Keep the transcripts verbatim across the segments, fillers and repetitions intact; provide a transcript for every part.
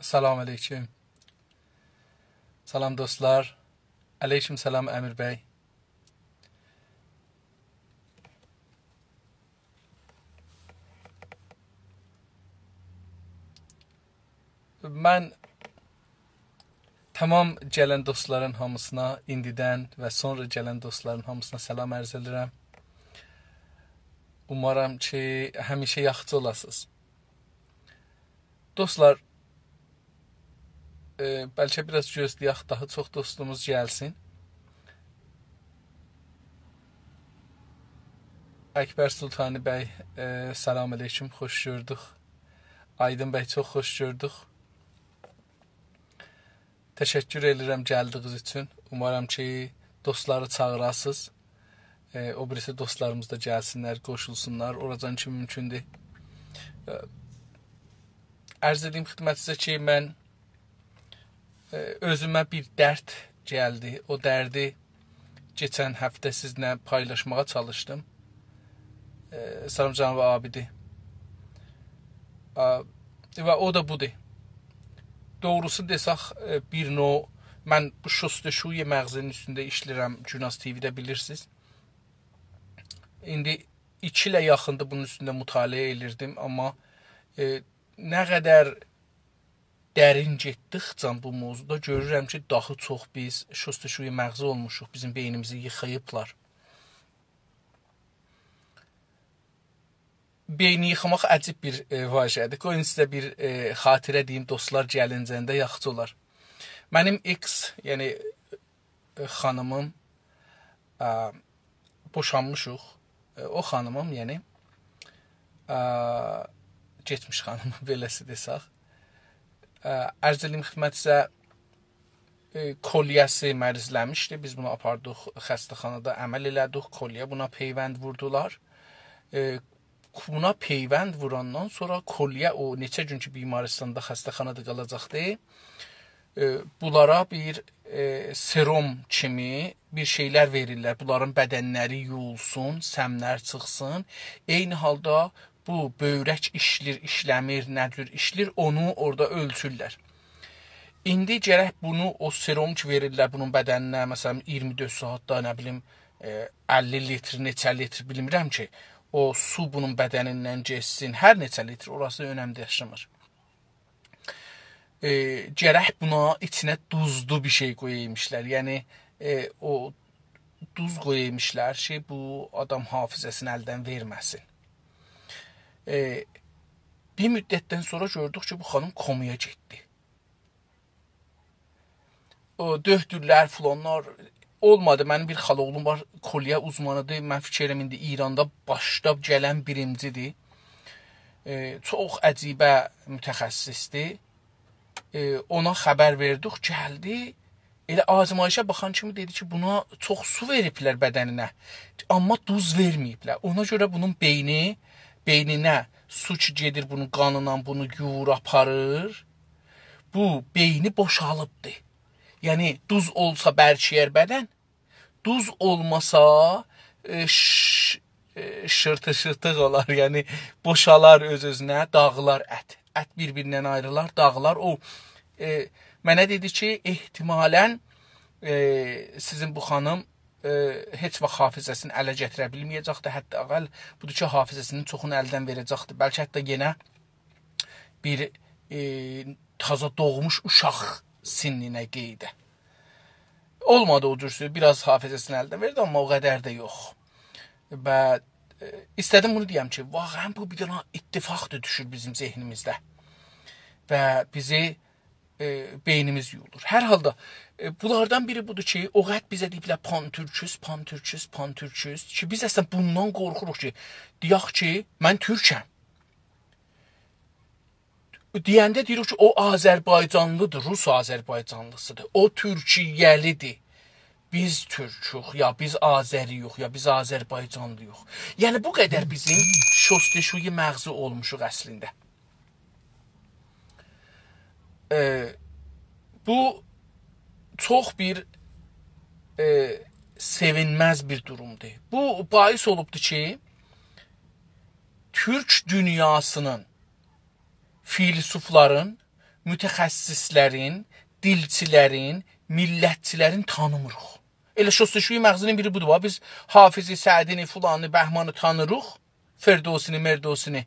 سلام علیکم. سلام دوستلار. علیکم سلام امیر بی. من تمام گلن دوستلارین هامیسینا ایندیدن و سونرا گلن دوستلارین هامیسینا سلام عرض ائدیرم. اومارام کی، همیشه یاخشی اولاسینیز. دوستلار، ائ، بلکه بیر آز گؤزله‌یک، داها چوخ دوستوموز گلسین. اکبر سلطانی بی، ائ، سلام علیکم، خوش گؤردوک. آیدین بی، چوخ خوش گؤردوک. تشکر ائدیرم گلدیگینیز اوچون. اومارام کی، دوستلاری چاغیراسینیز. ائ، او بیریسی دوستلاریمیز دا گلسینلر، قوشولسونلار. اوراجان کی مومکوندور. ائ، عرض ائدیم خدمتینیزه کی، من، ائ، اؤزومه بیر درد گلدی. او دردی کئچن هفته سیزله پایلاشماغا چالیشدیم. ائ، سلام جناب عابدی. آ، و او دا بودور. دوغروسو دئسک، ائ، بیر نوع، من بو شستشوی مغزی‌نین اوستونده ایشله‌ییرم، گوناز تی‌وی‌ده بیلیرسینیز. ایندی ایکی ایله یاخیندیر بونون اوستونده مطالعه ائدیردیم، آمما، ائ، نه قدر درین گئتدیکجه بو موضوعدا گؤرورم کی، داها چوخ بیز شستشوی مغزی اولموشوق، بیزیم بئینیمیزی ییخاییبلار. بئینی ییخاماق عجیب بیر، ائ، واژه‌دیر. قویون سیزه بیر، ائ، خاطره دئییم، دوستلار گلینجه‌نده یاخشی اولار. منیم اکس، یعنی، ائ، خانیمیم، ا، بوشانمیشیق. ائ، او خانیمیم، یعنی، ا، کئچمیش خانیمیم، بئله‌سی دئسک. ا، عرض ائدیم خدمتینیزه، ائ، کلیه‌سی مریضله‌میشدی. بیز بونو آپاردیق خسته‌خانادا، عمل ائله‌دیک. کلیه بونا پیوند ووردولار. ائ، بونا پیوند ووراندان سونرا کلیه او نئچه گون کی بیمارستاندا، خسته‌خانادا قالاجاقدی. ائ، بونلارا بیر، ائ، سروم کیمی بیر شئیلر وئریرلر. بونلارین بدنلری یویولسون، سملر چیخسین. عینی حالدا بو بؤیرک ایشلیر، ایشله‌میر، نه جور ایشلیر، اونو اورادا اؤلچورلر. ایندی گرک بونو، او سروم کی وئریرلر بونون بدنینه، مثلا، اییرمی دؤرد ساعاتدا، نه بیلیم، ائ، اللی لیتر، نئچه لیتر، بیلمیرم کی، او سو بونون بدنیندن گئچسین، هر نئچه لیتر، اوراسی اؤنم داشیمیر. ائ، گرک بونا ایچینه دوزلو بیر شئی قویایمیشلار. یعنی، ائ، او دوز قویایمیشلار کی، بو آدام حافظه‌سینی الدن وئرمه‌سین. ائ، بیر مدتدن سونرا گؤردوک کی، بو خانیم کومایا گئتدی. او دؤکتورلر، فلانلار اولمادی. منیم بیر خالااوغلوم وار، کلیه اوزمانی‌دیر. من فیکر ائلیرم، ایندی ایراندا باشدا گلن بیرینجی‌دیر. ائ، چوخ عجیبه متخصص‌دیر. ائ، اونا خبر وئردیک، گلدی. ائله آزمایشه باخان کیمی دئدی کی، بونا چوخ سو وئریبلر بدنینه، آمما دوز وئرمه‌ییبلر. اونا گؤره بونون بئینی، بئینینه سو کی گئدیر بونون قانینان، بونو یویور، آپاریر. بو بئینی بوشالیبدی. یعنی، دوز اولسا برکییر بدن، دوز اولماسا، ائ، ش-، ائ، شیرتی-شیرتیق اولار، یعنی بوشالار اؤز-اؤزونه، داغیلار ات. ات بیر-بیریندن آیریلار، داغیلار. او، ائ، منه دئدی کی، احتمالا، ائ، سیزین بو خانیم، ائ، هئچ واخت حافظه‌سینی اله گتیره بیلمه‌یه‌جکدی. حداقل بودور کی، حافظه‌سینین چوخونو الدن وئره‌جکدی. بلکه حتی یئنه بیر، ائ، تازا دوغموش اوشاق سنّینه قئییده. اولمادی او جور سؤز، بیر آز حافظه‌سینی الدن وئردی، آمما او قدر ده یوخ. و، ائ، ایسته‌دیم بونو دئیم کی، واقعا بو بیر دنه اتفاقدیر دوشور بیزیم ذهنیمیزده. و بیزی، ائ، بئینیمیز یویولور. هر حالدا، ائ، بونلاردان بیری بودور کی، او قدر بیزه دئییبلر، «پان‌تورکوز، پان‌تورکوز، پان‌تورکوز»، کی، بیز اصلا بوندان قورخوروق کی، دئیک کی، «من تورکم.» دئینده دئییریک کی، او آذربایجانلی‌دیر، روس آذربایجانلی‌سی‌دیر، او تورکیه‌لی‌دیر. بیز تورکوک، یا بیز آذری‌یوخ، یا بیز آذربایجانلی‌یوخ. یعنی، بو قدر بیزیم شستشوی مغزی اولموشوق اصلینده. ائ، بو چوخ بیر، ائ، سئوینمز بیر دورومدور. بو باعث اولوبدور کی، تورک دونیاسینین فیلسوفلارین متخصصلرین، دیلچیلرین، میللتچیلرین تانیمیریق. ائله شستشوی مغزینین بیری بودور. باخ، بیز حافظی، سعدینی، فلانی، بهمانی تانیریق، فردوسینی، مردوسینی،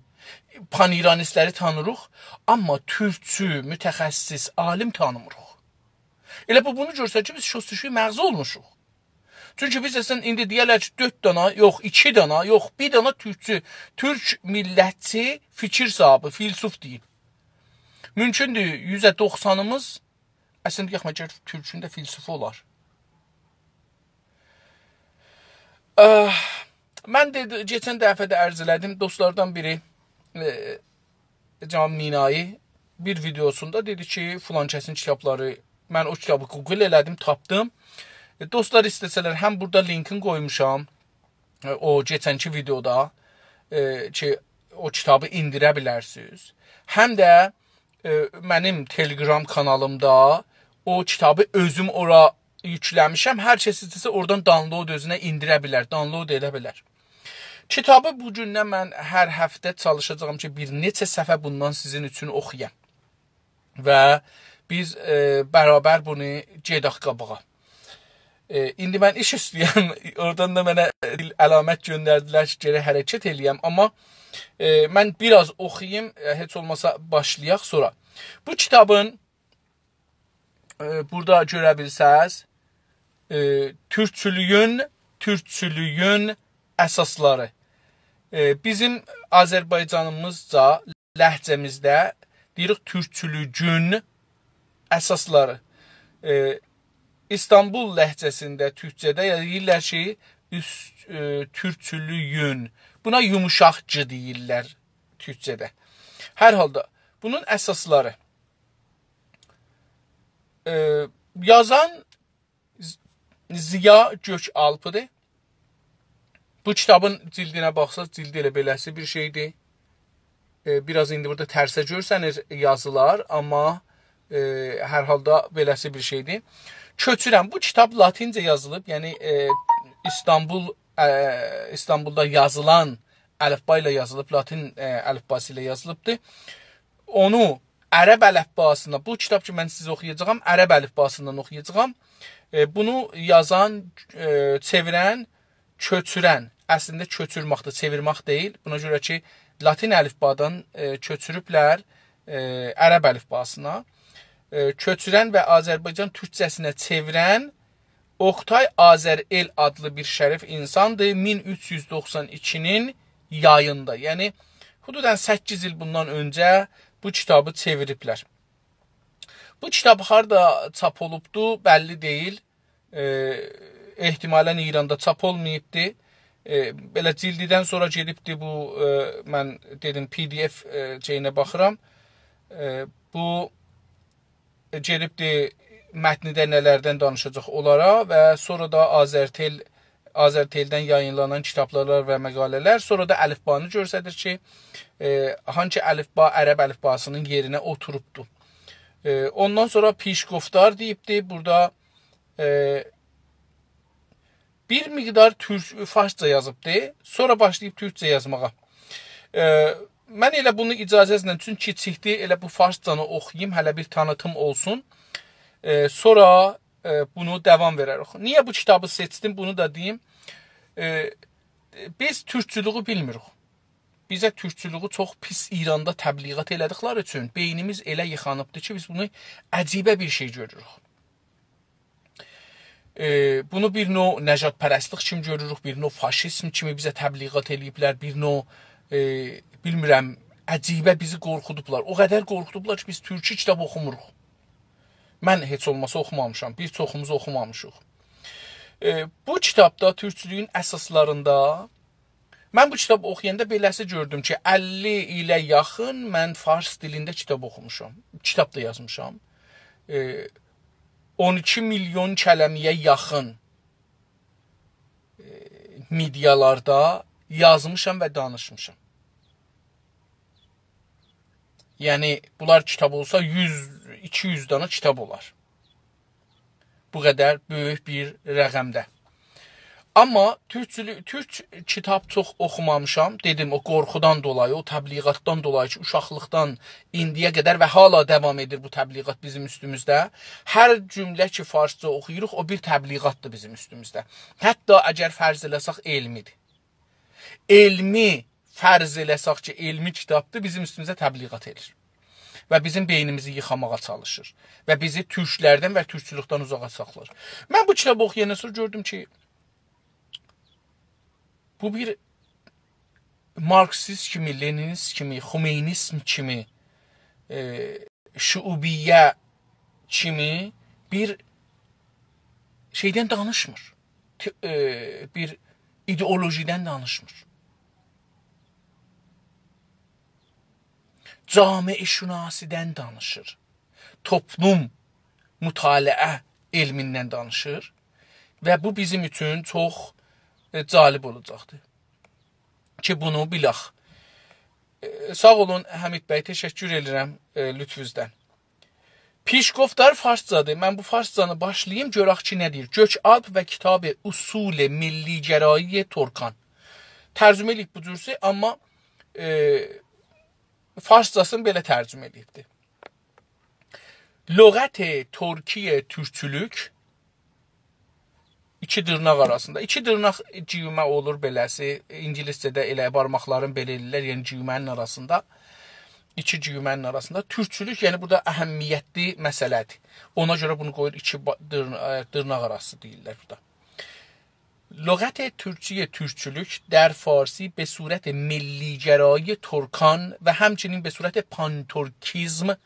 پان‌ایرانیستلری تانیریق، آمما تورکچو، متخصص، عالیم تانیمیریق. ائله بو بونو گؤستریر کی، بیز شستشوی مغزی اولموشوق. چونکی بیز اصلینده ایندی دئیرلر کی، دؤرد دانا، یوخ، ایکی دانا، یوخ، بیر دانا تورکچو، تورک میللتچی فیکیر صاحیبی، فیلسوف دئییب. مومکوندور، یوزده دوخسانیمیز اصلینده، یوخ، مگر تورکون ده فیلسوفو اولار؟ اه، من ده کئچن دفعه ده عرض ائله‌دیم، دوستلاردان بیری، ائ، جناب مینایی بیر ویدئوسوندا دئدی کی، فلان کسین کیتابلاری، من او کیتابی گوگل ائله‌دیم، تاپدیم. ائ، دوستلار ایسته‌سه‌لر، هم بورادا لینکین قویموشام، ائ، او کئچنکی ویدئودا، ائ، کی، او کیتابی ایندیره بیلرسینیز. هم ده، ائ، منیم تلگرام کانالیمدا او کیتابی اؤزوم اورا یوکله‌میشم. هر کس ایسته‌سه اورادان دانلود اؤزونه ایندیره بیلر، دانلود ائده بیلر. کیتابی بو گوندن من هر هفته چالیشاجاغام کی، بیر نئچه صفحه بوندان سیزین اوچون اوخویام. و بیز، ائ، برابر بونو گئدک قاباغا. ائ، ایندی من ایش اوستویم. اورادان دا منه دیل علامت گؤندردیلر کی، گرک حرکت ائله‌یم. آمما، ائ، من بیر آز اوخویوم، ائ، هئچ اولماسا باشلایاق سونرا. بو کیتابین، ائ، بورادا گؤره بیلسز، ائ، تورکچولویون، تورکچولویون اساسلاری. ائ، بیزیم آذربایجانیمیزجا، لهجه‌میزده دئییریک تورکچولویون اساسلاری. ائ، ایستانبول لهجه‌سینده تورکجه‌ده یا دئییرلر کی، اوست، ائ، تورکچولویون. بونا یوموشاق «ج» دئییرلر تورکجه‌ده. هر حالدا بونون اساسلاری. ائ، یازان ز-، ضیا گؤک‌آلپ‌دیر. بو کیتابین جلدینه باخساز، جلدی ائله بئله‌سی بیر شئیدیر. ائ، بیر آز ایندی بورادا ترسه گؤرسنیر یازیلار، آمما، ائ، هر حالدا بئله‌سی بیر شئیدیر. کؤچورن، بو کیتاب لاتینجه یازیلیب، یعنی، ائ، ایستانبول، ائ، ایستانبولدا یازیلان الفبا ایله یازیلیب، لاتین، ائ، الفباسی ایله یازیلیبدیر. اونو عرب الفباسیندان، بو کیتاب کی، من سیزه اوخویاجاغام، عرب الفباسیندان اوخویاجاغام. ائ، بونو یازان، ائ، چئویرن، کؤچورن، اصلینده کؤچورمکدیر، چئویرمک دئییل. بونا گؤره کی، لاتین الفبادان، ائ، کؤچوروبلر، ائ، عرب الفباسینا. ائ، کؤچورن و آذربایجان تورکجه‌سینه چئویرن اوکتای آذرائیل آدلی بیر شریف اینساندیر، مین اوچ یوز دوخسان ایکی‌نین یاییندا. یعنی، حدوداً سککیز ایل بوندان اؤنجه بو کیتابی چئویریبلر. بو کیتاب هاردا چاپ اولوبدو، بللی دئییل. ائ، احتمالاً ایراندا چاپ اولماییبدی. ائ، بئله جلدیدن سونرا گئدیبدی بو، ائ، من دئدیم، پی دی اف، ائ، شئیینه باخیرام. ائ، بو گئدیبدی متنیده نه‌لردن دانیشاجاق اونلارا و سونرا دا آذرتئل، آذرتئلدن یایینلانان کیتابلار و مقاله‌لر، سونرا دا الفبانی گؤستریر کی، ائ، هانسی الفبا عرب الفباسی‌نین یئرینه اوتوروبدو. ائ، اوندان سونرا پیش‌گفتار دئییبدی. بورادا، ائ، بیر مقدار تورک، فارسجا یازیبدی، سونرا باشلاییب تورکجه یازماغا. ائ، من ائله بونو اجازه‌نیزله، چونکی کیچیکدیر، ائله بو فارسجانی اوخویوم، هله بیر تانیتیم اولسون. ائ، سونرا، ائ، بونو داوام وئرریک. نییه بو کیتابی سئچدیم، بونو دا دئییم. ائ، بیز تورکچولویو بیلمیریک. بیزه تورکچولویو چوخ پیس ایراندا تبلیغات ائله‌دیکلری اوچون بئینیمیز ائله ییخانیبدیر کی، بیز بونو عجیبه بیر شئی گؤروروک. ائ، بونو بیر نوع نژادپرستلیک کیمی گؤروروک، بیر نوع فاشیزم کیمی بیزه تبلیغات ائله‌ییبلر، بیر نوع، ائ، بیلمیرم، عجیبه بیزی قورخودوبلار. او قدر قورخودوبلار کی، بیز تورکی کیتاب اوخوموروق. من هئچ اولماسا اوخومامیشام، بیر چوخوموز اوخومامیشیق. ائ، بو کیتابدا تورکچولویون اساسلاریندا من بو کیتابی اوخویاندا بئله‌سی گؤردوم کی، اللی ایله یاخین من فارس دیلینده کیتاب اوخوموشام. کیتاب دا یازمیشام. ائ، اون ایکی میلیون کلمه‌یه یاخین، ائ، مئدیالاردا یازمیشام و دانیشمیشام. یعنی، بونلار کیتاب اولسا، یوز، ایکی یوز دانا کیتاب اولار. بو قدر بؤیوک بیر رقمده. آمما تورکچولو-، تورک کیتاب چوخ اوخومامیشام. دئدیم، او قورخودان دولایی، او تبلیغاتدان دولایی کی، اوشاقلیقدان ایندییه قدر و حالا داوام ائدیر بو تبلیغات بیزیم اوستوموزده. هر جمله کی، فارسجا اوخویوروق، او بیر تبلیغاتدیر بیزیم اوستوموزده. حتی اگر فرض ائله‌سک علمی‌دیر. علمی فرض ائله‌سک کی، علمی کیتابدیر، بیزیم اوستوموزه تبلیغات ائدیر. و بیزیم بئینیمیزی ییخاماغا چالیشیر. و بیزی تورکلردن و تورکچولوکدن اوزاغا ساخلار. من بو کیتابی اوخویاندان سونرا گؤردوم کی، بو بیر مارکسیست کیمی، لنینیست کیمی، خمینیست کیمی، ائ، شعوبیه کیمی بیر شئیدن دانیشمیر. ته-، ائ، بیر ایدئولوژیدن دانیشمیر. جامعه‌شناسیدن دانیشیر. توپلوم مطالعه علمیندن دانیشیر. و بو بیزیم اوچون چوخ، ائ، جالب اولاجاقدیر کی، بونو بیلک. ائ، ساغ اولون، حمید بی، تشکر ائدیرم، ائ، لطفونوزدن. پیشگفتار فارسجادیر. من بو فارسجانی باشلاییم، گؤرک کی، نه دئییر. گؤک‌آلپ و کتاب اصول ملی‌گرایی ترکان. ترجمه ائله‌ییب بو جورسه، آمما، ائ، فارسجاسینی بئله ترجمه ائله‌ییبدیر. لغت ترکی تورکچولوک، ایکی دیرناق آراسیندا. ایکی دیرناق گیومه اولور بئله‌سی. اینگیلیسجه‌ده ائله بارماقلارین بئله ائله‌ییرلر، یعنی گیومه‌نین آراسیندا. ایکی گیومه‌نین آراسیندا. تورکچولوک، یعنی بورادا اهمیتلی مسئله‌دیر. اونا گؤره بونو قویور ایکی با-، دیرن-، ائ، دیرناق آراسی دئییرلر بورادا. لغت ترکی تورکچولوک در فارسی به صورت ملی‌گرایی ترکان و همچنین به صورت پان‌ترکیسم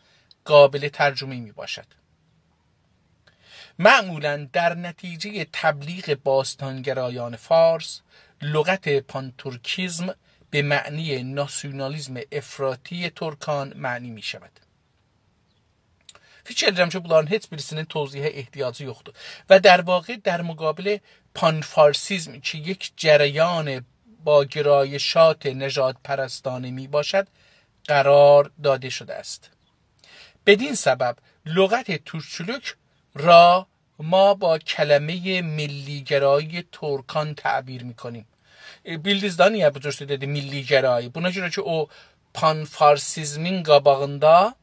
قابل ترجمه می‌باشد. معمولاً در نتیجهٔ تبلیغ باستانگرایان فارس، لغت پان‌ترکیسم به معنی ناسیونالیسم افراطی ترکان معنی می‌شود. فیکیر ائدیرم کی، بونلارین هئچ بیریسینین توضیحه احتیاجی یوخدور. و در واقع در مقابل پان‌فارسیسم که یک جریان با گرایشات نژادپرستانه می‌باشد، قرار داده شده است. بدین سبب لغت تورکچولوک را ما با کلمهٔ ملی‌گرایی ترکان تعبیر می‌کنیم. ائ، بیلدینیز ده نییه بو جور دئدی ملی‌گرایی؟ بونا گؤره کی، او پان‌فارسیسمین قاباغیندا،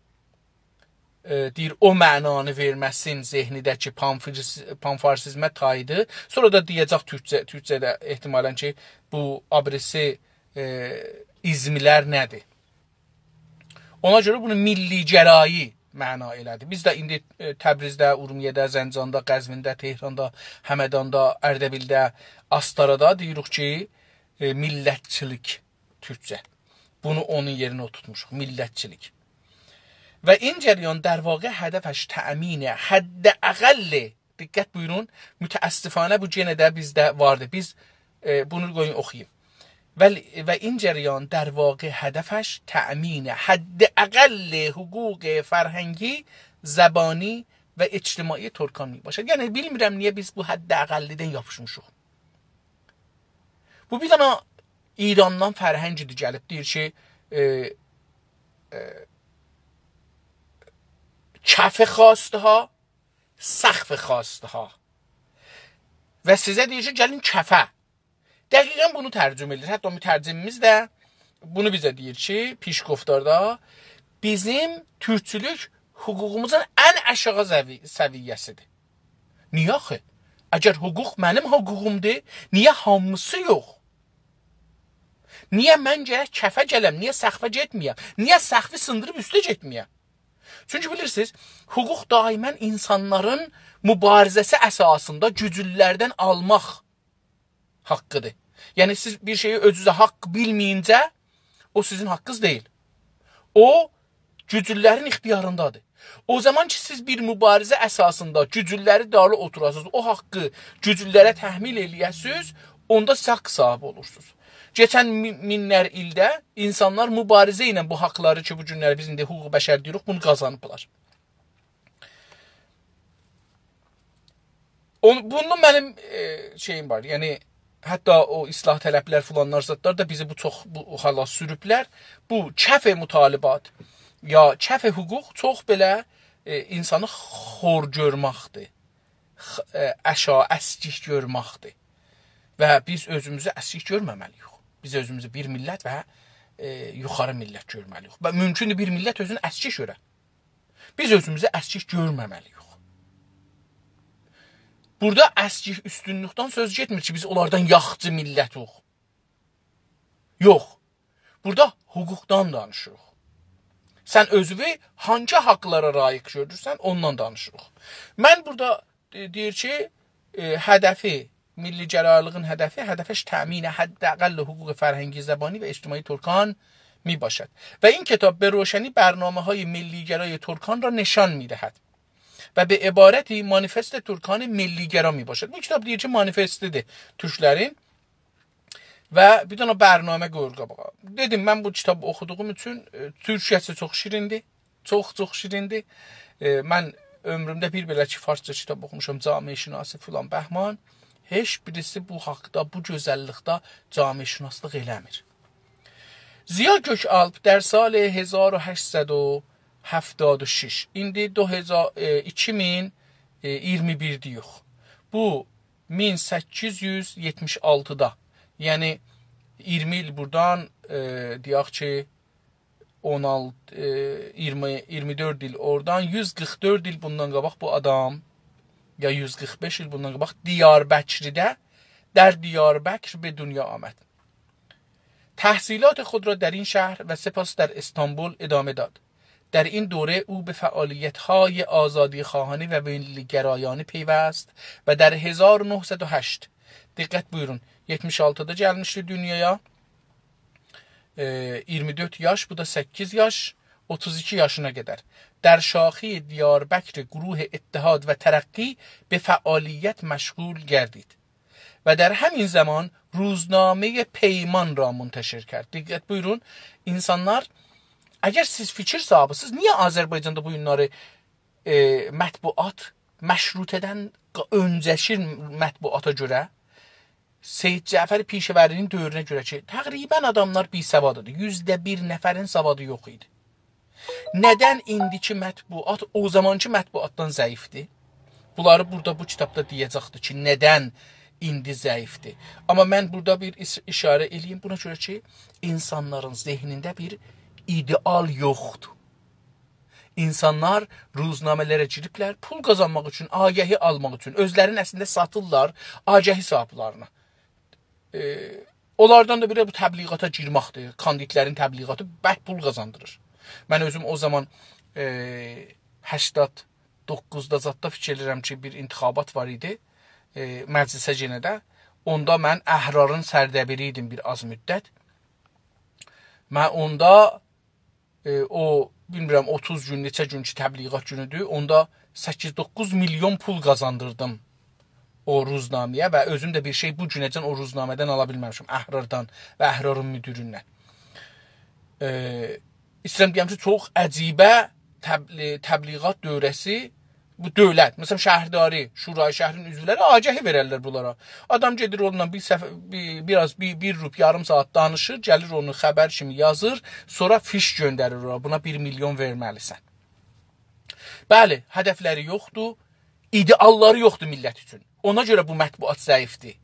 ائ، دئییر، او معنانی وئرمه‌سین ذهنیده کی، پان‌فارس-، پان‌فارسیسمه تایدی. سونرا دا دئیه‌جک تورکجه، تورکجه‌ده احتمالاً کی، بو آبریسی، ائ، ایزملر نه‌دیر؟ اونا گؤره بونو ملی‌گرایی معنا ائله‌دی. بیز ده ایندی، ائ، تبریزده، اورمیه‌ده، زنجاندا، قزوینده، تهراندا، همداندا، اردبیلده، آستارادا دئییریک کی، ائ، میللتچیلیک تورکجه. بونو اونون یئرینه اوتورتموشوق، میللتچیلیک. و این جریان در واقع هدفش تأمین حداقل، دقت بویورون، متأسفانه بو یئنه ده بیزده واردی. بیز، ائ، بونو قویون اوخویوم. و، و این جریان در واقع هدفش تأمین حداقل حقوق فرهنگی، زبانی و اجتماعی ترکان می‌باشد. یعنی، بیلمیرم نییه بیز بو حداقلیدن یاپیشمیشیق. بو بیر دنه ایراندان فرهنگیدیر گلیب، دئییر کی، ائ، ائ، کف خواسته‌ها، سقف خواسته‌ها. و سیزه دئییر کی، گلین کفه. دقیقاً بونو ترجمه ائدیر. حتی مترجمیمیز ده بونو بیزه دئییر کی، پیشگفتاردا بیزیم تورکچولوک حقوقوموزون ان آشاغی زوی-، سویه‌سیدیر. نییه آخی؟ اگر حقوق منیم حقوقومدور، نییه هامیسی یوخ؟ نییه من گرک کفه گلم، نییه سقفه گئتمه‌یم؟ نییه سقفی سیندیریب اوسته گئتمه‌یم؟ چونکی بیلیرسینیز، حقوق دائماً اینسانلارین موباریزه‌سی اساسیندا گوجلولردن آلماق حاققیدیر. یعنی، سیز بیر شئیی اؤزونوزه حاق بیلمه‌یینجه، او سیزین حاققینیز دئییل. او، گوجلولرین اختیاریندادیر. او زامان کی، سیز بیر موباریزه اساسیندا گوجلولری دالی اوتوراسینیز، او حاققی گوجلولره تحمیل ائله‌یه‌سینیز، اوندا سیز حاق صاحیبی اولورسونوز. کئچن می-، مینلر ایلده اینسانلار موباریزه ایله بو حاقلاری کی، بو گونلری بیز ایندی حقوق بشر دئییریک، بونو قازانیبلار. اون-، بونون منیم، ائ، شئییم وار. یعنی، حتی او اصلاح‌طلب‌لر فلانلار زادلار دا بیزی بو چوخ، بو حالا سوروبلر. بو کف مطالبات یا کف حقوق چوخ بئله، ائ، اینسانی خور گؤرمکدیر. خ-، ائ، اشا، اسکیک گؤرمکدیر. و بیز اؤزوموزو اسکیک گؤرمه‌مه‌لی‌ییک. بیز اؤزوموزو بیر میللت و، ائ، یوخاری میللت گؤرمه‌لی‌ییک. و مومکوندور بیر میللت اؤزونو اسکیک گؤره. بیز اؤزوموزو اسکیک گؤرمه‌مه‌لی‌ییک. بورادا اسکیک اوستونلوکدن سؤز گئتمیر کی، بیز اونلاردان یاخچی میللتیک. یوخ. بورادا حقوقدان دانیشیریق. سن اؤزووو هانگی حاقلارا لایق گؤرورسن، اوندان دانیشیریق. من بورادا، ائ، دئییر کی، ائ، هدفی، میللی‌گرالیغین هدفی، هدفش تأمین حداقل حقوق فرهنگی، زبانی و اجتماعی ترکان می‌باشد و این کتاب به روشنی برنامه‌های میللی‌گرای ترکان را نشان می‌دهد و به عبارتی مانیفست ترکان میللی‌گرا می‌باشد. بو کیتاب دئییر کی، مانیفستی‌دیر تورکلرین و بیر دنه برنامه قویور قاباغا. دئدیم، من بو کیتابی اوخودوغوم اوچون، ائ، تورکجه‌سی چوخ شیریندیر. چوخ، چوخ شیریندیر. ائ، من عؤمرومده بیر بئله کی، فارسجا کیتاب اوخوموشام، جامعه‌شناسی فلان بهمان. هئچ بیریسی بو حاقدا، بو گؤزللیکده جامعه‌شناسلیق ائله‌میر. ضیا گؤک‌آلپ در سال هزار و هشتصد و هفتاد و شش، ایندی دو هزار، ائ، ایکی مین ایگیرمی بیر دئییک. بو مین سککیز یوز یئتمیش آلتیدا، یعنی ایگیرمی ایل بوردان، ائ، دئیک کی، اون آلتی، ائ، ایگیرمی، ایگیرمی دؤرد ایل اورادان، یوز قیرخ دؤرد ایل بوندان قاباق بو آدام، یا یوز قیرخ بئش ایل بوندان قاباق دیاربکرده، در دیاربکر به دنیا آمد. تحصیلات خود را در این شهر و سپس در استانبول ادامه داد. در این دوره او به فعالیت‌های آزادی‌خواهانه و ملی‌گرایانه پیوست و در هزار و نهصد و هشت، دقت بویورون، یئتمیش آلتیدا گلمیشدی دونیایا، ائ، ایگیرمی دؤرد یاش، بو دا سککیز یاش، اوتوز ایکی یاشینا قدر در شاخهٔ دیاربکر گروه اتحاد و ترقی به فعالیت مشغول گردید و در همین زمان روزنامهٔ پیمان را منتشر کرد. دقت بویورون، اینسانلار، اگر سیز فیکیر صاحیبی‌سینیز، نییه آذربایجاندا بو گونلری، ائ، مطبوعات مشروطه‌دن قا-، اؤنجه‌کی مطبوعاتا گؤره، سید جعفر پیشه‌وری‌نین دؤورونه گؤره کی، تقریباً آداملار بی‌سوادی‌دیر، یوزده بیر نفرین سوادی یوخ ایدی. ندن ایندیکی مطبوعات او زامانکی مطبوعاتدان ضعیفدیر؟ بونلاری بورادا بو کیتابدا دئیه‌جکدیر کی، ندن ایندی ضعیفدیر. آمما من بورادا بیر ایش-، ایشاره ائله‌ییم بونا گؤره کی، اینسانلارین ذهنینده بیر ایده‌آل یوخدور. اینسانلار روزنامه‌لره گیریبلر پول قازانماق اوچون، آگهی آلماق اوچون. اؤزلرینی اصلینده ساتیرلار آگهی صاحیبلرینه. ائ، اونلاردان دا بیری بو تبلیغاتا گیرمکدیر. کاندیدلرین تبلیغاتی برک پول قازاندیریر. من اؤزوم او زامان، ائ، هشتاد دوققوزدا زاددا فیکیر ائدیرم کی، بیر انتخابات وار ایدی. ائ، مجلسه یئنه ده. اوندا من احرارین سردبیری ایدیم بیر آز مدت. من اوندا ائ، او، بیلمیرم، اوتوز گون، نئچه گون کی، تبلیغات گونودور، اوندا سککیز دوققوز میلیون پول قازاندیردیم او روزنامه‌یه و اؤزوم ده بیر شئی بو گونه‌جن او روزنامه‌دن آلا بیلمه‌میشم، احراردان و احرارین مدیریندن. ائ، ایسته‌ییرم دئیم کی، چوخ عجیبه تبلی-، تبلیغات دوره‌سی بو دؤولت، مثلا، شهرداری، شورای شهرین عضولری آگهی وئررلر بونلارا. آدام گئدیر اونونلا بیر صف-، بیر، بیر آز، بیر، بیر روب، یاریم ساعات دانیشیر، گلیر اونو خبر کیمی یازیر، سونرا فیش گؤندریر اورا، بونا بیر میلیون وئرمه‌لی‌سن. بلی، هدفلری یوخدور، ایده‌آللاری یوخدور میللت اوچون. اونا گؤره بو مطبوعات ضعیفدیر.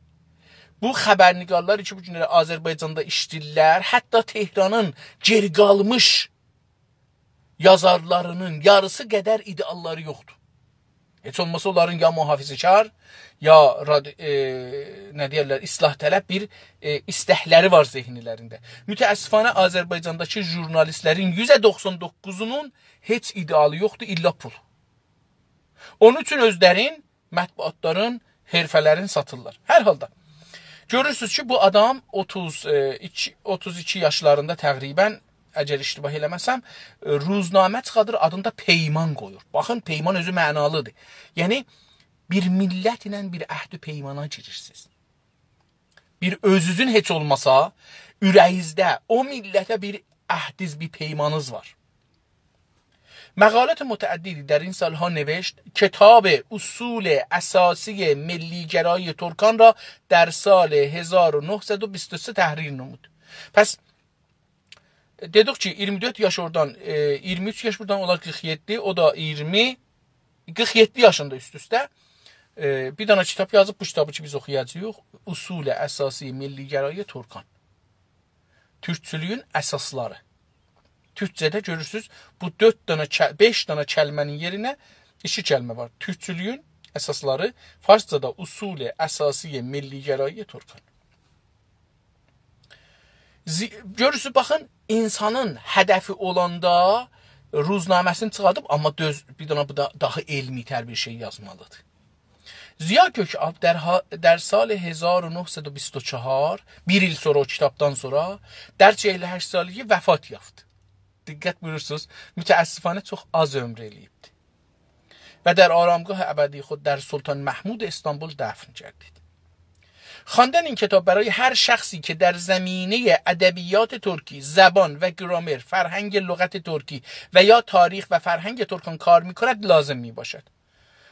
بو خبرنگارلار کی، بو گونلری آذربایجاندا ایشله‌ییرلر، حتی تهرانین گئری قالمیش یازارلارینین یاریسی قدر ایده‌آللاری یوخدور. هئچ اولماسا اونلارین یا محافظه‌کار، یا راد-، ائ، نه دئیرلر، اصلاح‌طلب بیر، ائ، ایستکلری وار ذهنلرینده. متأسفانه آذربایجانداکی ژورنالیستلرین یوزده دوخسان دوققوزونون هئچ ایده‌آلی یوخدور، ایللا پول. اونون اوچون اؤزلرین مطبوعاتلارین، حرفه‌لرین ساتیرلار. هر حالدا، گؤرورسونوز کی، بو آدام اوتوز، ائ، ایکی، اوتوز ایکی یاشلاریندا تقریباً، اگر اشتباه ائله‌مه‌سم، ائ، روزنامه چیخادیر، آدینی دا پیمان قویور. باخین، پیمان اؤزو معنالی‌دیر. یعنی، بیر میللت ایله بیر عهد و پیمانا گیریرسینیز. بیر اؤزونوزون هئچ اولماسا، اوره‌یینیزده او میللته بیر عهدیز، بیر پیمانیز وار. مقالات متعددی در این سال‌ها نوشت، کتاب اصول اساسی ملی‌گرایی ترکان را در سال هزار و نهصد و بیست و سه تحریر نمود. پس دئدیک کی، ایگیرمی دؤرد یاش اورادان، ائ، ایگیرمی اوچ یاش بورادان، اولار قیرخ یئددی، او دا ایگیرمی، قیرخ یئددی یاشیندا اوست-اوسته. ائ، بیر دنه کیتاب یازیب، بو کیتابی کی بیز اوخویاجاغیق، «اصول اساسی ملی‌گرایی ترکان». تورکچولویون اساسلاری. تورکجه‌ده گؤرورسوز، بو دؤرد دنه، ک-، بئش دنه کلمه‌نین یئرینه ایکی کلمه وار. تورکچولویون اساسلاری، فارسجادا «اصول اساسی ملی‌گرایی ترکان». زی-، گؤرورسوز، باخین، اینسانین هدفی اولاندا روزنامه‌سینی چیخاردیب، آمما دؤز-، بیر دنه بو دا داها علمی‌تر بیر شئی یازمالیدیر. ضیا گؤک‌آلپ در ها-، در سال هزار و نهصد و بیست و چهار، بیر ایل سونرا او کیتابدان سونرا، در چهل و هشت سالگی وفات یافت. دقت بویورورسونوز، متأسفانه چوخ آز عؤمور ائله‌ییبدی. و در آرامگاه ابدی خود در سلطان محمود استانبول دفن گردید. خواندن این کتاب برای هر شخصی که در زمینهٔ ادبیات ترکی، زبان و گرامر، فرهنگ لغت ترکی و یا تاریخ و فرهنگ ترکان کار می‌کند لازم می‌باشد.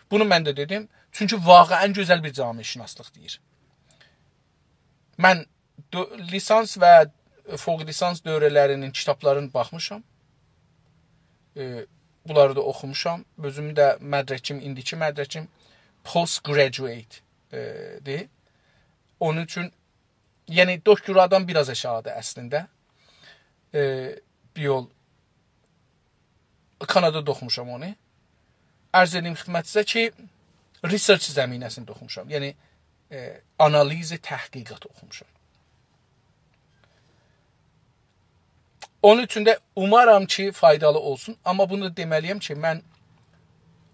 بونو من ده دئدیم، چونکی واقعاً گؤزل بیر جامعه‌شناسلیق دئییر. من دو-، لیسانس و فوق لیسانس دوره‌لری‌نین کیتابلارینا باخمیشام. ائ، بونلاری دا اوخوموشام. اؤزوم ده مدرکیم، ایندیکی مدرکیم postgraduate، ائ، دیر. اونون اوچون، یعنی دکترادان بیر آز آشاغیدیر اصلینده. ائ، بیر یول کانادادا اوخوموشام اونو. عرض ائدیم خدمتینیزه کی، research زمینه‌سینده اوخوموشام. یعنی، ائ، آنالیز، تحقیقات اوخوموشام. اونون اوچون ده اومارام کی، فایدالی اولسون. آمما بونو دا دئمه‌لی‌یم کی، من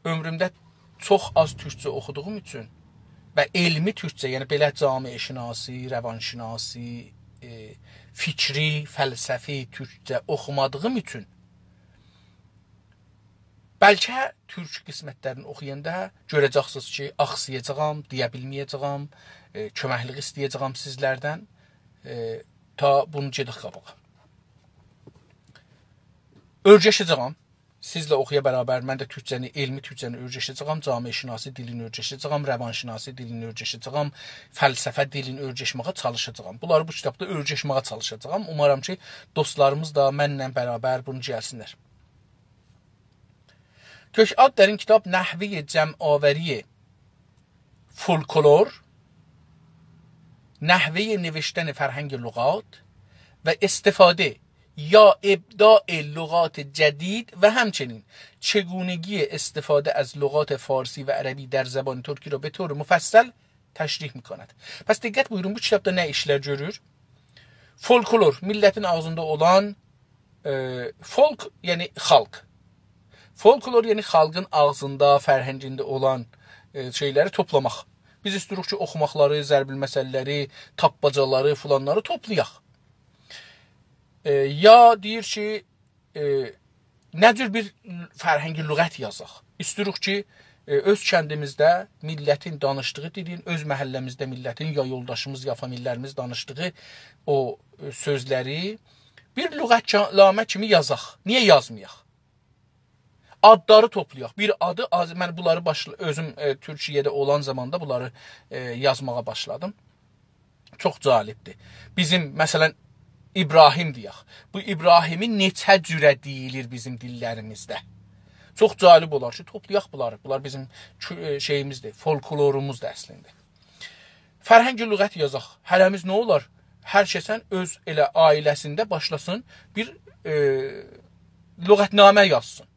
عؤمرومده چوخ آز تورکجه اوخودوغوم اوچون و علمی تورکجه، یعنی بئله جامعه‌شناسی، روانشناسی، ائ، فکری، فلسفی تورکجه اوخومادیغیم اوچون بلکه تورک قسمتلرینی اوخویاندا گؤره‌جکسینیز کی، آخسایاجاغام، دئیه بیلمه‌یه‌جه‌یم، ائ، کؤمکلیک ایسته‌یه‌جه‌یم سیزلردن، ائ، تا بونو گئدک قاباغا. اؤرگشه‌جه‌یم. سیزله اوخویا برابر من ده تورکجه‌نی، علمی تورکجه‌نی اؤرگشه‌جه‌یم، جامعه‌شناسی دیلینی اؤرگشه‌جه‌یم، روانشناسی دیلینی اؤرگشه‌جه‌یم، فلسفه دیلینی اؤرگشمه‌یه چالیشاجاغام. بونلاری بو کیتابدا اؤرگشمه‌یه چالیشاجاغام. اومارام کی، دوستلاریمیز دا منله برابر بونو گلسینلر. گؤک‌آلپ در این کتاب نحوهٔ جمع‌آوری فولکلور، نحوهٔ نوشتن فرهنگ لغات و استفاده یا ابداع لغات جدید و همچنین چگونگی استفاده از لغات فارسی و عربی در زبان ترکی را به طور مفصل تشریح می‌کند. پس دقت بویورون، بو کیتابدا نه ایشلر گؤرور؟ فولکلور، میللتین آغزیندا اولان، ائ، فولک، یعنی خالق. فولکلور، یعنی خالقین آغزیندا، فرهنگینده اولان، ائ، شئیلری توپلاماق. بیز ایسته‌ییریک کی، اوخوماقلاری، ضرب‌المثل‌لری، تاپماجالاری، فلانلاری توپلایاق. ائ، یا دئییر کی، ائ، نه جور بیر فرهنگی لغت یازاق؟ ایسته‌ییریک کی، ائ، اؤز کندیمیزده میللتین دانیشدیغی دیلین، اؤز محله‌میزده میللتین، یا یولداشیمیز، یا فامیللریمیز دانیشدیغی او، ائ، سؤزلری بیر لغت‌نامه کیمی یازاق. نییه یازمایاق؟ آدلاری توپلایاق. بیر آدی، آز-، من بونلاری باشلا-، اؤزوم، ائ، تورکیه‌ده اولان زاماندا بونلاری، ائ، یازماغا باشلادیم. چوخ جالبدیر. بیزیم، مثلا، ابراهیم دئیک. بو ابراهیمی نئچه جوره دئییلیر بیزیم دیللریمیزده؟ چوخ جالب اولار کی، توپلایاق بونلاری. بونلار بیزیم کو-، ائ، شئییمیزدیر، فولکلوروموزدور اصلینده. فرهنگ لغت یازاق. هره‌میز نه اولار؟ هر کسن اؤز ائله عائله‌سینده باشلاسین بیر، ائ، لغت‌نامه یازسین.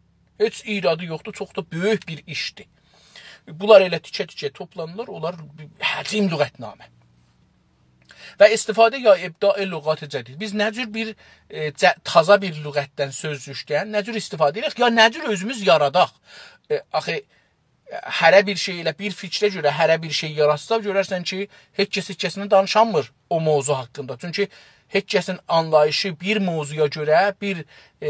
هئچ ایرادی یوخدور، چوخ دا بؤیوک بیر ایشدیر. بونلار ائله تیکه-تیکه توپلانیرلار، اولار بیر حجم لغت‌نامه. و استفاده یا ابداع لغات جدید. بیز نه جور بیر، ائ، جه-، تازا بیر لغتدن، سؤزلوکدن نه جور استفاده ائدک، یا نه جور اؤزوموز یاراداق؟ ائ، آخی، ائ، هره بیر شئی ائله بیر فیکره گؤره هره بیر شئی یاراتسا، گؤررسن کی، هئچ کس هئچ کسینن دانیشانمیر او موضوع حاقیندا. چونکی هئچ کسین آنلاییشی بیر موضوعا گؤره، بیر، ائ،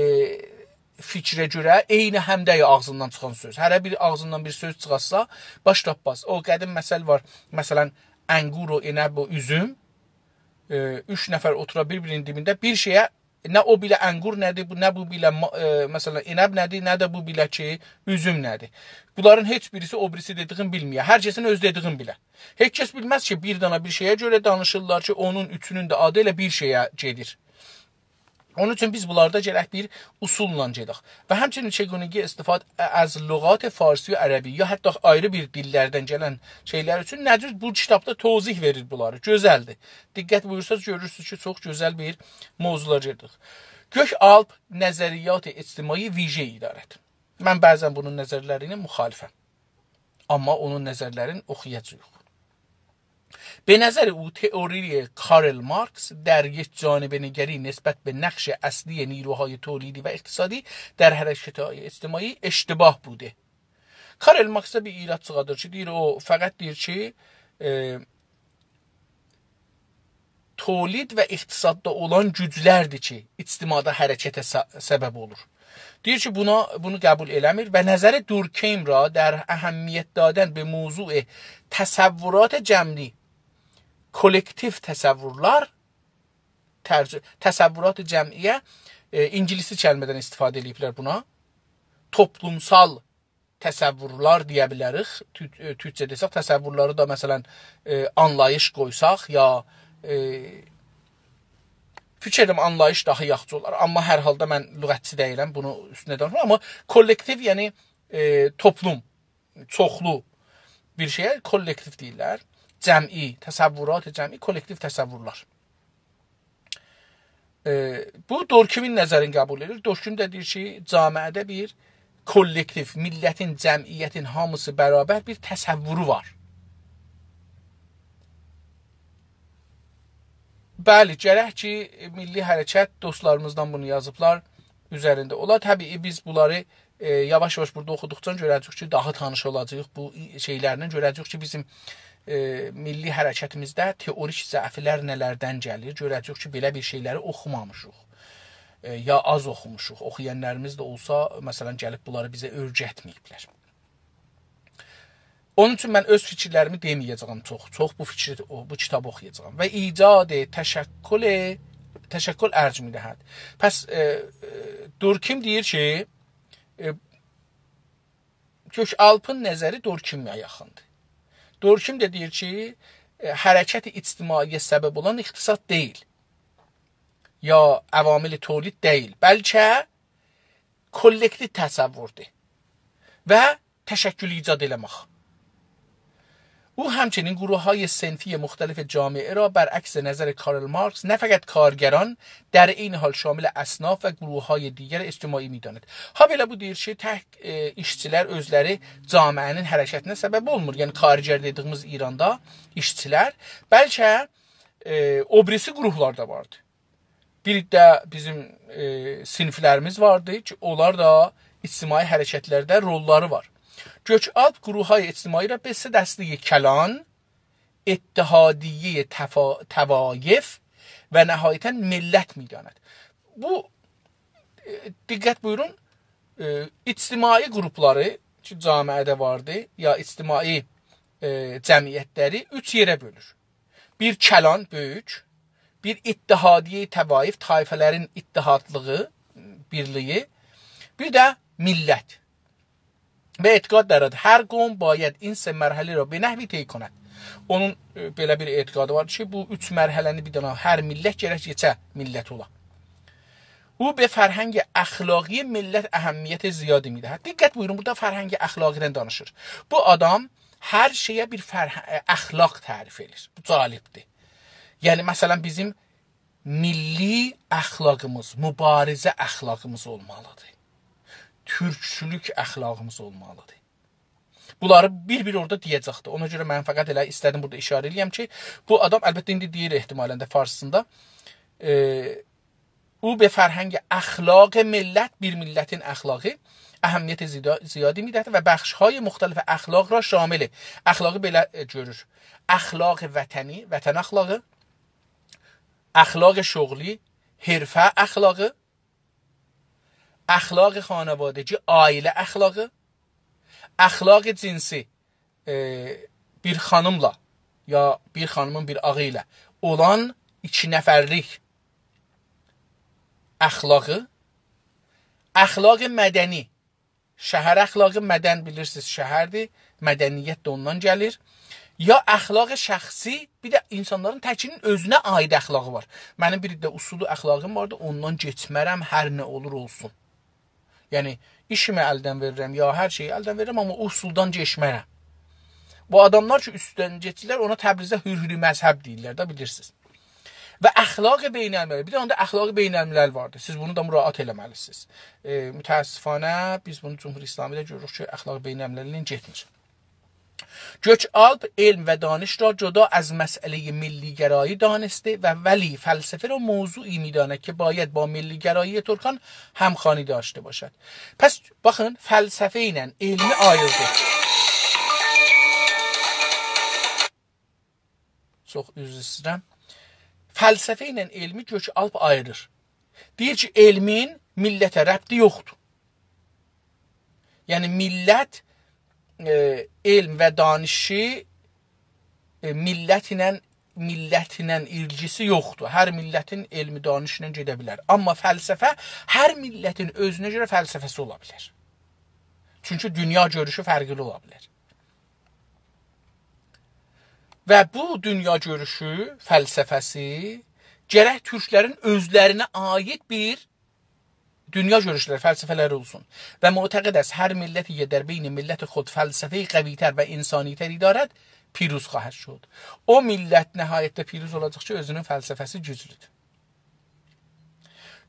فیکره گؤره عینی همده‌یه آغزیندان چیخان سؤز. هره بیر آغزیندان بیر سؤز چیخارتسا، باش تاپماز. او قدیم مثل وار، مثلا، انگور و عنب و اوزوم، ائ، اوچ نفر اوتورا بیر-بیرینین دیبینده بیر شئیه، نه او بیله انگور نه‌دیر، بو، نه بو بیله ما-، ائ، مثلا، عنب نه‌دیر، نه ده بو بیله کی، اوزوم نه‌دیر. بونلارین هئچ بیریسی او بیریسی دئدیگین بیلمه‌یه. هر کسین اؤز دئدیگین بیله. هئچ کس بیلمز کی، بیر دنه بیر شئیه گؤره دانیشیرلار کی، اونون اوچونون ده آدی ائله بیر شئیه گئدیر. اونون اوچون بیز بونلاردا گرک بیر اصوللا گئدک. و همچنین چگونگی استفاده از لغات فارسی و عربی یا حتی آیری بیر دیللردن گلن شئیلر اوچون نه جور بو کیتابدا توضیح وئریر بونلاری. گؤزلدیر. دقت بویورسانیز گؤرورسونوز کی، چوخ گؤزل بیر موضوعلار گئدیریک. گؤک‌آلپ نظریات اجتماعی ویژه‌ای دارد. من بعضا بونون نظرلرینه مخالفم. آمما اونون نظرلرینی اوخویاجاغیق. به نظر او، تئوری کارل مارکس در یک جانبه‌نگری نسبت به نقش اصلی نیروهای تولیدی و اقتصادی در حرکت‌های اجتماعی اشتباه بوده. کارل مارکس دا بیر ایراد چیخادیر کی، دئییر، او فقط دئییر کی، ائ، تولید و اقتصاددا اولان گوجلردیر کی، اجتماعدا حرکته س-، سبب اولور. دئییر کی، بونا، بونو قبول ائله‌میر و نظر دورکهایم را در اهمیت دادن به موضوع تصورات جمعی، کولکتیو تصورلر، ترج-، تصورات جمعیه، ائ، اینگیلیسی کلمه‌دن استفاده ائله‌ییبلر بونا. توپلومسال تصورلر دئیه بیلریک. تو-، ائ، تورکجه دئسک، تصورلری ده، مثلا، ائ، آنلاییش قویساق، یا، ائ، فیکیر ائدیرم، آنلاییش داها یاخشی اولار. آمما هر حالدا من لغتچی دئییلم، بونو اوستونده دانیشمیرام. آمما کولکتیو، یعنی، ائ، توپلوم، چوخلو بیر شئیه کولکتیو دئییرلر. جمعی، تصورات جمعی، کولکتیو تصورلر. ائ، بو دورکیمین نظرینی قبول ائدیر. دورکیم ده دئییر کی، جامعه‌ده بیر کولکتیو، میللتین، جمعیتین هامیسی برابر بیر تصورو وار. بلی، گرک کی، میللی حرکت، دوستلاریمیزدان بونو یازیبلار، اوزرینده اولا. طبیعی، بیز بونلاری ائ، یاواش-یاواش بورادا اوخودوقجا گؤره‌جه‌ییک کی، داها تانیش اولاجاغیق بو ای-، شئیلرله. گؤره‌جه‌ییک کی، بیزیم، ائ، میللی حرکتیمیزده تئوریک ضعفلر نه‌لردن گلیر. گؤره‌جه‌ییک کی، بئله بیر شئیلری اوخومامیشیق. ائ، یا آز اوخوموشوق. اوخویانلاریمیز دا اولسا، مثلا، گلیب بونلاری بیزه اؤیرتمه‌ییبلر. اونون اوچون من اؤز فیکیرلریمی دئمه‌یه‌جه‌یم چوخ. چوخ بو فیکری، او، بو کیتابی اوخویاجاغام. و ایجاد تشکل، تشکل ارج می‌دهد. پس، ائ، ائ، دورکیم دئییر کی، ائ، گؤک‌آلپین نظری دورکیمه یاخیندیر. دورکیم ده دئییر کی، ائ، حرکت اجتماعیه سبب اولان اقتصاد دئییل، یا عوامل تولید دئییل، بلکه کولکتیو تصوردور و تشکل ایجاد ائله‌مک. او همچنین گروه‌های صنفی مختلف جامعه را برعکس نظر کارل مارکس نه فقط کارگران، در عین حال شامل اصناف و گروه‌های دیگر اجتماعی می‌داند. هابئله بو دئییر کی، تک، ائ، ایشچیلر اؤزلری جامعه‌نین حرکتینه سبب اولمور. یعنی کارگر دئدیییمیز ایراندا ایشچیلر، بلکه، ائ، او بیریسی گروهلار دا واردی. بیر ده بیزیم، ائ، صینیفلریمیز واردی کی، اونلار دا اجتماعی حرکتلرده روللاری وار. گؤک‌آلپ گروه‌های اجتماعی را به سه دستهٔ کلان، اتحادیهٔ تفا-، طوایف و نهایتاً ملت می‌داند. بو، ائ، دقت بویورون، ائ، اجتماعی گروپلاری کی، جامعه‌ده واردی، یا اجتماعی، ائ، جمعیتلری اوچ یئره بؤلور. بیر کلان، بؤیوک، بیر اتحادیهٔ طوایف، طایفه‌لرین اتحادلیغی، بیرلیگی، بیر ده ملت. و اعتقاد دارد هر قوم باید این سه مرحله را به نحوی طی کند. اونون، ائ، بئله بیر اعتقادی وار کی، بو اوچ مرحله‌نی بیر دنه هر ملت گرک کئچه ملت اولا. او به فرهنگ اخلاقی ملت اهمیت زیادی می‌دهد. دقت بویورون، بورادا فرهنگ اخلاقی‌دن دانیشیر. بو آدام هر شئیه بیر فرهنگ، اخلاق تعریف ائدیر. بو جالبدیر. یعنی، مثلا، بیزیم میللی اخلاقیمیز، مبارزه اخلاقیمیز اولمالیدیر. تورکچولوک اخلاقیمیز اولمالیدیر. بونلاری بیر-بیر اورادا دئیه‌جکدیر. اونا گؤره من فقط ائله ایسته‌دیم بورادا اشاره ائله‌یم کی، بو آدام، البته، ایندی دئییر احتمالاً ده فارسی‌سیندا، ائ، او به فرهنگ اخلاق ملت، بیر میللتین اخلاقی، اهمیت زیادا-، زیادی می‌دهد و بخش‌های مختلف اخلاق را شامل، اخلاقی بئله، ائ، گؤرور. اخلاق وطنی، وطن اخلاقی، اخلاق شغلی، حرفه اخلاقی، اخلاق خانوادگی، عائله اخلاقی، اخلاق جنسی، ائ، بیر خانیملا یا بیر خانیمین بیر آغا ایله اولان ایکی نفرلیک اخلاقی، اخلاق مدنی، شهر اخلاقی، مدن بیلیرسینیز شهردیر، مدنیت ده اوندان گلیر. یا اخلاق شخصی، بیر ده اینسانلارین تکینین اؤزونه عاید اخلاقی وار. منیم بیر ده اصولو اخلاقیم واردی، اوندان کئچمرم، هر نه اولور اولسون. یعنی، ایشیمی الدن وئریرم، یا هر شئیی الدن وئریرم، آمما او اصولدان کئچمرم. بو آداملار کی، اوستدن کئچیرلر، اونا تبریزده حرمتی مذهب دئییرلر ده، بیلیرسینیز. و اخلاق بین‌الملل، بیر دنه ده اخلاق بین‌الملل واردی. سیز بونو دا مراعات ائله‌مه‌لیسینیز. ائ، متأسفانه بیز بونو جمهوری اسلامی‌ده گؤروروک کی، اخلاق بین‌المللی گئتمیر. گؤک‌آلپ علم و دانش را جدا از مسئلهٔ ملی‌گرایی دانسته و ولی فلسفه را موضوعی می‌داند که باید با ملی‌گرایی ترکان همخوانی داشته باشد. پس باخین، فلسفه ایله علمی آییردی. چوخ عذر ایسته‌ییرم. فلسفه ایله علمی گؤک‌آلپ آییریر. دئییر کی، علمین میللته ربطی یوخدور. یعنی، میللت، ائ، علم و دانشی، ائ، میللت ایله، میللت ایله ایلگیسی یوخدور. هر میللتین علمی دانشی ایله گئده بیلر. آمما فلسفه هر میللتین اؤزونه گؤره فلسفه‌سی اولا بیلر. چونکی دونیا گؤروشو فرقلی اولا بیلر. و بو دونیا گؤروشو، فلسفه‌سی گرک تورکلرین اؤزلرینه عاید بیر دونیا گؤروشلری، فلسفه‌لری اولسون. و معتقد است هر ملتی که در بین ملت خود فلسفه‌ای قوی‌تر و انسانی‌تری دارد، پیروز خواهد شد. او میللت نهایتده پیروز اولاجاق کی، اؤزونون فلسفه‌سی گوجلودور.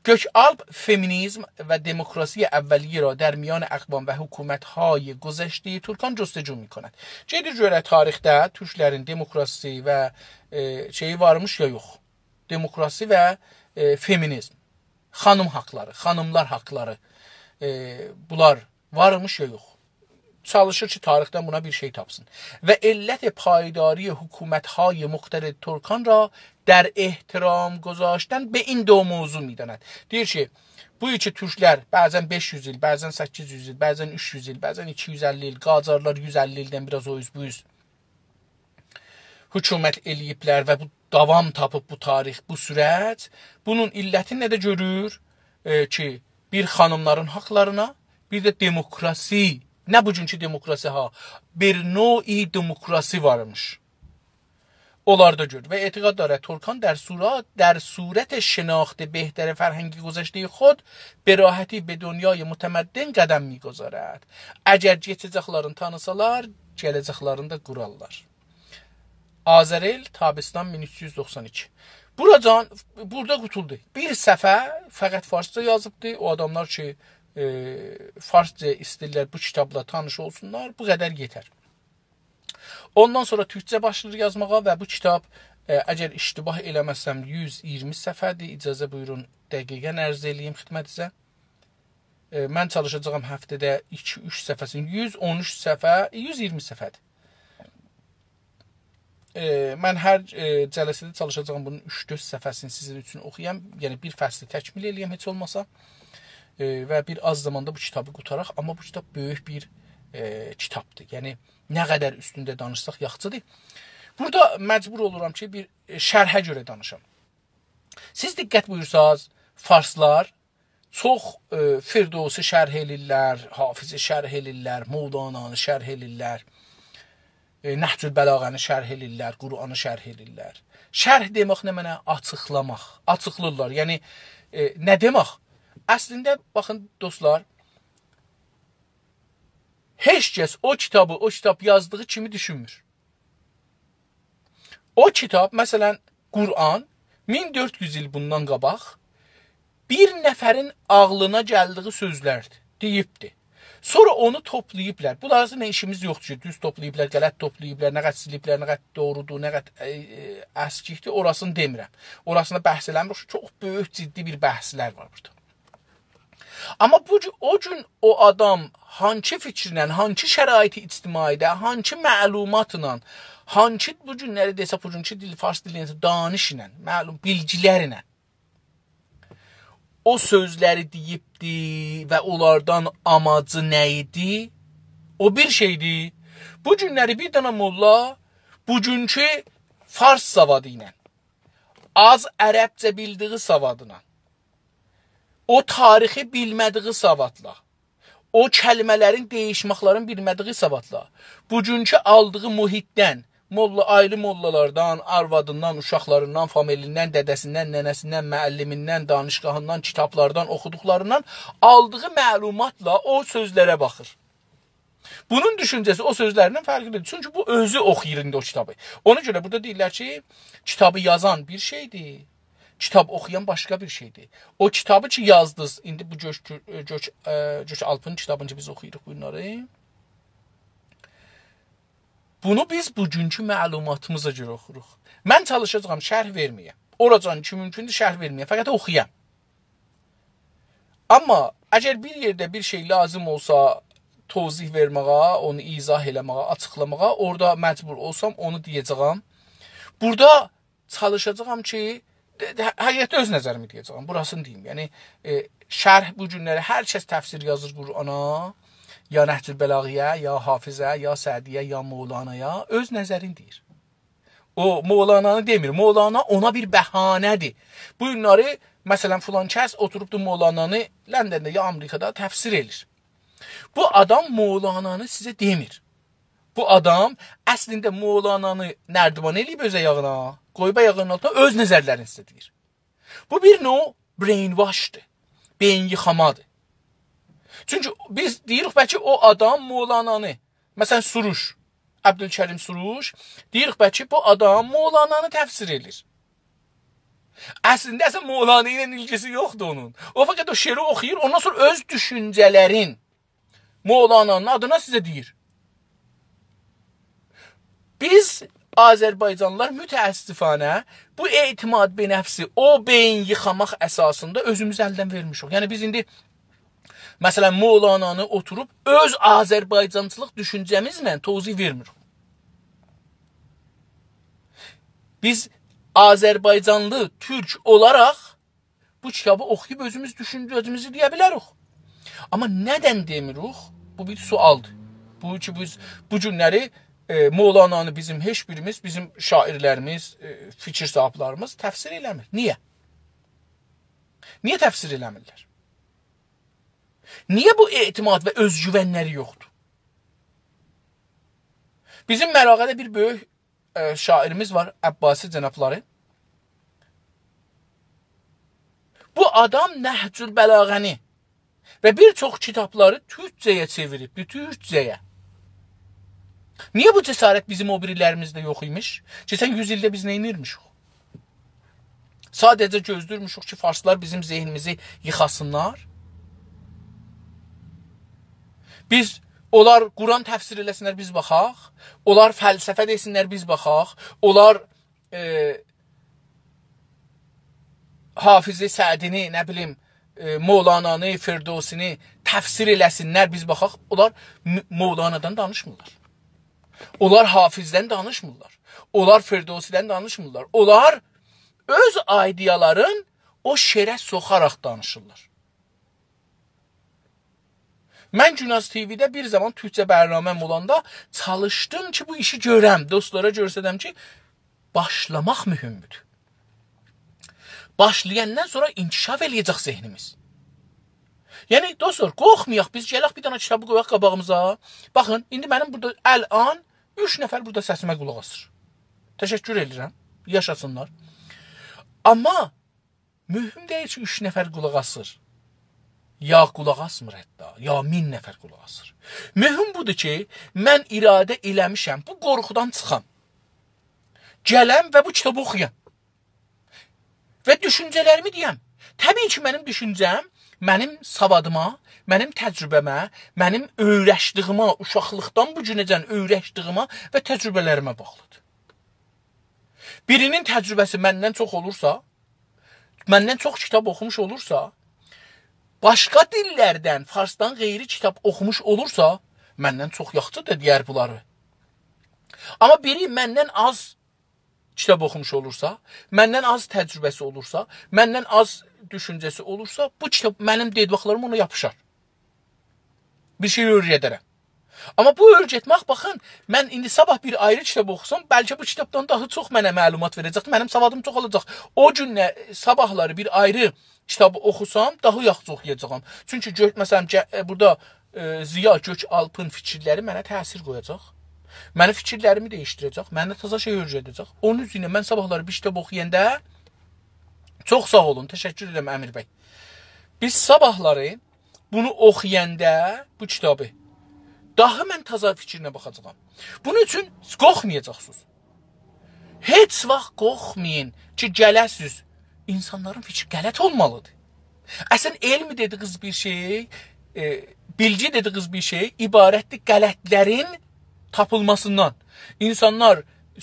گؤک‌آلپ فمینیزم و دموکراسی اولیه را در میان اقوام و حکومت‌های گذشتهٔ ترکان جستجو می‌کند. گئدیر گؤره تاریخده تورکلرین دموکراسی و، ائ، شئیی وارمیش یا یوخ. دموکراسی و، ائ، فمینیزم. خانیم حاقلاری، خانیملار حاقلاری، ائ، بونلار وارمیش یا یوخ. چالیشیر کی، تاریخدن بونا بیر شئی تاپسین. و علت پایداری حکومت‌های مقتدر ترکان را در احترام گذاشتن به این دو موضوع می‌داند. دئییر کی، بو کی تورکلر بعضا بئش یوز ایل، بعضا سککیز یوز ایل، بعضا اوچ یوز ایل، بعضا ایکی یوز اللی ایل، قاجارلار یوز اللی ایلدن بیر آز او اوز بو اوز حکومت ائله‌ییبلر و بو داوام تاپیب بو تاریخ، بو سورج. بونون علتینی ده گؤرور، ائ، کی، بیر خانیملارین حاقلارینا، بیر ده دموکراسی، نه بوگونکو دموکراسی ها، بیر نوع دموکراسی وارمیش. اونلاردا گؤرور. و اعتقاد دارد ترکان در صورت، در صورت شناخت بهتر فرهنگ گذشتهٔ خود به راحتی به دنیای متمدن قدم می‌گذارد. اگر کئچه‌جکلرینی تانیسالار، گله‌جکلرینی ده قورارلار. آذرایل، تابستان مین اوچ یوز دوخسان ایکی. بوراجان، بورادا قوتولدو. بیر صفحه فقط فارسجا یازیبدی. او آداملار کی، ائ، فارسجا ایسته‌ییرلر بو کیتابلا تانیش اولسونلار، بو قدر یئتر. اوندان سونرا تورکجه باشلاییر یازماغا و بو کیتاب، ائ، اگر اشتباه ائله‌مه‌سم، یوز ایگیرمی صفحه‌دیر. اجازه بویورون، دقیقاً عرض ائله‌ییم خدمتینیزه. ائ، من چالیشاجاغام هفته‌ده ایکی، اوچ صفحه‌سینی، یوز اون اوچ صفحه، یوز ایگیرمی صفحه‌دیر. ائ، من هر، ائ، جلسه‌ده چالیشاجاغام بونون اوچ-دؤرد صفحه‌سینی سیزین اوچون اوخویام. یعنی، بیر فصلی تکمیل ائله‌یم هئچ اولماسا. ائ، و بیر آز زاماندا بو کیتابی قوتاراق، آمما بو کیتاب بؤیوک بیر، ائ، کیتابدیر. یعنی، نه قدر اوستونده دانیشساق یاخشیدیر. بورادا مجبور اولورام کی، بیر، ائ، شرحه گؤره دانیشام. سیز دقت بویورساز، فارسلار چوخ، ائ، فردوسی شرح ائله‌ییرلر، حافظی شرح ائله‌ییرلر، مولانانی شرح ائله‌ییرلر، ائ، نهج‌البلاغه‌نی شرح ائله‌ییرلر، قرآنی شرح ائله‌ییرلر. شرح دئمک نمنه؟ آچیقلاماق. آچیقلیرلار. یعنی، ائ، نه دئمک؟ اصلینده، باخین، دوستلار، هئچ کس او کیتابی، او کیتاب یازدیغی کیمی دوشونمور. او کیتاب، مثلا، قرآن، مین دؤرد یوز ایل بوندان قاباق بیر نفرین عاغلینا گلدیگی سؤزلردیر، دئییبدیر. سونرا اونو توپلاییبلار. بونلارلا ایشیمیز یوخدور کی، دوز توپلاییبلار، غلط توپلاییبلار، نه قدر سیلیبلر، نه قدر دوغرودور، نه قدر، ائ، ائ، اسکیکدیر، اوراسینی دئمیرم. اوراسیندا بحث ائله‌میریک، چوخ بؤیوک، جدی بیر بحثلر وار بورادا. آمما بو گون، او گون او آدام هانسی فیکیرله، هانسی شرایط اجتماعی‌ده، هانسی معلوماتلا، هانسی بو گونلری دئسه، بوگونکو دیل، فارس دیلی دئسه، دانش ایله، معلوم بیلگیلر ایله او سؤزلری دئییبدی و اونلاردان آماجی نه ایدی؟ او بیر شئیدیر. بو گونلری بیر دنه موللا بوگونکو فارس سوادی ایله، آز عربجه بیلدیگی سوادلا، او تاریخی بیلمه‌دیگی سوادلا، او کلمه‌لرین دییشمکلرین بیلمه‌دیگی سوادلا، بوگونکو آلدیغی محیطدن، موللا، آیری موللالاردان، آروادیندان، اوشاقلاریندان، فامیلیندن، دده‌سیندن، ننه‌سیندن، معلمیندن، دانشگاهیندان، کیتابلاردان، اوخودوقلاریندان آلدیغی معلوماتلا او سؤزلره باخیر. بونون دوشونجه‌سی او سؤزلرینن فرقلیدیر. چونکی بو اؤزو اوخویور ایندی او کیتابی. اونا گؤره بورادا دئییرلر کی، کیتابی یازان بیر شئیدیر، کیتاب اوخویان باشقا بیر شئیدیر. او کیتابی کی یازدینیز، ایندی بو گؤک، گؤک، ائ، گؤک‌آلپین کیتابینی کی بیز اوخویوروق بونلاری. بونو بیز بوگونکو معلوماتیمیزا گؤره اوخوروق. من چالیشاجاغام شرح وئرمه‌یم. اوراجان کی مومکوندور شرح وئرمه‌یم. فقط اوخویام. آمما اگر بیر یئرده بیر شئی لازیم اولسا توضیح وئرمه‌یه، اونو ایضاح ائله‌مه‌یه، آچیقلاماغا، اورادا مجبور اولسام اونو دئیه‌جه‌یم. بورادا چالیشاجاغام کی، ده-، ده-، حقیقتده اؤز نظریمی دئیه‌جه‌یم. بوراسینی دئییم. یعنی، ائ، شرح بو گونلری هر کس تفسیر یازیر قرآنا، یا نهج‌البلاغه‌یه، یا حافظه، یا سعدی‌یه، یا مولانایا، اؤز نظرینی دئییر. او مولانانی دئمیر. مولانا اونا بیر بهانه‌دیر. بو گونلری، مثلا، فلان کس اوتوروبدور مولانانی لندنده یا آمریکادا تفسیر ائله‌ییر. بو آدام مولانانی سیزه دئمیر. بو آدام اصلینده مولانانی نردیوان ائله‌ییب اؤز آیاغینا، قویوب آیاغینین آلتینا، اؤز نظرلرینی سیزه دئییر. بو بیر نوع brainwashدیر، بئیین ییخامادیر. چونکی بیز دئییریک، بلکه او آدام مولانانی، مثلا، سروش، عبدالکریم سروش، دئییریک، بلکه بو آدام مولانانی تفسیر ائدیر. اصلینده، اصلا مولانا ایله ایلگیسی یوخدور اونون. او فقط او شعری اوخویور، اوندان سونرا اؤز دوشونجه‌لرین مولانانین آدینا سیزه دئییر. بیز آذربایجانلیلار متأسفانه بو اعتماد به نفسی، او بئیین ییخاماق اساسیندا اؤزوموزو الدن وئرمیشیک. یعنی بیز ایندی، مثلا، مولانانی اوتوروب اؤز آذربایجانچیلیق دوشونجه‌میزله توضیح وئرمیریک. بیز آذربایجانلی تورک اولاراق بو کیتابی اوخویوب اؤزوموز دوشونجه‌میزی دئیه بیلریک. آمما ندن دئمیریک؟ بو بیر سؤالدیر. بو کی، بیز بو گونلری، ائ، مولانانی بیزیم هئچ بیریمیز، بیزیم شاعرلریمیز، ائ، فیکیر صاحیبلریمیز تفسیر ائله‌میر. نییه؟ نییه تفسیر ائله‌میرلر؟ نییه بو اعتماد و اؤزگوونلری یوخدور؟ بیزیم مراغه‌ده بیر بؤیوک، ائ، شاعریمیز وار، عباسی جنابلاری. بو آدام نهج‌البلاغه‌نی و بیر چوخ کیتابلاری تورکجه‌یه چئویریبدیر، تورکجه‌یه. نییه بو جسارت بیزیم او بیریلریمیزده یوخ ایمیش؟ کئچن یوز ایلده بیز نه ائدیرمیشیک؟ ساده‌جه گؤزله‌ییرمیشیک کی، فارسلار بیزیم ذهنیمیزی ییخاسینلار. بیز، اونلار قرآن تفسیر ائله‌سینلر، بیز باخاق. اونلار فلسفه دئسینلر، بیز باخاق. اونلار، ائ، حافظی، سعدینی، نه بیلیم، ائ، مولانانی، فردوسی‌نی تفسیر ائله‌سینلر، بیز باخاق. اونلار م-، مولانادان دانیشمیرلار. اونلار حافظدن دانیشمیرلار. اونلار فردوسی‌دن دانیشمیرلار. اونلار اؤز ایده‌یالارین او شعره سوخاراق دانیشیرلار. من گوناز تی‌وی‌ده بیر زامان تورکجه برنامه‌م اولاندا چالیشدیم کی، بو ایشی گؤرم، دوستلارا گؤسترم کی، باشلاماق مهمدور. باشلایاندان سونرا انکشاف ائله‌یه‌جک ذهنیمیز. یعنی، دوستلار، قورخمایاق، بیز گلک بیر دنه کیتابی قویاق قاباغیمیزا. باخین، ایندی منیم بورادا الان اوچ نفر بورادا سسیمه قولاق آسیر. تشکر ائدیرم. یاشاسینلار. آمما مهم دئییل کی، اوچ نفر قولاق آسیر. یا قولاق آسمیر حتی، یا مین نفر قولاق آسیر. مهم بودور کی، من اراده ائله‌میشم، بو قورخودان چیخام. گلم و بو کیتابی اوخویام. و دوشونجه‌لریمی دئیم. طبیعی کی، منیم دوشونجه‌م منیم سوادیما، منیم تجربه‌مه، منیم اؤیرشدیگیمه، اوشاقلیقدان بو گونه‌جن اؤیرشدیگیمه و تجربه‌لریمه باغلیدیر. بیری‌نین تجربه‌سی مندن چوخ اولورسا، مندن چوخ کیتاب اوخوموش اولورسا، باشقا دیللردن، فارسدان غیری کیتاب اوخوموش اولورسا، مندن چوخ یاخشیدیر دئیر بونلاری. آمما بیری مندن آز کیتاب اوخوموش اولورسا، مندن آز تجربه‌سی اولورسا، مندن آز دوشونجه‌سی اولورسا، بو کیتاب، منیم دئدیکلریم اونا یاپیشار. بیر شئی اؤیره‌درم. آمما بو اؤیرتمک، باخین، من ایندی صاباح بیر آیری کیتاب اوخوسام، بلکه بو کیتابدان داها چوخ منه معلومات وئره‌جک، منیم سوادیم چوخالاجاق. او گون نه، صاباحلاری بیر آیری کیتابی اوخوسام، داها یاخشی اوخویاجاغام. چونکی گؤ-، مثلا، گه-، ائ، بورادا، ائ، ضیا گؤک‌آلپین فیکیرلری منه تأثیر قویاجاق. منیم فیکیرلریمی دییشدیره‌جک، منه تازا شئی اؤیره‌ده‌جک. اونون اوچون من صاباحلاری بیر کیتاب اوخویاندا، چوخ ساغ اولون، تشکر ائدیرم امیر بی. بیز صاباحلاری بونو اوخویاندا بو کیتابی، داها من تازا فیکرینه باخاجاغام. بونون اوچون قورخمایاجاقسینیز. هئچ واخت قورخمایین کی، گله‌سیز. اینسانلارین فیکری غلط اولمالیدیر. اصلاً علم دئدیگینیز بیر شئی، ائ، بیلگی دئدیگینیز بیر شئی عبارتدیر غلطلرین تاپیلماسیندان. اینسانلار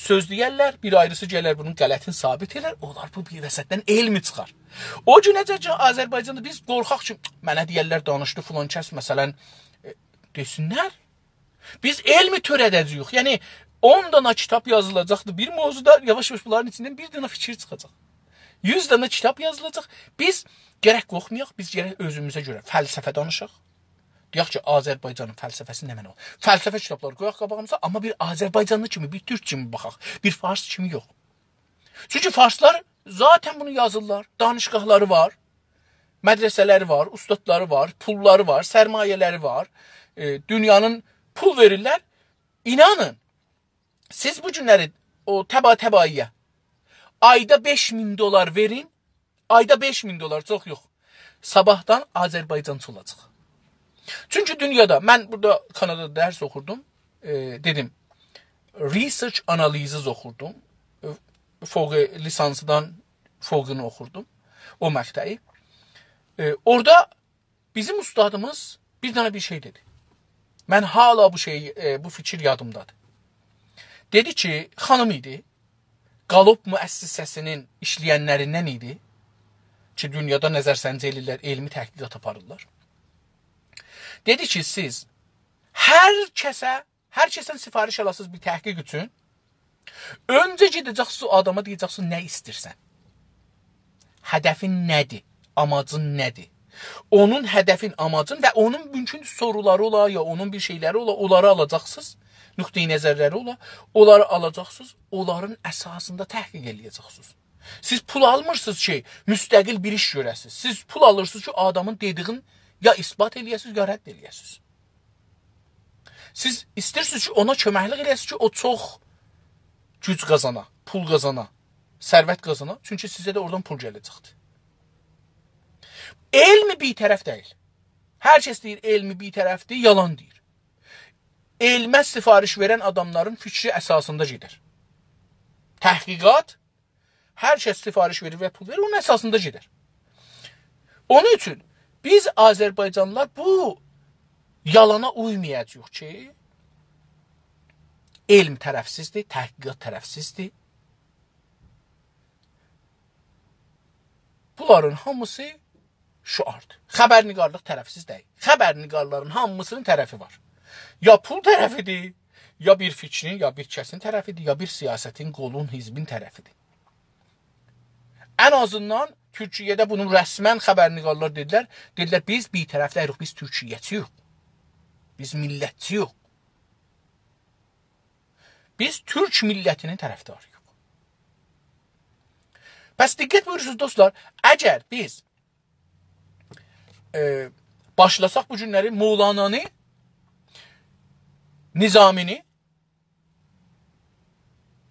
سؤز دئیرلر، بیر آیریسی گلر بونون غلطینی ثابت ائدر، اولار بو بیر وسطدن علمی چیخار. او گونه‌جه کی، آذربایجاندا بیز قورخاق کی، منه دئیرلر، دانیشدی فلان کس، مثلاً، ائ، دئسینلر. بیز علمی تؤره‌ده‌جه‌ییک. یعنی، اون دانا کیتاب یازیلاجاقدیر بیر موضوعدا، یاواش-یاواش بونلارین ایچیندن بیر دانا فیکیر چیخاجاق. یوز دانا کیتاب یازیلاجاق. بیز گرک قورخمایاق، بیز گرک اؤزوموزه گؤره فلسفه دانیشاق. دئیک کی، آذربایجانین فلسفه‌سی نمنه اولور؟ فلسفه کیتابلاری قویاق قاباغیمیزا، آمما بیر آذربایجانلی کیمی، بیر تورک کیمی باخاق. بیر فارس کیمی یوخ. چونکی فارسلار ذاتاً بونو یازیرلار. دانشگاهلاری وار، مدرسه‌لری وار، استادلاری وار، پوللاری وار، سرمایه‌لری وار. ائ، دونیانین پول وئریرلر. اینانین، سیز بو گونلری او تبا تبایی‌یه آیدا بئش مین دلار وئرین، آیدا بئش مین دلار، چوخ یوخ. صاباحدان آذربایجانچی اولاجاق. چونکی دونیادا، من بورادا کانادادا درس اوخوردوم، ائ، دئدیم، research analysis اوخوردوم. ائ، فوق لیسانسدان فوقونو اوخوردوم، او مقطعی. ائ، اورادا بیزیم اوستادیمیز بیر دانا بیر شئی دئدی. من حالا بو شئی، ائ، بو فیکیر یادیمدادیر. دئدی کی، خانیم ایدی، گالوپ مؤسسه‌سینین ایشله‌ینلریندن ایدی کی، دونیادا نظرسنجی ائله‌ییرلر، علمی تحقیقات آپاریرلار. دئدی کی، سیز هر کسه، هر کسدن سفارش آلاسینیز بیر تحقیق اوچون، اؤنجه گئده‌جکسینیز او آداما، دئیه‌جکسینیز، نه ایسته‌ییرسن؟ هدفین نه‌دیر؟ آماجین نه‌دیر؟ اونون هدفین، آماجین و اونون مومکون سورولاری اولا، یا اونون بیر شئیلری اولا، اونلاری آلاجاقسینیز. نقطه‌ی نظرلری اولا، اونلاری آلاجاقسینیز، اونلارین اساسیندا تحقیق ائله‌یه‌جکسینیز. سیز پول آلمیرسینیز کی، مستقل بیر ایش گؤره‌سینیز. سیز پول آلیرسینیز کی، آدامین دئدیگین یا اثبات ائله‌یه‌سینیز، یا رد ائله‌یه‌سینیز. سیز ایسته‌ییرسینیز کی، اونا کؤمکلیک ائله‌یه‌سینیز کی، او چوخ گوج قازانا، پول قازانا، ثروت قازانا. چونکی سیزه ده اورادان پول گله‌جکدیر. علم بی‌طرف دئییل. هر کس دئییر، علم بی‌طرفدیر، یالان دئییر. علمه سفارش وئرن آداملارین فیکری اساسیندا گئدر. تحقیقات هر کس سفارش وئریر و پول وئریر، اونون اساسیندا گئدر. اونون اوچون بیز آذربایجانلیلار بو یالانا اویمایاجاغیق کی، علم طرفسیزدیر، تحقیقات طرفسیزدیر. بونلارین هامیسی شعاردیر. خبرنگارلیق طرفسیز دئییل. خبرنگارلارین هامیسینین طرفی وار. یا پول طرفیدیر، یا بیر فیکرین، یا بیر کسین طرفیدیر، یا بیر سیاستین، قولون، حزبین طرفیدیر. ان آزیندان تورکیه‌ده بونو رسماً خبرنگارلار دئدیلر. دئدیلر، «بیز بی‌طرف دئییلیک، بیز تورکیه‌چی‌یوخ. بیز میللتچی‌یوخ. بیز تورک میللتینین طرفداری‌ییق.» پس دقت بویورورسونوز، دوستلار، اگر بیز ائ، باشلاساق بو گونلری مولانانی، نظامی‌نی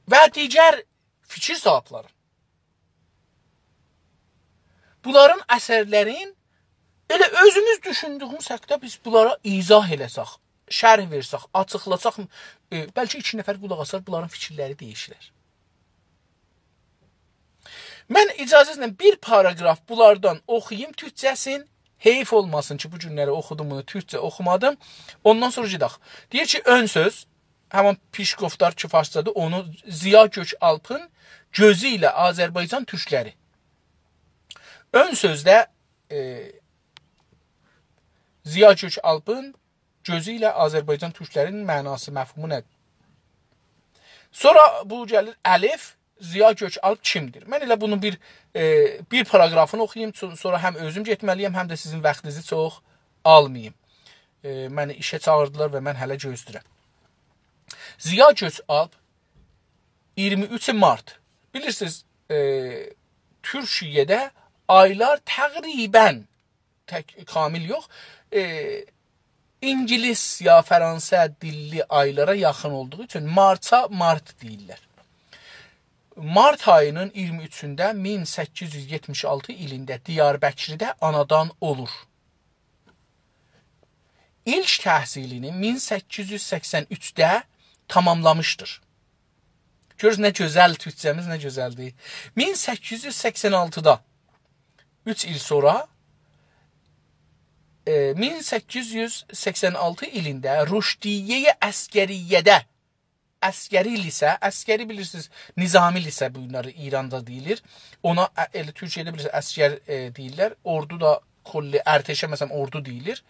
و دیگر فیکیر صاحیبلرین، بونلارین اثرلرین ائله اؤزوموز دوشوندویوموز حاقدا بیز بونلارا ایضاح ائله‌سک، شرح وئرسک، آچیقلاساق، ائ، بلکه ایکی نفر قولاق آسار، بونلارین فیکیرلری دییشیلر. من اجازه‌نیزله بیر پاراگراف بونلاردان اوخویوم تورکجه‌سین. حیف اولماسین کی، بو گونلری اوخودوم، بونو تورکجه اوخومادیم. اوندان سونرا گئدک. دئییر کی، اؤن سؤز، همان پیش‌گفتار کی، فارسجادیر، اونو ضیا گؤک‌آلپین «گؤزو ایله آذربایجان تورکلری». اؤن سؤزده، ائ، ضیا گؤک‌آلپین «گؤزو ایله آذربایجان تورکلری‌نین معناسی، مفهومو نه‌دیر؟» سونرا بو گلیر الف، ضیا گؤک‌آلپ کیمدیر؟ من ائله بونون بیر، ائ، بیر پاراگرافینی اوخویوم، سون-، سونرا هم اؤزوم گئتمه‌لی‌یم، هم ده سیزین واختینیزی چوخ آلماییم. ائ، منی ایشه چاغیردیلار و من هله گؤزله‌ییرم. ضیا گؤک‌آلپ، اییرمی اوچ مارت. بیلیرسینیز، ائ، تورکیه‌ده آیلار تقریباً، تک، کامل یوخ، ائ، اینگیلیس یا فرانسه دیللی آیلارا یاخین اولدوغو اوچون مارتا مارت دئییرلر. مارت آیی‌نین اییرمی اوچونده مین سککیز یوز یئتمیش آلتی ایلینده دیاربکرده آنادان اولور. ایلک تحصیلینی مین سککیز یوز سکسن اوچده تاماملامیشدیر. گؤرورسونوز، نه گؤزل، تورکجه‌میز نه گؤزلدیر. مین سککیز یوز سکسن آلتیدا، اوچ ایل سونرا، ائ، مین سککیز یوز سکسن آلتی ایلینده رشدیه‌ی عسکریه‌ده، عسکری لیسه، عسکری بیلیرسینیز، نظامی لیسه بونلاری ایراندا دئییلیر. اونا، ائ، ائله تورکیه‌ده بیلیرسینیز، عسکر، ائ، دئییرلر. اوردو دا کلی، ارتشه، مثلا، اوردو دئییلیر.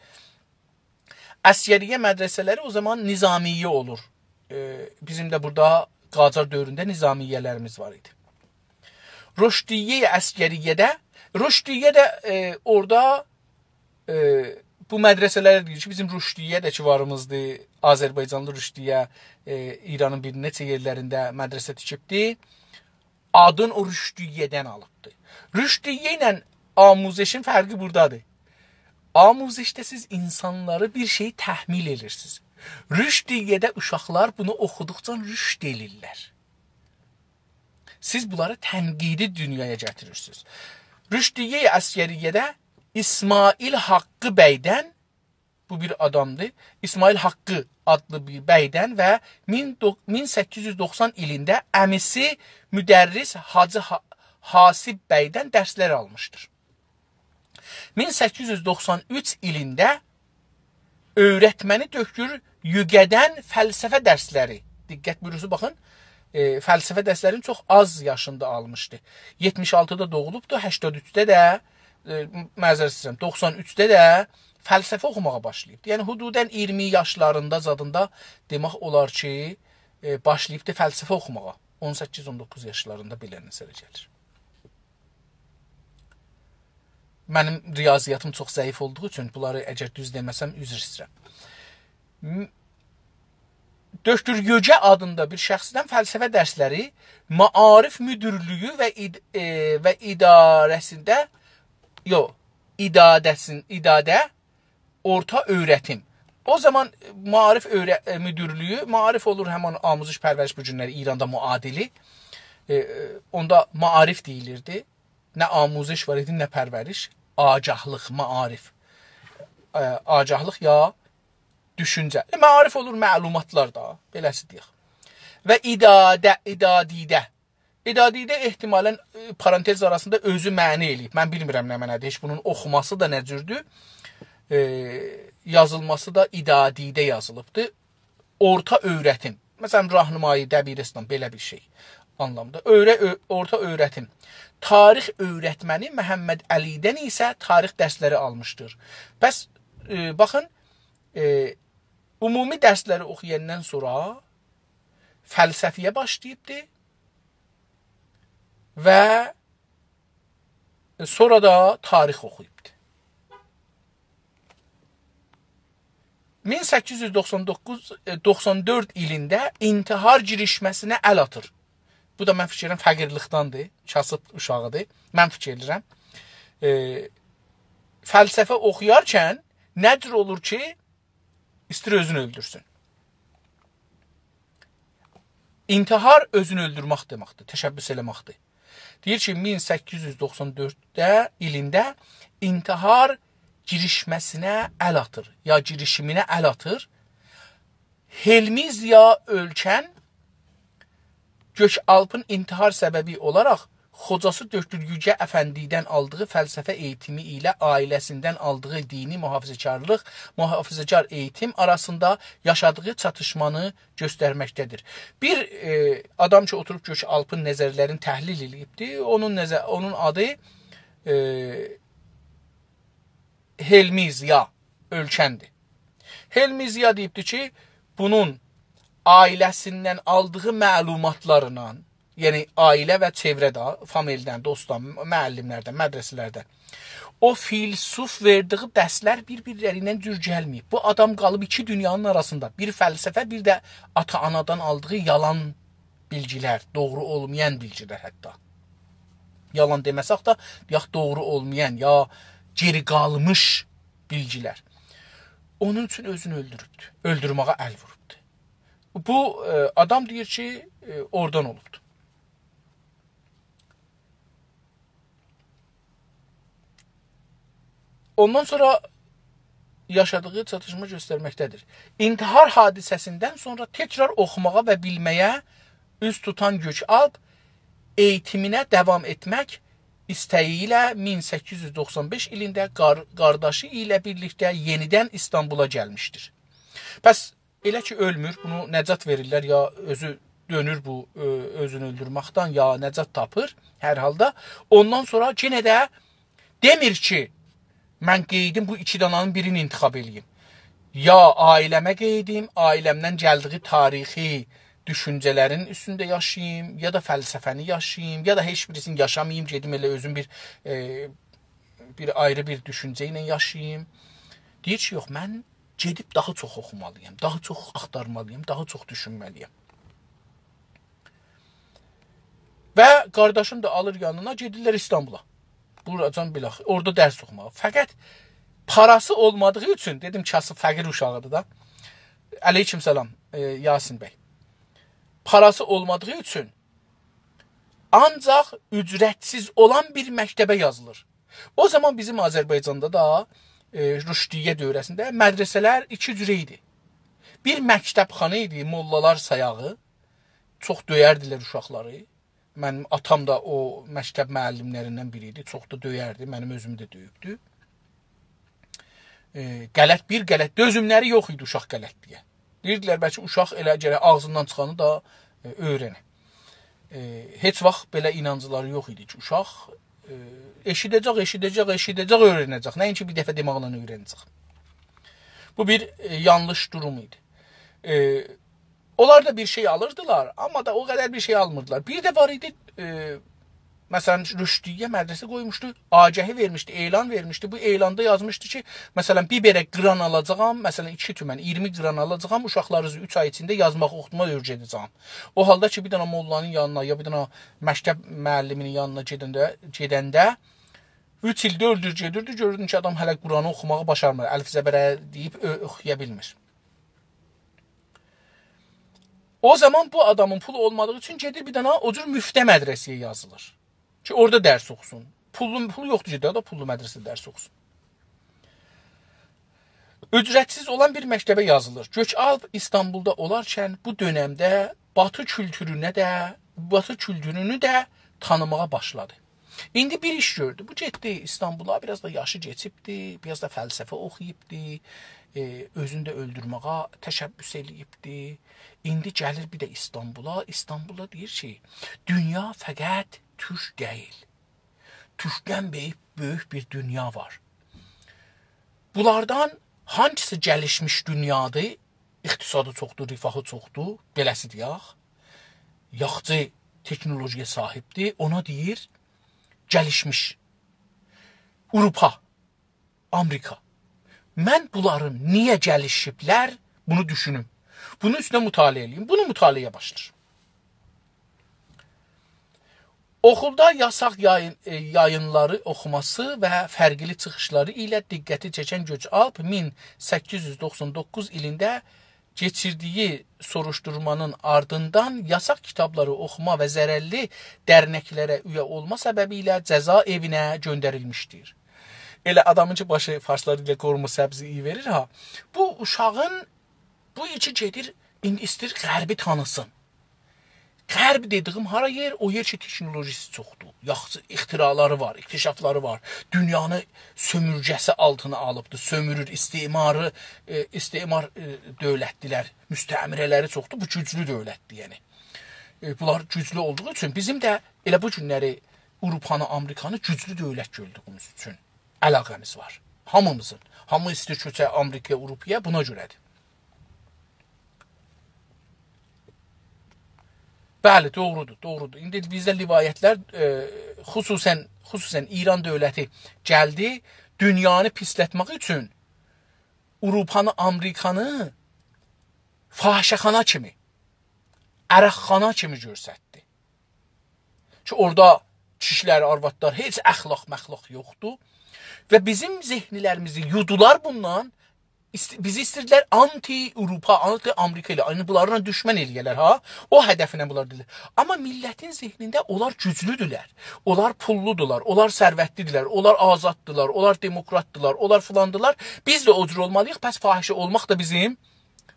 عسکریه مدرسه‌لری او زامان نظامیه اولور. ائ، بیزیم ده بورادا قاجار دؤورونده نظامیه‌لریمیز وار ایدی. رشدیه‌ی عسکریه‌ده، رشدیه ده، ائ، اورادا، ائ، بو مدرسه‌لره دئییر کی، بیزیم رشدیه ده کی واریمیزدیر، آذربایجانلی رشدیه، ائ، ایرانین بیر نئچه یئرلرینده مدرسه تیکیبدی. آدین او رشدیه‌دن آلیبدی. رشدیه ایله آموزشین فرقی بورادادیر. آموزشده سیز اینسانلاری بیر شئی تحمیل ائدیرسینیز. رشدیه‌ده اوشاقلار بونو اوخودوقجا رشد ائلیرلر. سیز بونلاری تنقیدی دونیایا گتیریرسینیز. رشدیه‌ی عسکریه‌ده اسماعیل حقی بیگدن، بو بیر آدامدیر، اسماعیل حقی آدلی بیر بیگدن و مین دو-، مین سککیز یوز دوخسان ایلینده عمیسی مدرس حاجی حا-، حاسب بیگدن درسلر آلمیشدیر. مین سککیز یوز دوخسان اوچ ایلینده اؤیرتمنی دکتر یوگه‌دن فلسفه درسلری. دقت بویورورسونوز، باخین، ائ، فلسفه درسلرینی چوخ آز یاشیندا آلمیشدی. یئتمیش آلتیدا دوغولوبدو، هشتاد اوچده ده، ائ، معذرت ایسته‌ییرم، دوخسان اوچده ده فلسفه اوخوماغا باشلاییبدی. یعنی، حدوداً اییرمی یاشلاریندا زادیندا دئمک اولار کی، ائ، باشلاییبدی فلسفه اوخوماغا. اون سککیز، اون دوققوز یاشلاریندا بئله نظره گلیر. منیم ریاضیاتیم چوخ ضعیف اولدوغو اوچون بونلاری اگر دوز دئمه‌سم، عذر ایسته‌ییرم. م-، دکتر یوگه آدیندا بیر شخصدن فلسفه درسلری معارف مدیرلیگی و اد-، ائ، و اداره‌سینده، یوخ، اداده‌سین-، اداده اورتا اؤیرتیم. او زامان معارف اؤیره-، ائ، مدیرلیگی، معارف اولور همان آموزش پرورش بو گونلری ایراندا معادلی. ائ، ائ، اوندا معارف دئییلیردی. نه آموزش وار ایدی، نه پرورش. آگاهلیق، معارف. ائ، آگاهلیق یا دوشونجه. ائ، معارف اولور معلوماتلار دا، بئله‌سی دئیک. و اداده، ادادیده. ادادیده احتمالاً، ائ، پارانتز آراسیندا اؤزو معنی ائله‌ییب. من بیلمیرم نمنه‌دیر. هئچ بونون اوخوماسی دا نه جوردور. ائ، یازیلماسی دا ادادیده یازیلیبدیر. اورتا اؤیرتیم. مثلاً، راهنمایی، دبیرستان، بئله بیر شئی آنلامیندا. اؤیره-، اؤ-، اورتا اؤیرتیم. تاریخ اؤیرتمنی محمدعلی‌دن ایسه تاریخ درسلری آلمیشدیر. پس، ائ، باخین، ائ، عمومی درسلری اوخویاندان سونرا فلسفه‌یه باشلاییبدی و سونرا دا تاریخ اوخویوبدو. مین سککیز یوز دوخسان دوققوز، ائ، دوخسان دؤرد ایلینده انتحار گیریشمه‌سینه ال آتیر. بو دا، من فیکیر ائدیرم، فقیرلیکدندیر، کاسیب اوشاغیدیر. من فیکیر ائدیرم. ائ، فلسفه اوخویارکن نه جور اولور کی، ایستیر اؤزونو اؤلدورسون. انتحار اؤزونو اؤلدورمک دئمکدیر، تشبث ائله‌مکدیر. دئییر کی، مین سککیز یوز دوخسان دؤرد ایلینده انتحار گیریشمه‌سینه ال آتیر، یا گیریشیمینه ال آتیر. حلمی ضیا اؤلکن گؤک‌آلپین انتحار سببی اولاراق خوجاسی دکتر یوگه افندی‌دن آلدیغی فلسفه ائییتیمی ایله عائله‌سیندن آلدیغی دینی محافظه‌کارلیق، محافظه‌کار ائییتیم آراسیندا یاشادیغی چاتیشمانی گؤسترمکده‌دیر. بیر، ائ، آدام کی، اوتوروب گؤک‌آلپین نظرلرینی تحلیل ائله‌ییبدی، اونون نظر-، اونون آدی، ائ، حلمی ضیا اؤلکندیر. حلمی ضیا دئییبدی کی، بونون عائله‌سیندن آلدیغی معلوماتلارلا، یعنی عائله و چئوره ده، فامیلدن، دوستدان، معلم‌لردن، مدرسه‌لردن، او فیلسوف وئردیگی درسلر بیر-بیرلری ایله جور گلمه‌ییب. بو آدام قالیب ایکی دونیانین آراسیندا. بیر فلسفه، بیر ده آتا-آنادان آلدیغی یالان بیلگیلر، دوغرو اولمایان بیلگیلر حتی. یالان دئمه‌سک ده، دئیک، دوغرو اولمایان یا گئری قالمیش بیلگیلر. اونون اوچون اؤزونو اؤلدوروبدور. اؤلدورمه‌یه ال ووروبدور. بو، ائ، آدام دئییر کی، ائ، اورادان اولوبدور. اوندان سونرا یاشادیغی چاتیشما گؤسترمکده‌دیر. انتحار حادثه‌سیندن سونرا تکرار اوخوماغا و بیلمه‌یه اوز توتان گؤک‌آلپ ائییتیمینه داوام ائتمک ایسته‌یی ایله مین سککیز یوز دوخسان بئش ایلینده قار-، قارداشی ایله بیرلیکده یئنیدن ایستانبولا گلمیشدیر. پس ائله کی اؤلمور، بونو نجات وئریرلر، یا اؤزو دؤنور بو، اؤ-، اؤزونو اؤلدورمکدن، یا نجات تاپیر هر حالدا. اوندان سونرا یئنه ده دئمیر کی، من قئییدیم بو ایکی دانانین بیرینی انتخاب ائله‌ییم. یا عائله‌مه قئییدیم، عائله‌مدن گلدیگی تاریخی دوشونجه‌لرین اوستونده یاشاییم، یا دا فلسفه‌نی یاشاییم، یا دا هئچ بیریسینی یاشاماییم، گئدیم ائله اؤزوم بیر، ائ، بیر آیری بیر دوشونجه ایله یاشاییم. دئییر کی، یوخ، من گئدیب داها چوخ اوخومالی‌یام، داها چوخ آختارمالی‌یام، داها چوخ دوشونمه‌لی‌یم. و قارداشینی دا آلیر یانینا، گئدیرلر ایستانبولا. بورادان بیلاخ، اورادا درس اوخوماغا. فقط پاراسی اولمادیغی اوچون، دئدیم، کاسیب فقیر اوشاغیدیر دا. علیکم سلام، ائ، یاسین بی. پاراسی اولمادیغی اوچون آنجاق اجرت‌سیز اولان بیر مکتبه یازیلیر. او زامان بیزیم آذربایجاندا دا، ائ، رشدیه دؤوره‌سینده مدرسه‌لر ایکی جوره ایدی. بیر مکتب‌خانا ایدی، موللالار سایاغی. چوخ دؤیردیلر اوشاقلاری. منیم آتام دا او مکتب معلم‌لریندن بیری ایدی. چوخ دا دؤیردی. منیم اؤزومو ده دؤیوبدو. ائ، غلط، بیر غلط، دؤزوملری یوخ ایدی اوشاق غلطلییه. دئییردیلر، بلکه اوشاق ائله گرک آغزیندان چیخانی دا، ائ، اؤیرنه. ائ، هئچ واخت بئله اینانجلاری یوخ ایدی کی، اوشاق، ائ، ائشیده‌جک، ائشیده‌جک، ائشیده‌جک، اؤیرنه‌جک. نه اینکی بیر دفعه دئمکله اؤیرنه‌جک. بو بیر، ائ، یانلیش دوروم ایدی. ائ، اونلار دا بیر شئی آلیردیلار، آمما دا او قدر بیر شئی آلمیردیلار. بیر ده وار ایدی، ائ، مثلا، رشدیه مدرسه قویموشدو، آگهی وئرمیشدی، اعلان وئرمیشدی. بو اعلاندا یازمیشدی کی، مثلا، بیر بئله قران آلاجاغام، مثلا، ایکی تومن، اییرمی قران آلاجاغام، اوشاقلارینیزی اوچ آی ایچینده یازماق، اوخوماق اؤیرده‌جه‌یم. او حالدا کی، بیر دنه موللانین یانینا، یا بیر دنه مکتب معلمینین یانینا گئدنده، گئدنده اوچ ایل، دؤرد ایل گئدیردی، گؤروردون کی، آدام هله قرآنی اوخوماغی باشارمیر، الف زبره دئییب اؤ-، اوخویا بیلمیر. او زامان بو آدامین پولو اولمادیغی اوچون گئدیر بیر دنه او جور مفته مدرسه‌یه یازیلیر. کی، اورادا درس اوخوسون. پولو، پولو یوخدور کی، داها دا پوللو مدرسه‌ده درس اوخوسون. اجرت‌سیز اولان بیر مکتبه یازیلیر. گؤک‌آلپ ایستانبولدا اولارکن بو دؤنمده باتی کولتورونه ده، باتی کولتورونو ده تانیماغا باشلادی. ایندی بیر ایش گؤردو. بو گئتدی ایستانبولا، بیر آز دا یاشی کئچیبدی، بیر آز دا فلسفه اوخویوبدی، ائ، اؤزونو ده اؤلدورمه‌یه تشبث ائله‌ییبدی. ایندی گلیر بیر ده ایستانبولا. ایستانبولا دئییر کی، دونیا فقط تورک دئییل. تورکدن بؤیوک، بؤیوک بیر دونیا وار. بونلاردان هانگیسی گلیشمیش دونیادیر، اقتصادی چوخدور، رفاهی چوخدور، بئله‌سی دئیک، یاخشی تکنولوژی‌یه صاحیبدیر، اونا دئییر گلیشمیش. آوروپا، آمریکا. من بونلارین نییه گلیشیبلر، بونو دوشونوم. بونون اوستونه مطالعه ائله‌ییم. بونو مطالعه‌یه باشلاییر. اوخولدا یاساق یایین، ائ، یایینلاری اوخوماسی و فرقلی چیخیشلاری ایله دقتی چکن گؤک‌آلپ مین سککیز یوز دوخسان دوققوز ایلینده کئچیردیگی سوروشدورمانین آردیندان یاساق کیتابلاری اوخوما و ضررلی درنکلره اویه اولما سببی ایله جزا ائوینه گؤندریلمیشدیر. ائله آدامین کی، باشی فارسلار ایله قورمه سبزی ایی وئریر ها. بو اوشاغین، بو ایکی گئدیر، ایندی ایسته‌ییر غربی تانیسین. غرب دئدیگیم هارا یئر؟ او یئر کی، تکنولوژی‌سی چوخدور، یاخشی اختراعلاری وار، اکتشافلاری وار. دونیانی سؤمورگه‌سی آلتینا آلیبدیر، سؤمورور، استعماری، ائ، استعمار، ائ، دؤولتدیلر، مستعمره‌لری چوخدور، بو گوجلو دؤولتدیر، یعنی. ائ، بونلار گوجلو اولدوغو اوچون بیزیم ده ائله بو گونلری آوروپانی، آمریکانی گوجلو دؤولت گؤردویوموز اوچون علاقه‌میز وار. هامیمیزین. هامی ایسته‌ییر کؤچه آمریکایا، آوروپایا، بونا گؤره‌دیر. بلی، دوغرودور، دوغرودور. ایندی بیزده روایتلر، ائ، خصوصا، خصوصا ایران دؤولتی گلدی، دونیانی پیسلتمک اوچون آوروپانی، آمریکانی فاحشه‌خانا کیمی، عرقخانا کیمی گؤرستدی. کی، اورادا کیشیلر، آروادلار، هئچ اخلاق مخلاق یوخدور. و بیزیم ذهنلریمیزی یودولار بوندان، ایست-، بیزی ایسته‌ییرلر آنتی آوروپا، آنتی آمریکا ائله، یعنی بونلارلا دوشمن ائله‌یه‌لر ها. او هدفینن بونلار دئییرلر. آمما میللتین ذهنینده اونلار گوجلودولر، اونلار پوللودولار، اونلار ثروتلی‌دیرلر، اونلار آزاددیلار، اونلار دموکراتدیلار، اونلار فلاندیلار. بیز ده او جور اولمالی‌ییق، پس فاحشه اولماق دا بیزیم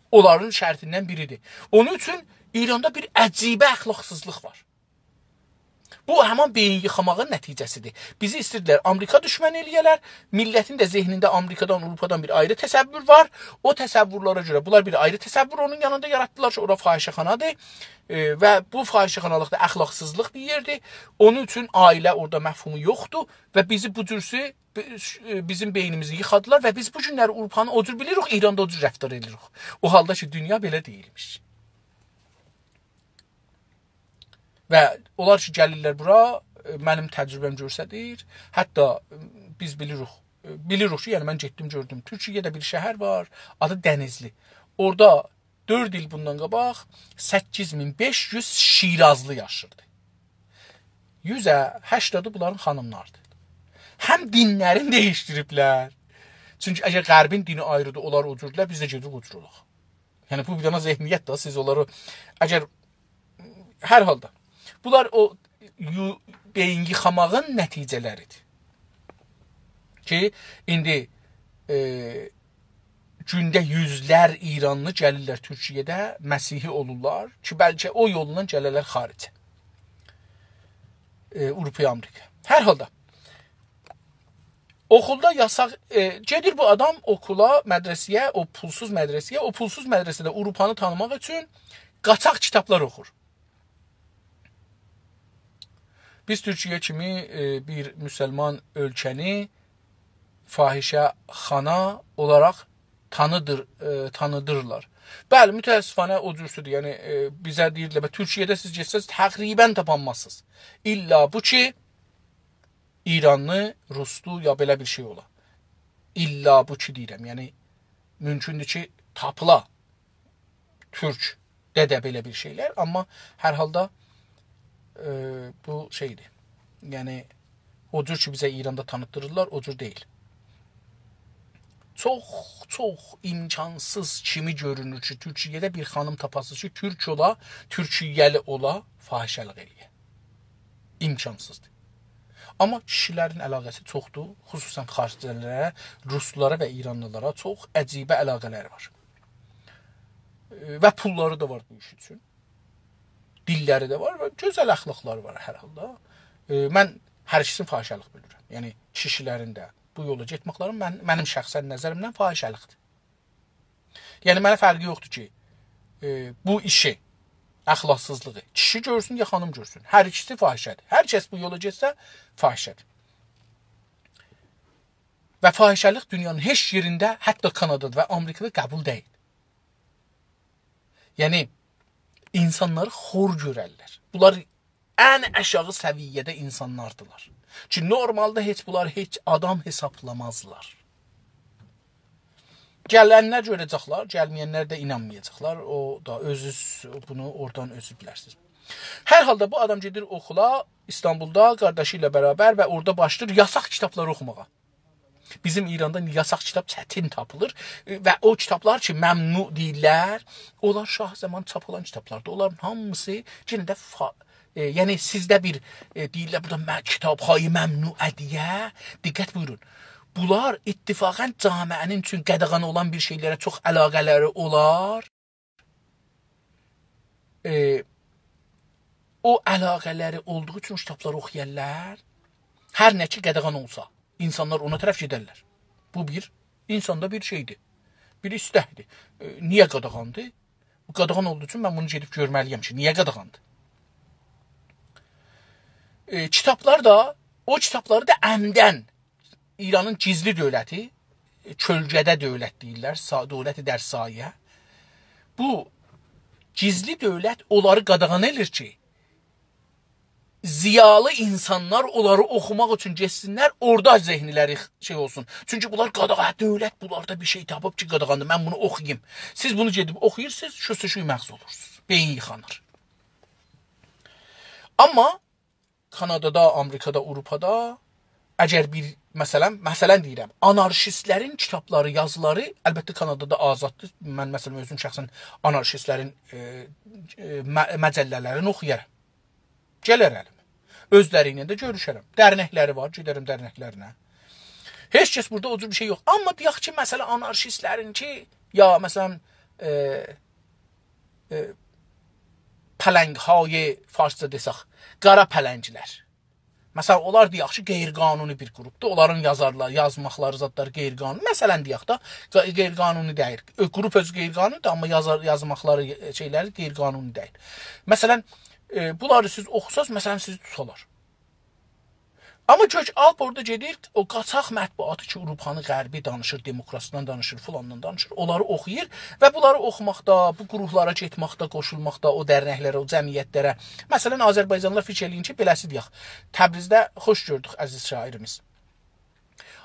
اونلارین شرطیندن بیری‌دیر. اونون اوچون ایراندا بیر عجیبه اخلاقسیزلیق وار. بو همان بئیین ییخاماغین نتیجه‌سی‌دیر. بیزی ایسته‌ییرلر آمریکا دوشمنی ائله‌یه‌لر، میللتین ده ذهنینده آمریکادان، آوروپادان بیر آیری تصور وار. او تصورلره گؤره بونلار بیر آیری تصور اونون یانیندا یاراتدیلار کی، اورا فاحشه‌خانادیر. ائ، و بو فاحشه‌خانالیق دا اخلاقسیزلیق بیر یئردیر. اونون اوچون عائله اورادا مفهومو یوخدور و بیزی بو جورسو، بی-، ائ، بیزیم بئینیمیزی ییخادیلار و بیز بو گونلری آوروپانی او جور بیلیریک، ایراندا او جور رفتار ائدیریک. او حالدا کی، دونیا بئله دئییلمیش. و اونلار کی، گلیرلر بورا، ائ، منیم تجربه‌م گؤستریر. حتی، ائ، بیز بیلیریک، ائ، بیلیریک کی، یعنی من گئتدیم، گؤردوم. تورکیه‌ده بیر شهر وار، آدی دنیزلی. اورادا دؤرد ایل بوندان قاباق سککیز مین بئش یوز شیرازلی یاشیردی. یوزه هشتادی بونلارین خانیملاریدیر. هم دینلرینی دییشدیریبلر. چونکی اگر غربین دینی آیریدیر، اونلار او جوردولر، بیز ده گئدیب او جور اولاق. یعنی، بو بیر دنه ذهنیت ده، سیز اونلاری، اگر، هر حالدا، بونلار او یو-، بئیین ییخاماغین نتیجه‌لری‌دیر. کی، ایندی، ائ، گونده یوزلر ایرانلی گلیرلر تورکیه‌ده، مسیحی اولورلار کی، بلکه او یولونان گله‌لر خارجه. ائ، آوروپایا، آمریکا. هر حالدا، اوخولدا یاساق، ائ، گئدیر بو آدام اوکولا، مدرسه‌یه، او پولسوز مدرسه‌یه، او پولسوز مدرسه‌ده آوروپانی تانیماق اوچون قاچاق کیتابلار اوخور. بیز تورکیه کیمی، ائ، بیر مسلمان اؤلکه‌نی فاحشه‌خانا اولاراق تانیدیر، ائ، تانیدیرلار. بلی، متأسفانه او جورسودور. یعنی، ائ، بیزه دئییرلر، «به تورکیه‌ده سیز گئتسز، تقریباً تاپانمازسینیز.» الّا بو کی، ایرانلی، روسلو یا بئله بیر شئی اولا. الّا بو کی دئییرم، یعنی مومکوندور کی، تاپیلا تورکده ده بئله بیر شئیلر، آمما هر حالدا، ائ، بو شئیدیر. یعنی او جور کی، بیزه ایراندا تانیتدیریرلار، او جور دئییل. چوخ، چوخ امکانسیز کیمی گؤرونور کی، تورکیه‌ده بیر خانیم تاپاسینیز کی، تورک اولا، تورکیه‌لی اولا، فاحشه‌لیک ائله‌یه. امکانسیزدیر. آمما کیشیلرین علاقه‌سی چوخدور، خصوصاً خارجی‌لره، روسلارا و ایرانلیلارا چوخ عجیبه علاقه‌لری وار. ائ، و پوللاری دا وار بو ایش اوچون. دیللری ده وار و گؤزل اخلاقلاری وار هر حالدا. ائ، من هر ایکیسینی فاحشه‌لیک بیلیرم. یعنی، کیشیلرین ده بو یولا گئتمکلری من، منیم شخصاً نظریمدن فاحشه‌لیکدیر. یعنی، منه فرقی یوخدور کی، ائ، بو ایشی، اخلاقسیزلیغی کیشی گؤرسون یا خانیم گؤرسون. هر ایکیسی فاحشه‌دیر. هر کس بو یولا گئتسه، فاحشه‌دیر. و فاحشه‌لیک دونیانین هئچ یئرینده، حتی کانادادا و آمریکادا قبول دئییل. یعنی، اینسانلاری خور گؤررلر. بونلار ان آشاغی سویه‌ده اینسانلاردیلار. کی، نورمالدا هئچ بونلاری هئچ آدام حسابلامازلار. گلنلر گؤره‌جکلر، گلمه‌ینلر ده اینانمایاجاقلار. او دا اؤزونوز بونو اورادان اؤزو بیلرسینیز. هر حالدا بو آدام گئدیر اوخولا، ایستانبولدا قارداشی ایله برابر و اورادا باشلاییر یاساق کیتابلاری اوخوماغا. بیزیم ایراندا یاساق کیتاب چتین تاپیلیر. ائ، و او کیتابلار کی، ممنوع دئییرلر، اونلار شاه زامان چاپ اولان کیتابلاردیر. اونلارین هامیسی یئنه ده فا-، ائ، یعنی سیزده بیر، ائ، دئییرلر بورادا م-، کتاب‌های ممنوعه دئیه. دقت بویورون. بونلار اتفاقاً جامعه‌نین اوچون قاداغان اولان بیر شئیلره چوخ علاقه‌لری اولار. ائ، او علاقه‌لری اولدوغو اوچون کیتابلاری اوخویارلار. هر نه کی قاداغان اولسا، اینسانلار اونا طرف گئدرلر. بو بیر اینساندا بیر شئیدیر. بیر ایستکدیر. ائ، نییه قاداغاندیر؟ بو قاداغان اولدوغو اوچون من بونو گئدیب گؤرمه‌لی‌یم کی، نییه قاداغاندیر؟ ائ، کیتابلار دا، او کیتابلاری دا عمداً ایرانین گیزلی دؤولتی، کؤلگه‌ده دؤولت دئییرلر، سا-، دولت در سایه. بو گیزلی دؤولت اونلاری قاداغان ائله‌ییر کی، ضیالی اینسانلار اونلاری اوخوماق اوچون گئتسینلر، اورادا ذهنلری شئی اولسون. چونکی بونلار قاداغان، دؤولت بونلاردا بیر شئی تاپیب کی، قاداغاندیر، من بونو اوخویوم. سیز بونو گئدیب اوخویورسونوز، شسته‌شوی مغز اولورسونوز، بئیین ییخانیر. آمما کانادادا، آمریکادا، آوروپادا اگر بیر، مثلا، مثلا دئییرم، آنارشیستلرین کیتابلاری، یازیلاری، البته کانادادا آزاددیر. من، مثلا، اؤزوم شخصا آنارشیستلرین، ائ، ائ، مه-، مجله‌لرینی اوخویارام. گلر الیمه. اؤزلری ایله ده گؤروشرم. درنکلری وار، گئدرم درنکلرینه. هئچ کس بورادا او جور بیر شئی یوخ. آمما دئیک کی، مثلا، آنارشیستلرین کی، یا، مثلا، ائ، ائ، پلنگ‌های، فارسجا دئسک، قارا پلنگلر. مثلا، اونلار دئیک کی، غیرقانونی بیر گروپدور. اونلارین یازارلار، یازماقلاری، زادلاری غیرقانونی. مثلا، دئیک ده، غ-، غیرقانونی دئییل. ائ، گروپ اؤزو غیرقانونیدیر، آمما یازار، یازماقلاری، ائ، شئیلری غیرقانونی دئییل. مثلا، ائ، بونلاری سیز اوخوساز، مثلا، سیزی توتارلار. آمما گؤک‌آلپ اورادا گئدیر، او قاچاق مطبوعاتی کی، اروپانی غربی دانیشیر، دموکراسیدان دانیشیر، فلاندان دانیشیر، اونلاری اوخویور و بونلاری اوخوماقدا، بو گروپلارا گئتمکده، قوشولماقدا، او درنکلره، او جمعیتلره. مثلا، آذربایجانلیلار فیکیر ائله‌یین کی، بئله‌سی دئیک، تبریزده خوش گؤردوک عزیز شاعیریمیز.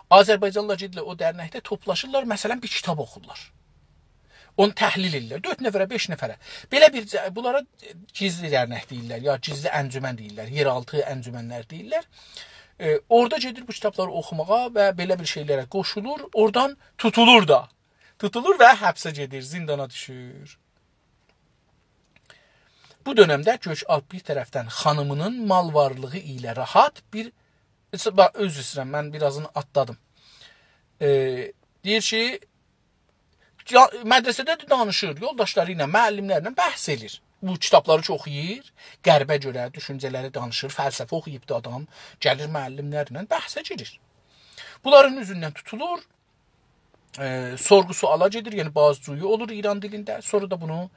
آذربایجانلیلار گئدیرلر او درنکده توپلاشیرلار، مثلا، بیر کیتاب اوخورلار. اونو تحلیل ائدیرلر. دؤرد نفره، بئش نفره. بئله بیر جه-، بونلارا گیزلی درنک دئییرلر، یا گیزلی انجمن دئییرلر، یئرآلتی انجمنلر دئییرلر. ائ، اورادا گئدیر بو کیتابلاری اوخوماغا و بئله بیر شئیلره قوشولور، اورادان توتولور دا. توتولور و حبسه گئدیر، زیندانا دوشور. بو دؤنمده گؤک‌آلپ بیر طرفدن خانیمی‌نین مال وارلیغی ایله راحت بیر، با-، عذر ایسته‌ییرم، من بیر آزینی آتلادیم. ائ، دئییر کی، یا-، مدرسه‌ده ده دانیشیر، یولداشلاری ایله، معلم‌لرله بحث ائله‌ییر. بو کیتابلاری کی اوخویور، غربه گؤره دوشونجه‌لری دانیشیر، فلسفه اوخویوبدو آدام، گلیر معلم‌لرله بحثه گیریر. بونلارین اوزوندن توتولور، ائ، سورغو-سؤالا گئدیر، یعنی بازجویی اولور ایران دیلینده. سونرا دا بونو،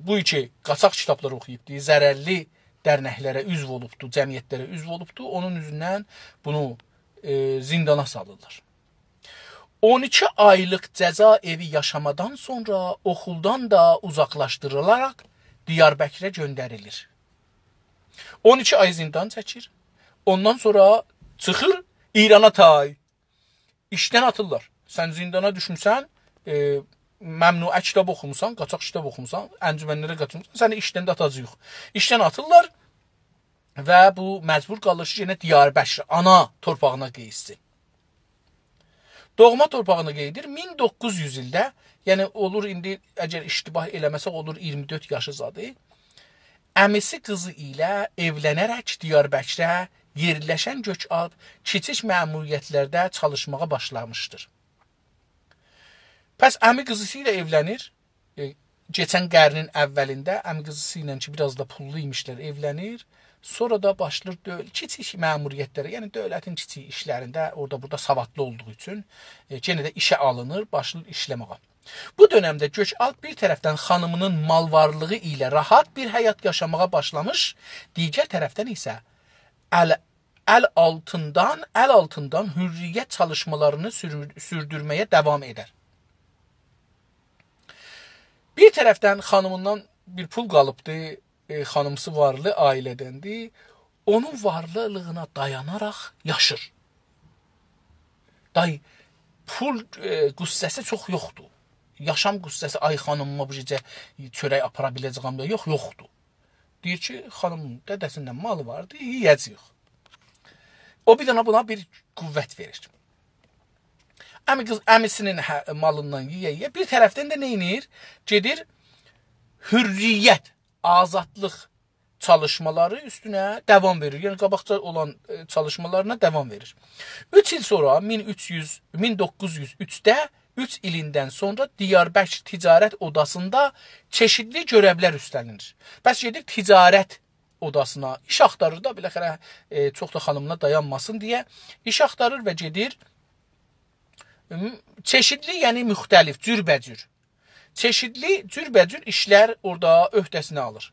بو کی قاچاق کیتابلار اوخویوبدو، ضررلی درنکلره عضو اولوبدو، جمعیتلره عضو اولوبدو، اونون اوزوندن بونو، ائ، زیندانا سالیرلار. اون ایکی آیلیق جزا ائوی یاشامادان سونرا اوخولدان دا اوزاقلاشدیریلاراق دیاربکره گؤندریلیر. اون ایکی آی زیندان چکیر. اوندان سونرا چیخیر ایرانا تای. ایشدن آتیرلار. سن زیندانا دوشموسن، ائ، ممنوعه کیتاب اوخوموسان، قاچاق کیتاب اوخوموسان، انجمنلره قاتیلمیسان، سنی ایشدن ده آتاجاغیق. ایشدن آتیرلار و بو مجبور قالیر کی، یئنه دیاربکره، آنا تورپاغینا قئییتسین. دوغما تورپاغینا قئییدیر. مین دوققوز یوز ایلده، یعنی اولور ایندی، اگر اشتباه ائله‌مه‌سک، اولور اییرمی دؤرد یاشی زادی. عمیسی قیزی ایله ائولنه‌رک دیاربکره یئرلشن گؤک‌آلپ کیچیک مأموریت‌لرده چالیشماغا باشلامیشدیر. پس عمی قیزیسی ایله ائولنیر. ائ، کئچن قرنین اولینده عمی قیزیسی ایله کی، بیر آز دا پوللو ایمیشلر، ائولنیر. سونرا دا باشلاییر دؤول-، کیچیک مأموریت‌لره، یعنی دؤولتین کیچیک ایشلرینده، اورادا بورادا سوادلی اولدوغو اوچون، ائ، یئنه ده ایشه آلینیر، باشلاییر ایشله‌مه‌یه. بو دؤنمده گؤک‌آلپ بیر طرفدن خانیمی‌نین مال وارلیغی ایله راحت بیر حیات یاشاماغا باشلامیش، دیگر طرفدن ایسه ال، ال آلتیندان، ال آلتیندان حریت چالیشمالارینی سور، سوردورمه‌یه داوام ائدر. بیر طرفدن خانیمیندان بیر پول قالیبدی، ائ، خانیمیسی وارلی عائله‌دندیر. اونون وارلیلیغینا دایاناراق یاشیر. دای، پول، ائ، غصه‌سی چوخ یوخدور. یاشام غصه‌سی، «آی خانیمیما بو گئجه چؤرک آپارا بیله‌جه‌یم یا یوخ»، یوخدور. دئییر کی، خانیمین دده‌سیندن مالی واردی، یئیه‌جه‌ییک. او بیر دنه بونا بیر قوت وئریر. عمی قیز، عمیسی‌نین هه، مالیندان یئیه-یئیه، بیر طرفدن ده نه ائدیر؟ گئدیر حریت، آزادلیق چالیشمالاری اوستونه داوام وئریر. یعنی، قاباقجا اولان، ائ، چالیشمالارینا داوام وئریر. اوچ ایل سونرا، مین اوچ یوز، مین دوققوز یوز اوچده، اوچ ایلیندن سونرا دیاربکر تجارت اوداسیندا چئشیتلی گؤرئولر اوستلنیر. پس گئدیر تجارت اوداسینا، ایش آختاریر دا، بالاخره، ائ، چوخ دا خانیمینا دایانماسین دئیه ایش آختاریر و گئدیر، م، چئشیتلی، یعنی مختلف، جوربه‌جور. چئشیتلی، جوربه‌جور ایشلر اورادا عهده‌سینه آلیر.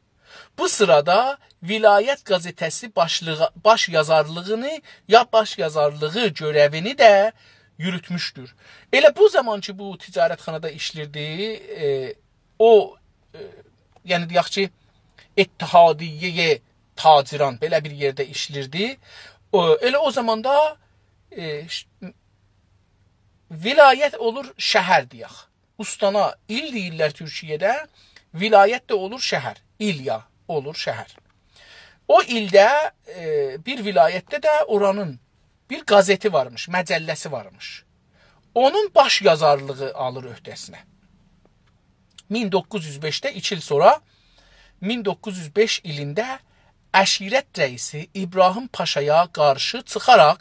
بو سیرادا ولایت قزئته‌سی باشلیغی، باش یازارلیغینی، یا باش یازارلیغی گؤرئوینی ده یوروتموشدور. ائله بو زامان کی، بو تجارتخانادا ایشله‌ییردی، ائ، او، ائ، یعنی دئیک کی، اتحادیه‌ی تاجران بئله بیر یئرده ایشله‌ییردی. او، ائله او زاماندا، ائ، ش، ولایت اولور شهر دئیک. اوستانا ایل دئییرلر تورکیه‌ده، ولایت ده اولور شهر. ایل یا اولور شهر. او ایلده، ائ، بیر ولایتده ده اورانین بیر قازئتی وارمیش، مجله‌سی وارمیش. اونون باش یازارلیغی آلیر عهده‌سینه. مین دوققوز یوز بئشده، ایکی ایل سونرا، مین دوققوز یوز بئش ایلینده عشیرت رئیسی ابراهیم پاشایا قارشی چیخاراق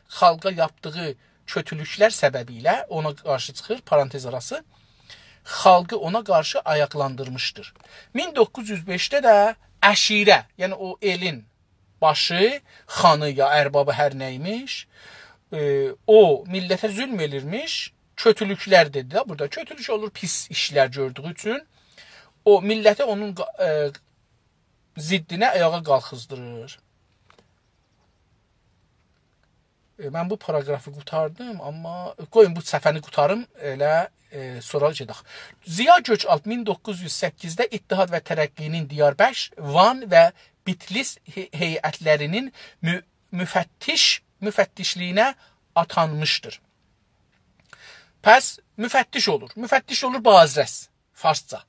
خالقا یاپدیغی کؤتولوکلر سببیله اونا قارشی چیخیر، پارانتز آراسی، خالقی اونا قارشی آیاقلاندیرمیشدیر. مین دوققوز یوز بئشده ده عشیره، یعنی او ائلین باشی، خانی یا اربابی هر نه‌یمیش، ائ، او میللته ظلم ائلیرمیش، کؤتولوکلر دئدی ده، بورادا کؤتولوک اولور، پیس ایشلر گؤردویو اوچون. او میللتی اونون قا-، ائ، ضدینه آیاغا قالخیزدیریر. ائ، من بو پاراگرافی قوتاردیم، آمما قویون بو صفحه‌نی قوتاریم، ائله، ائ، سونرا گئدک. ضیا گؤک‌آلپ مین دوققوز یوز سککیزده اتحاد و ترقی‌نین دیاربکر، وان و بیتلیس هی-، هیئتلری‌نین مو-، مفتش، مفتشلیگینه آتانمیشدیر. پس مفتش اولور. مفتش اولور بازرس، فارسجا.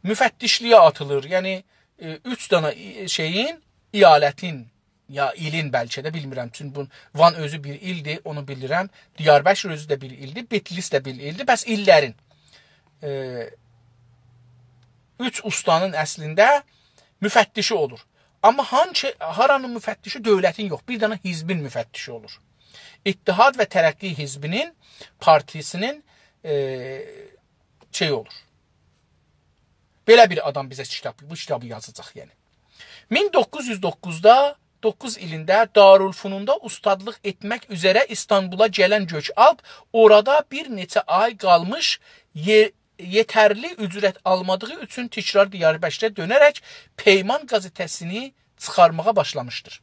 مفتشلیگه آتیلیر. یعنی، ائ، اوچ دنه ای-، شئیین، ایالتین، یا ایلین بلکه ده، بیلمیرم. چونکی بو وان اؤزو بیر ایلدیر، اونو بیلیرم. دیاربکر اؤزو ده بیر ایلدیر، بیتلیس ده بیر ایلدیر. پس ایللرین، ائ، اوچ اوستانین اصلینده مفتشی اولور. آمما هانکی، هارانین مفتشی؟ دؤولتین یوخ، بیر دنه حزبین مفتشی اولور. اتحاد و ترقی حزبینین، پارتی‌سینین، ائ، شئی اولور. بئله بیر آدام بیزه کیتاب، بو کیتابی یازاجاق، یعنی. مین دوققوز یوز دوققوزدا، دوققوز ایلینده دارالفنوندا اوستادلیق ائتمک اوزره ایستانبولا گلن گؤک‌آلپ اورادا بیر نئچه آی قالمیش، یئ-، یئترلی اجرت آلمادیغی اوچون تکرار دیاربکره دؤنه‌رک پیمان قازئته‌سینی چیخارماغا باشلامیشدیر.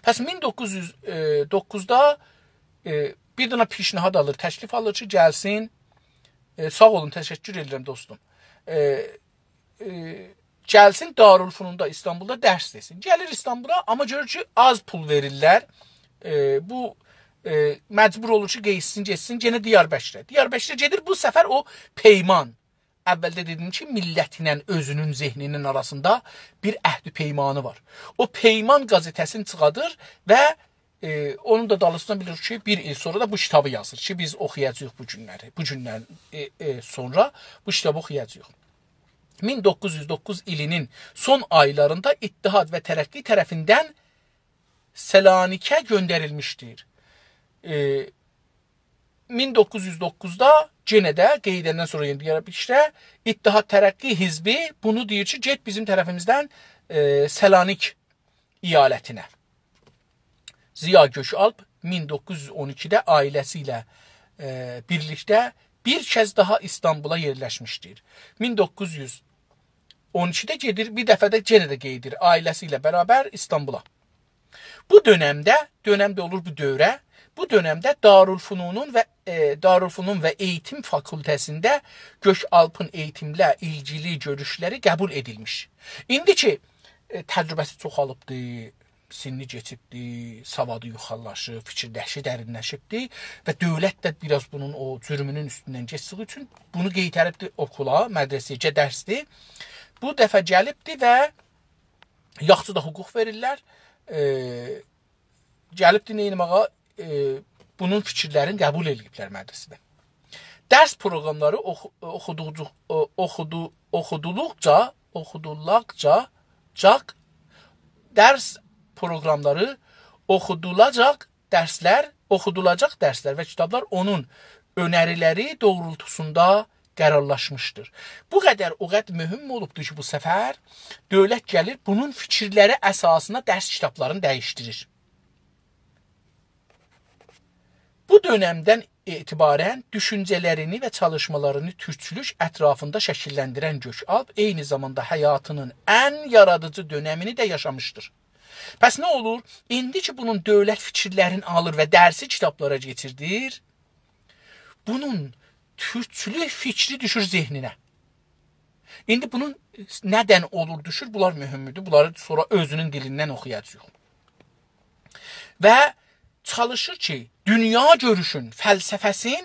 پس مین دوققوز یوز دوققوزدا، ائ، بیر دنه پیشنهاد آلیر، تکلیف آلیر کی، گلسین. ائ، ساغ اولون، تشکر ائدیرم دوستوم. ائ، ائ، گلسین دارالفنوندا، ایستانبولدا درس دئسین. گلیر ایستانبولا، آمما گؤرور کی، آز پول وئریرلر. ائ، بو، ائ، مجبور اولور کی، قئییتسین، گئتسین، یئنه دیاربکره. دیاربکره گئدیر، بو سفر او پیمان. اولده دئدیم کی، میللتله اؤزونون ذهنینین آراسیندا بیر عهد و پیمانی وار. او پیمان قازئته‌سینی چیخادیر و، ائ، اونون دا دالیسیندان بیلیر کی، بیر ایل سونرا دا بو کیتابی یازیر کی، بیز اوخویاجاغیق بو گونلری. بو گوندن، ائ، ائ، سونرا بو کیتابی اوخویاجاغیق. مین دوققوز یوز دوققوز ایلینین سون آیلاریندا اتحاد و ترقی طرفیندن سلانیکه گؤندریلمیشدیر. ائ، مین دوققوز یوز دوققوزدا یئنه ده قئییدندن سونرا یئنه دیاربکره اتحاد ترقی حزبی بونو دئییر کی، گئت بیزیم طرفیمیزدن، ائ، سلانیک ایالتینه. ضیا گؤک‌آلپ مین دوققوز یوز اون ایکیده عائله‌سی ایله، ائ، بیرلیکده بیر کز داها ایستانبولا یئرلشمیشدیر. مین دوققوز یوز اون ایکیده گئدیر، بیر دفعه ده یئنه ده قئییدیر عائله‌سی ایله برابر ایستانبولا. بو دؤنمده، دؤنم ده اولور بو دوره، بو دؤنمده دارالفنونون و، ائ، دارالفنون و ائییتیم فاکولته‌سینده گؤک‌آلپین ائییتیمله ایلگیلی گؤروشلری قبول ائدیلمیش. ایندی کی، ائ، تجربه‌سی چوخالیبدی، سنّی کئچیبدی، سوادی یوخاریلاشیب، فیکیرلشی درینلشیبدی و دؤولت ده بیر آز بونون او جرمونون اوستوندن کئچدیگی اوچون بونو قئیتریبدی اوکولا، مدرسه‌یه، درسدیر. بو دفعه گلیبدی و یاخشی دا حقوق وئریرلر. ائ، گلیبدی نئینه‌مه‌یه؟ ائ، بونون فیکیرلرینی قبول ائله‌ییبلر مدرسه‌ده. درس پروقراملاری اوخو-، اوخودوجو-، او-، اوخودو-، اوخودولوقجا، اوخودولاقجا، جاق، درس پروقراملاری اوخودولاجاق درسلر، اوخودولاجاق درسلر و کیتابلار اونون اؤنریلری دوغرولتوسوندا قرارلاشمیشدیر. بو قدر، او قدر مهم اولوبدور کی، بو سفر دؤولت گلیر، بونون فیکیرلری اساسیندا درس کیتابلارینی دییشدیریر. بو دؤنمدن اعتباراً دوشونجه‌لرینی و چالیشمالارینی تورکچولوک اطرافیندا شکیللندیرن گؤک‌آلپ عینی زاماندا حیاتینین ان یارادیجی دؤنمینی ده یاشامیشدیر. پس نه اولور؟ ایندی کی، بونون دؤولت فیکیرلرینی آلیر و درسی کیتابلارا کئچیردیر، بونون تورکچولوک فیکری دوشور ذهنینه. ایندی بونون ندن اولور، دوشور، بونلار مهمدور. بونلاری سونرا اؤزونون دیلیندن اوخویاجاغیق. و چالیشیر کی، دونیا گؤروشون، فلسفه‌سین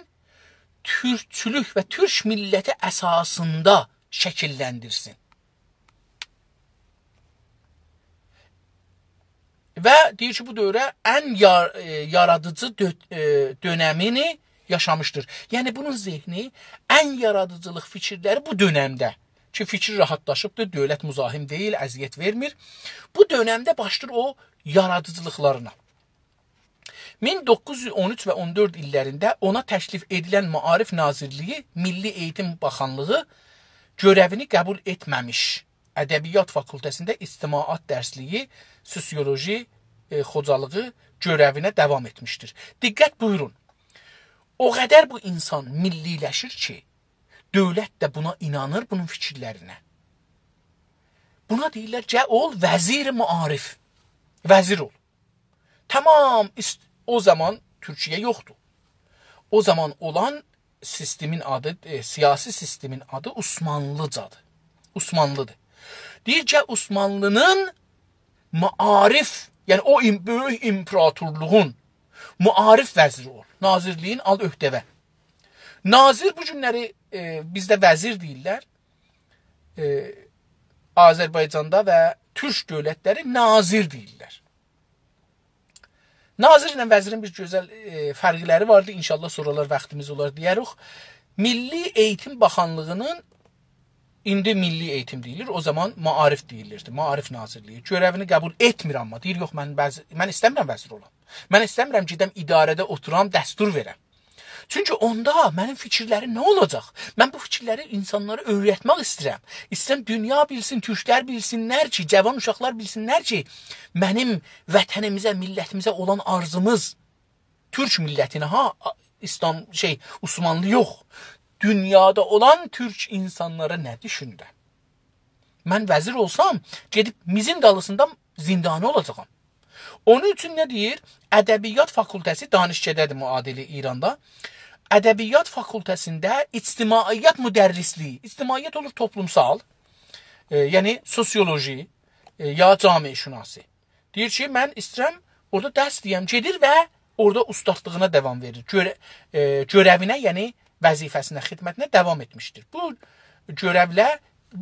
تورکچولوک و تورک میللتی اساسیندا شکیللندیرسین. و دئییر کی، بو دؤوره ان یار-، ائ، یارادیجی دؤ-، ائ، دؤنمینی یاشامیشدیر. یعنی، بونون ذهنی، ان یارادیجیلیق فیکیرلری بو دؤنمده کی، فیکیر راحاتلاشیبدیر، دؤولت مزاحم دئییل، اذیت وئرمیر. بو دؤنمده باشلاییر او یارادیجیلیقلارینا. مین دوققوز یوز اون اوچ و اون دؤرد ایللرینده اونا تکلیف ائدیلن معاریف ناظیرلیگی، میللی ائییتیم باخانلیغی گؤره‌وینی قبول ائتمه‌میش. ادبیات فاکولته‌سینده اجتماعات درسلیگی، سوسیولوژی، ائ، خوجالیغی گؤره‌وینه داوام ائتمیشدیر. دقت بویورون. او قدر بو اینسان میللی‌لشیر کی، دؤولت ده بونا اینانیر، بونون فیکیرلرینه. بونا دئییرلر، گل اول وزیر معاریف. وزیر اول. تمام ایست-، او زامان تورکیه یوخدور. او زامان اولان سیستمین آدی، ائ، سیاسی سیستمین آدی عثمانلیجادیر. عثمانلیدیر. دئییر کی، عثمانلی‌نین معاریف، یعنی او ایم-، بؤیوک ایمپراتورلوغون معاریف وزیری اول. ناظیرلیگین آل عهده‌وه. ناظیر بو گونلری، ائ، بیزده وزیر دئییرلر. ائ، آذربایجاندا و تورک دؤولتلری ناظیر دئییرلر. ناظیر ایله وزیرین بیر گؤزل، ائ، فرقلری واردی. انشاءالله سونرالار واختیمیز اولار دئیه‌ریک. میللی ائییتیم باخانلیغینین، ایندی میللی ائییتیم دئییلیر، او زامان معاریف دئییلیردی، معاریف ناظیرلیگی. گؤره‌وینی قبول ائتمیر آمما. دئییر، یوخ، من وز-، من ایسته‌میرم وزیر اولام. من ایسته‌میرم گئدم اداره‌ده اوتورام، دستور وئرم. چونکی اوندا منیم فیکیرلریم نه اولاجاق؟ من بو فیکیرلری اینسانلارا اؤیرتمک ایسته‌ییرم. ایسته‌ییرم دونیا بیلسین، تورکلر بیلسینلر کی، جاوان اوشاقلار بیلسینلر کی، منیم وطنیمیزه، میللتیمیزه اولان آرزوموز، تورک میللتینه ها، آ-، ایسلام، شئی، عثمانلی یوخ. دونیادا اولان تورک اینسانلارا نه دوشونور؟ من وزیر اولسام، گئدیب میزین دالیسیندا زندانی اولاجاغام. اونون اوچون نه دئییر؟ ادبیات فاکولته‌سی، دانشکده‌دیر معادلی ایراندا. ادبیات فاکولته‌سینده اجتماعیات مدرسلیگی، اجتماعیات اولور توپلومسال، ائ، یعنی سوسیولوژی، ائ، یا جامعه‌شناسی. دئییر کی، من ایسته‌ییرم اورادا درس دئیم، گئدیر و اورادا اوستادلیغینا داوام وئریر. گؤره-، ائ، گؤره‌وینه، یعنی وظیفه‌سینه، خدمتینه داوام ائتمیشدیر. بو گؤره‌وله،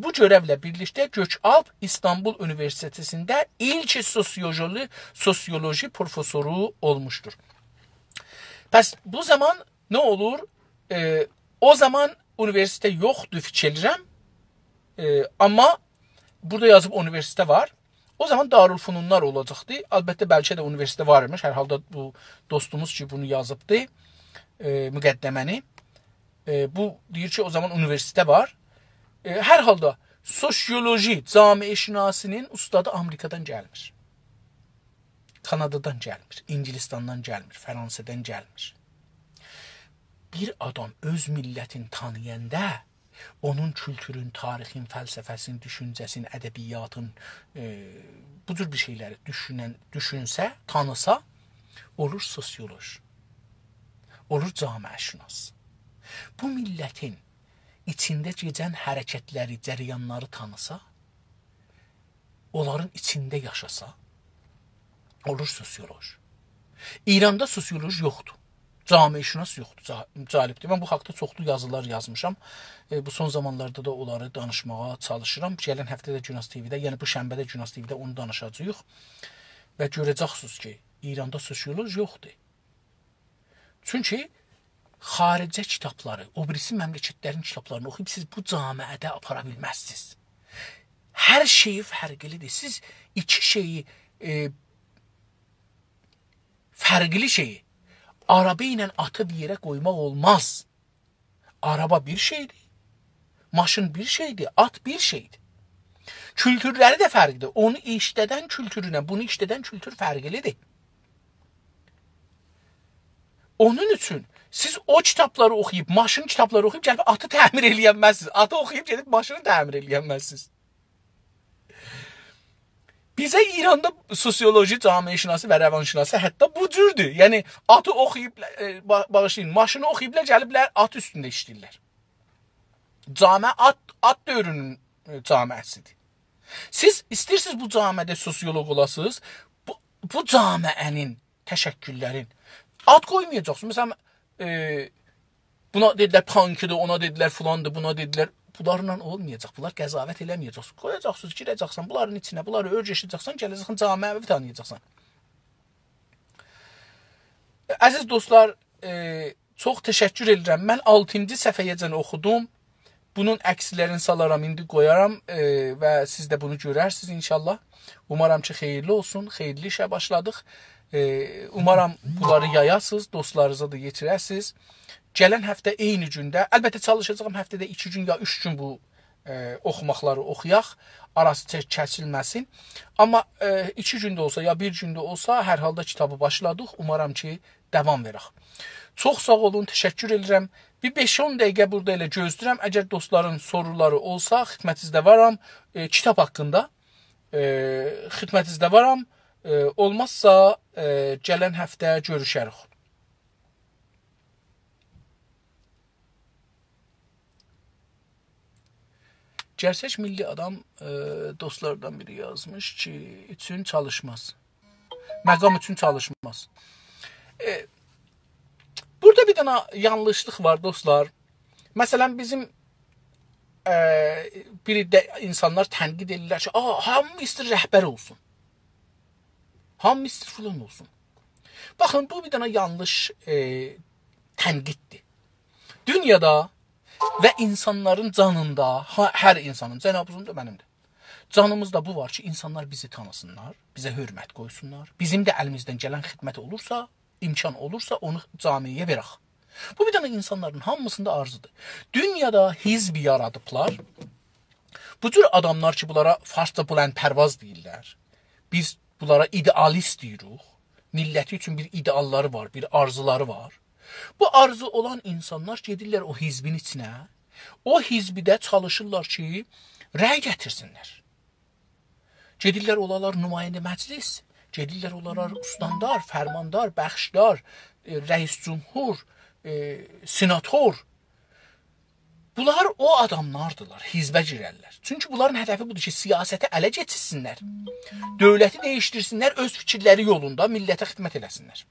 بو گؤره‌وله بیرلیکده گؤک‌آلپ ایستانبول اونیوئرسیتئتینده ایلک سوسیولوژی، سوسیولوژی پروفسورو اولموشدور. پس بو زامان نه اولور؟ ائ، او زامان اونیوئرسیتئت یوخدور، فیکیر ائدیرم. ائ، آمما بورادا یازیب اونیوئرسیتئت وار. او زامان دارالفنونلار اولاجاقدی. البته، بلکه ده اونیوئرسیتئت وار ایمیش. هر حالدا بو دوستوموز کی، بونو یازیبدی، ائ، مقدمه‌نی. ائ، بو دئییر کی، او زامان اونیوئرسیتئت وار. ائ، هر حالدا سوسیولوژی، جامعه‌شناسی‌نین اوستادی آمریکادان گلمیر. کانادادان گلمیر، انگلستاندان گلمیر، فرانسه‌دن گلمیر. بیر آدام اؤز میللتینی تانییاندا، اونون کولتورون، تاریخین، فلسفه‌سین، دوشونجه‌سین، ادبیاتین، ائ، بو جور بیر شئیلری دوشونن، دوشونسه، تانیسا، اولور سوسیولوژ، اولور جامعه‌شناس. بو میللتین ایچینده گئدن حرکتلری، جریانلاری تانیسا، اونلارین ایچینده یاشاسا، اولور سوسیولوژ. ایراندا سوسیولوژ یوخدور. جامعه‌شناس یوخدور. جا-، جالبدیر. من بو حاقدا چوخلو یازیلار یازمیشام. ائ، بو سون زامانلاردا دا اونلاری دانیشماغا چالیشیرام. گلن هفته ده گوناز تی‌وی‌ده، یعنی بو شنبه ده گوناز تی‌وی‌ده اونو دانیشاجاغیق. و گؤره‌جکسینیز کی، ایراندا سوسیولوژ یوخدور. چونکی خارجه کیتابلاری، او بیریسی مملکتلرین کیتابلارینی اوخویوب سیز بو جامعه‌ده آپارا بیلمزسینیز. هر شئی فرقلیدیر. سیز ایکی شئیی، ائ، فرقلی شئیی، آرابا ایله آتی بیر یئره قویماق اولماز. آرابا بیر شئیدیر، ماشین بیر شئیدیر، آت بیر شئیدیر. کولتورلری ده فرقلیدیر. اونو ایشله‌دن کولتورونن بونو ایشله‌دن کولتور فرقلیدیر. اونون اوچون سیز او کیتابلاری اوخویوب، ماشین کیتابلاری اوخویوب گلیب آتی تعمیر ائلیه‌نمزسینیز. آتی اوخویوب گئدیب ماشینی تعمیر ائلیه‌نمزسینیز. بیزه ایراندا سوسیولوژی، جامعه‌شناسی و روانشناسی حتی بو جوردور. یعنی آتی اوخویوبلار، ائ، با-، باغیشلایین، ماشینی اوخویوبلار، گلیبلر آت اوستونده ایشله‌ییرلر. جامعه آت، آت دؤورونون، ائ، جامعه‌سیدیر. سیز ایسته‌ییرسینیز بو جامعه‌ده سوسیولوق اولاسینیز، بو، بو جامعه‌نین تشکل‌لرین آد قویمایاجاقسینیز. مثلا، ائ، بونا دئدیلر پانکیدیر، اونا دئدیلر فلاندیر، بونا دئدیلر. بونلارلا اولمایاجاق. بونلار قضاوت ائله‌مه‌یه‌جکسینیز. قویاجاقسینیز، گیره‌جکسن، بونلارین ایچینه، بونلاری اؤیره‌شه‌جکسن، گله‌جکسن، جامعه‌وی تانییاجاقسان. عزیز دوستلار، ائ، چوخ تشکر ائدیرم. من آلتینجی صفحه‌یه‌جن اوخودوم. بونون عکسلرینی سالارام، ایندی قویارام، ائ، و سیز ده بونو گؤررسینیز انشاءالله. اومارام کی، خئییرلی اولسون، خئییرلی ایشه باشلادیق. ائ، اومارام بونلاری یایاسینیز، دوستلارینیزا دا یئتیره‌سینیز. گلن هفته عینی گونده، البته چالیشاجاغام هفته‌ده ایکی گون یا اوچ گون بو ائ، اوخوماقلاری اوخویاق، آراسی چک-، کسیلمه‌سین. آمما، ائ، ایکی گون ده اولسا، یا بیر گون ده اولسا، هر حالدا کیتابی باشلادیق. اومارام کی، داوام وئرک. چوخ ساغ اولون، تشکر ائدیرم. بیر بئش-اون دقیقه بورادا ائله گؤزله‌ییرم. اگر دوستلارین سورولاری اولسا، خدمتینیزده وارام. ائ، کیتاب حاقیندا، ائ، خدمتینیزده وارام. ائ، اولمازسا، ائ، گلن هفته گؤروشریک. گئرچک میللی آدام، ائ، دوستلاردان بیری یازمیش کی، اوچون چالیشماز. مقام اوچون چالیشماز. ائ، بورادا بیر دنه یانلیشلیق وار، دوستلار. مثلا، بیزیم، ائ، بیر ده اینسانلار تنقید ائدیرلر کی، «آ، هامی ایسته‌ییر رهبر اولسون. هامی ایسته‌ییر فلان اولسون.» باخین، بو بیر دنه یانلیش، ائ، تنقیددیر. دونیادا و اینسانلارین جانیندا، ها-، هر اینسانین، جنابینیزین دا، منیم ده، جانیمیزدا بو وار کی، اینسانلار بیزی تانیسینلار، بیزه حؤرمت قویسونلار، بیزیم ده الیمیزدن گلن خدمت اولورسا، امکان اولورسا، اونو جامعه‌یه وئرک. بو بیر دنه اینسانلارین هامیسیندا آرزودور. دونیادا حزب یارادیبلار. بو جور آداملار کی، بونلارا فارسجا بلندپرواز دئییرلر. بیز بونلارا ایده‌آلیست دئییریک. میللتی اوچون بیر ایده‌آللاری وار، بیر آرزولاری وار. بو آرزو اولان اینسانلار گئدیرلر او حزبین ایچینه، او حزبده چالیشیرلار کی، رأی گتیرسینلر. گئدیرلر، اولارلار نماینده مجلس، گئدیرلر، اولارلار استاندار، فرماندار، بخشدار، ائ، رئیس جمهور، ائ، سناتور. بونلار او آداملاردیلار، حزبه گیررلر. چونکی بونلارین هدفی بودور کی، سیاستی اله کئچیرسینلر، دؤولتی دییشدیرسینلر، اؤز فیکیرلری یولوندا میللته خدمت ائله‌سینلر.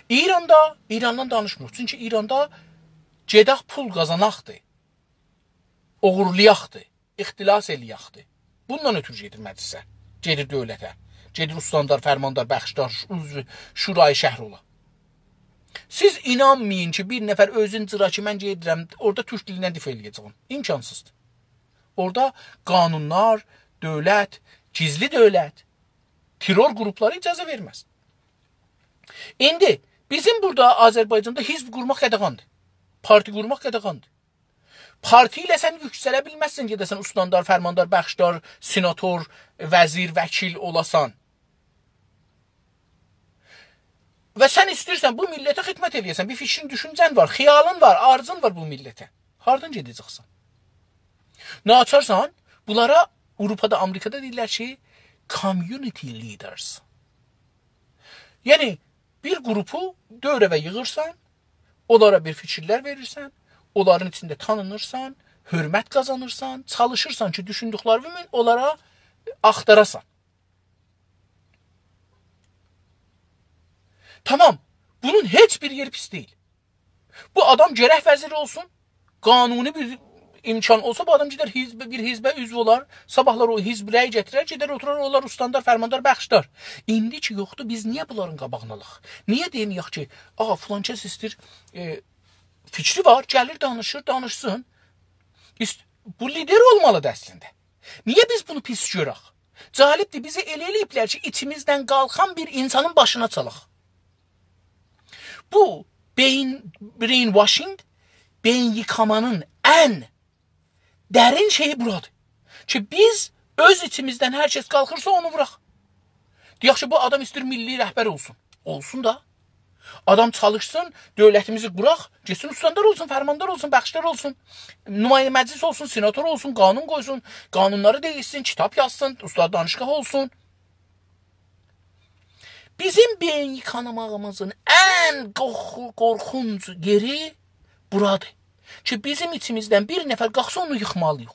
ایراندا، ایراندان دانیشمیریق. چونکی ایراندا گئدک پول قازاناقدیر، اوغورلایاقدیر، اختلاس ائله‌یاقدیر. بوندان اؤترو گئدیر مجلسه، گئدیر دؤولته، گئدیر استاندار، فرماندار، بخشدار، عضو شورای شهر اولا. سیز اینانمایین کی، بیر نفر اؤزون جیرا کی، من گئدیرم، اورادا تورک دیلیندن دفاع ائله‌یه‌جه‌یم. امکانسیزدیر. اورادا قانونلار، دؤولت، گیزلی دؤولت، ترور قروپلاری اجازه وئرمز. ایندی بیزیم بورادا آذربایجاندا حزب قورماق قاداغاندیر. پارتی قورماق قاداغاندیر. پارتی ایله سن یوکسله بیلمزسن، گئده‌سن استاندار، فرماندار، بخشدار، سناتور، وزیر، وکیل اولاسان. و سن ایسته‌ییرسن بو میللته خدمت ائله‌یه‌سن، بیر فیکرین، دوشونجه‌ن وار، خیالین وار، آرزون وار بو میللته. هاردان گئده‌جکسن؟ ناچارسان، بونلارا آوروپادا، آمریکادا دئییرلر کی، community leaders. یعنی، بیر قروپو دؤوره‌وه ییغیرسان، اونلارا بیر فیکیرلر وئریرسن، اونلارین ایچینده تانینیرسان، حؤرمت قازانیرسان، چالیشیرسان کی، دوشوندوکلری کیمی اونلارا آختاراسان. تامام، بونون هئچ بیر یئری پیس دئییل. بو آدام گرک وزیر اولسون، قانونی بیر امکان اولسا، بو آدام گئدر حزب، بیر حزبه عضو اولار، صاباحلار او حزب رأی گتیرر، گئدر اوتورار، اولار استاندار، فرماندار، بخشدار. ایندی کی یوخدور، بیز نییه بونلارین قاباغینی آلاق؟ نییه دئمه‌یک کی، آغا، فلان کس ایسته‌ییر، ائ، فیکری وار، گلیر دانیشیر، دانیشسین. ایست-، بو لیدر اولمالیدیر اصلینده. نییه بیز بونو پیس گؤرک؟ جالبدیر، بیزه ائله ائله‌ییبلر کی، ایچیمیزدن قالخان بیر اینسانین باشینا چالاق. بو بئیین، brainwashing، بئیین ییکامانین ان درین شئیی بورادیر. کی، بیز اؤز ایچیمیزدن هر کس قالخیرسا، اونو ووراق. دئیک کی، بو آدام ایسته‌ییر میللی رهبر اولسون. اولسون دا. آدام چالیشسین، دؤولتیمیزی قوراق، گئتسین استاندار اولسون، فرماندار اولسون، بخشدار اولسون، نماینده مجلس اولسون، سناتور اولسون، قانون قویسون، قانونلاری دییشسین، کیتاب یازسین، استاد دانشگاه اولسون. بیزیم بئیین ییکانماغیمیزین ان قورخو-، قورخونج یئری بورادیر. کی، بیزیم ایچیمیزدن بیر نفر قالخسا، اونو ییخمالی‌ییق.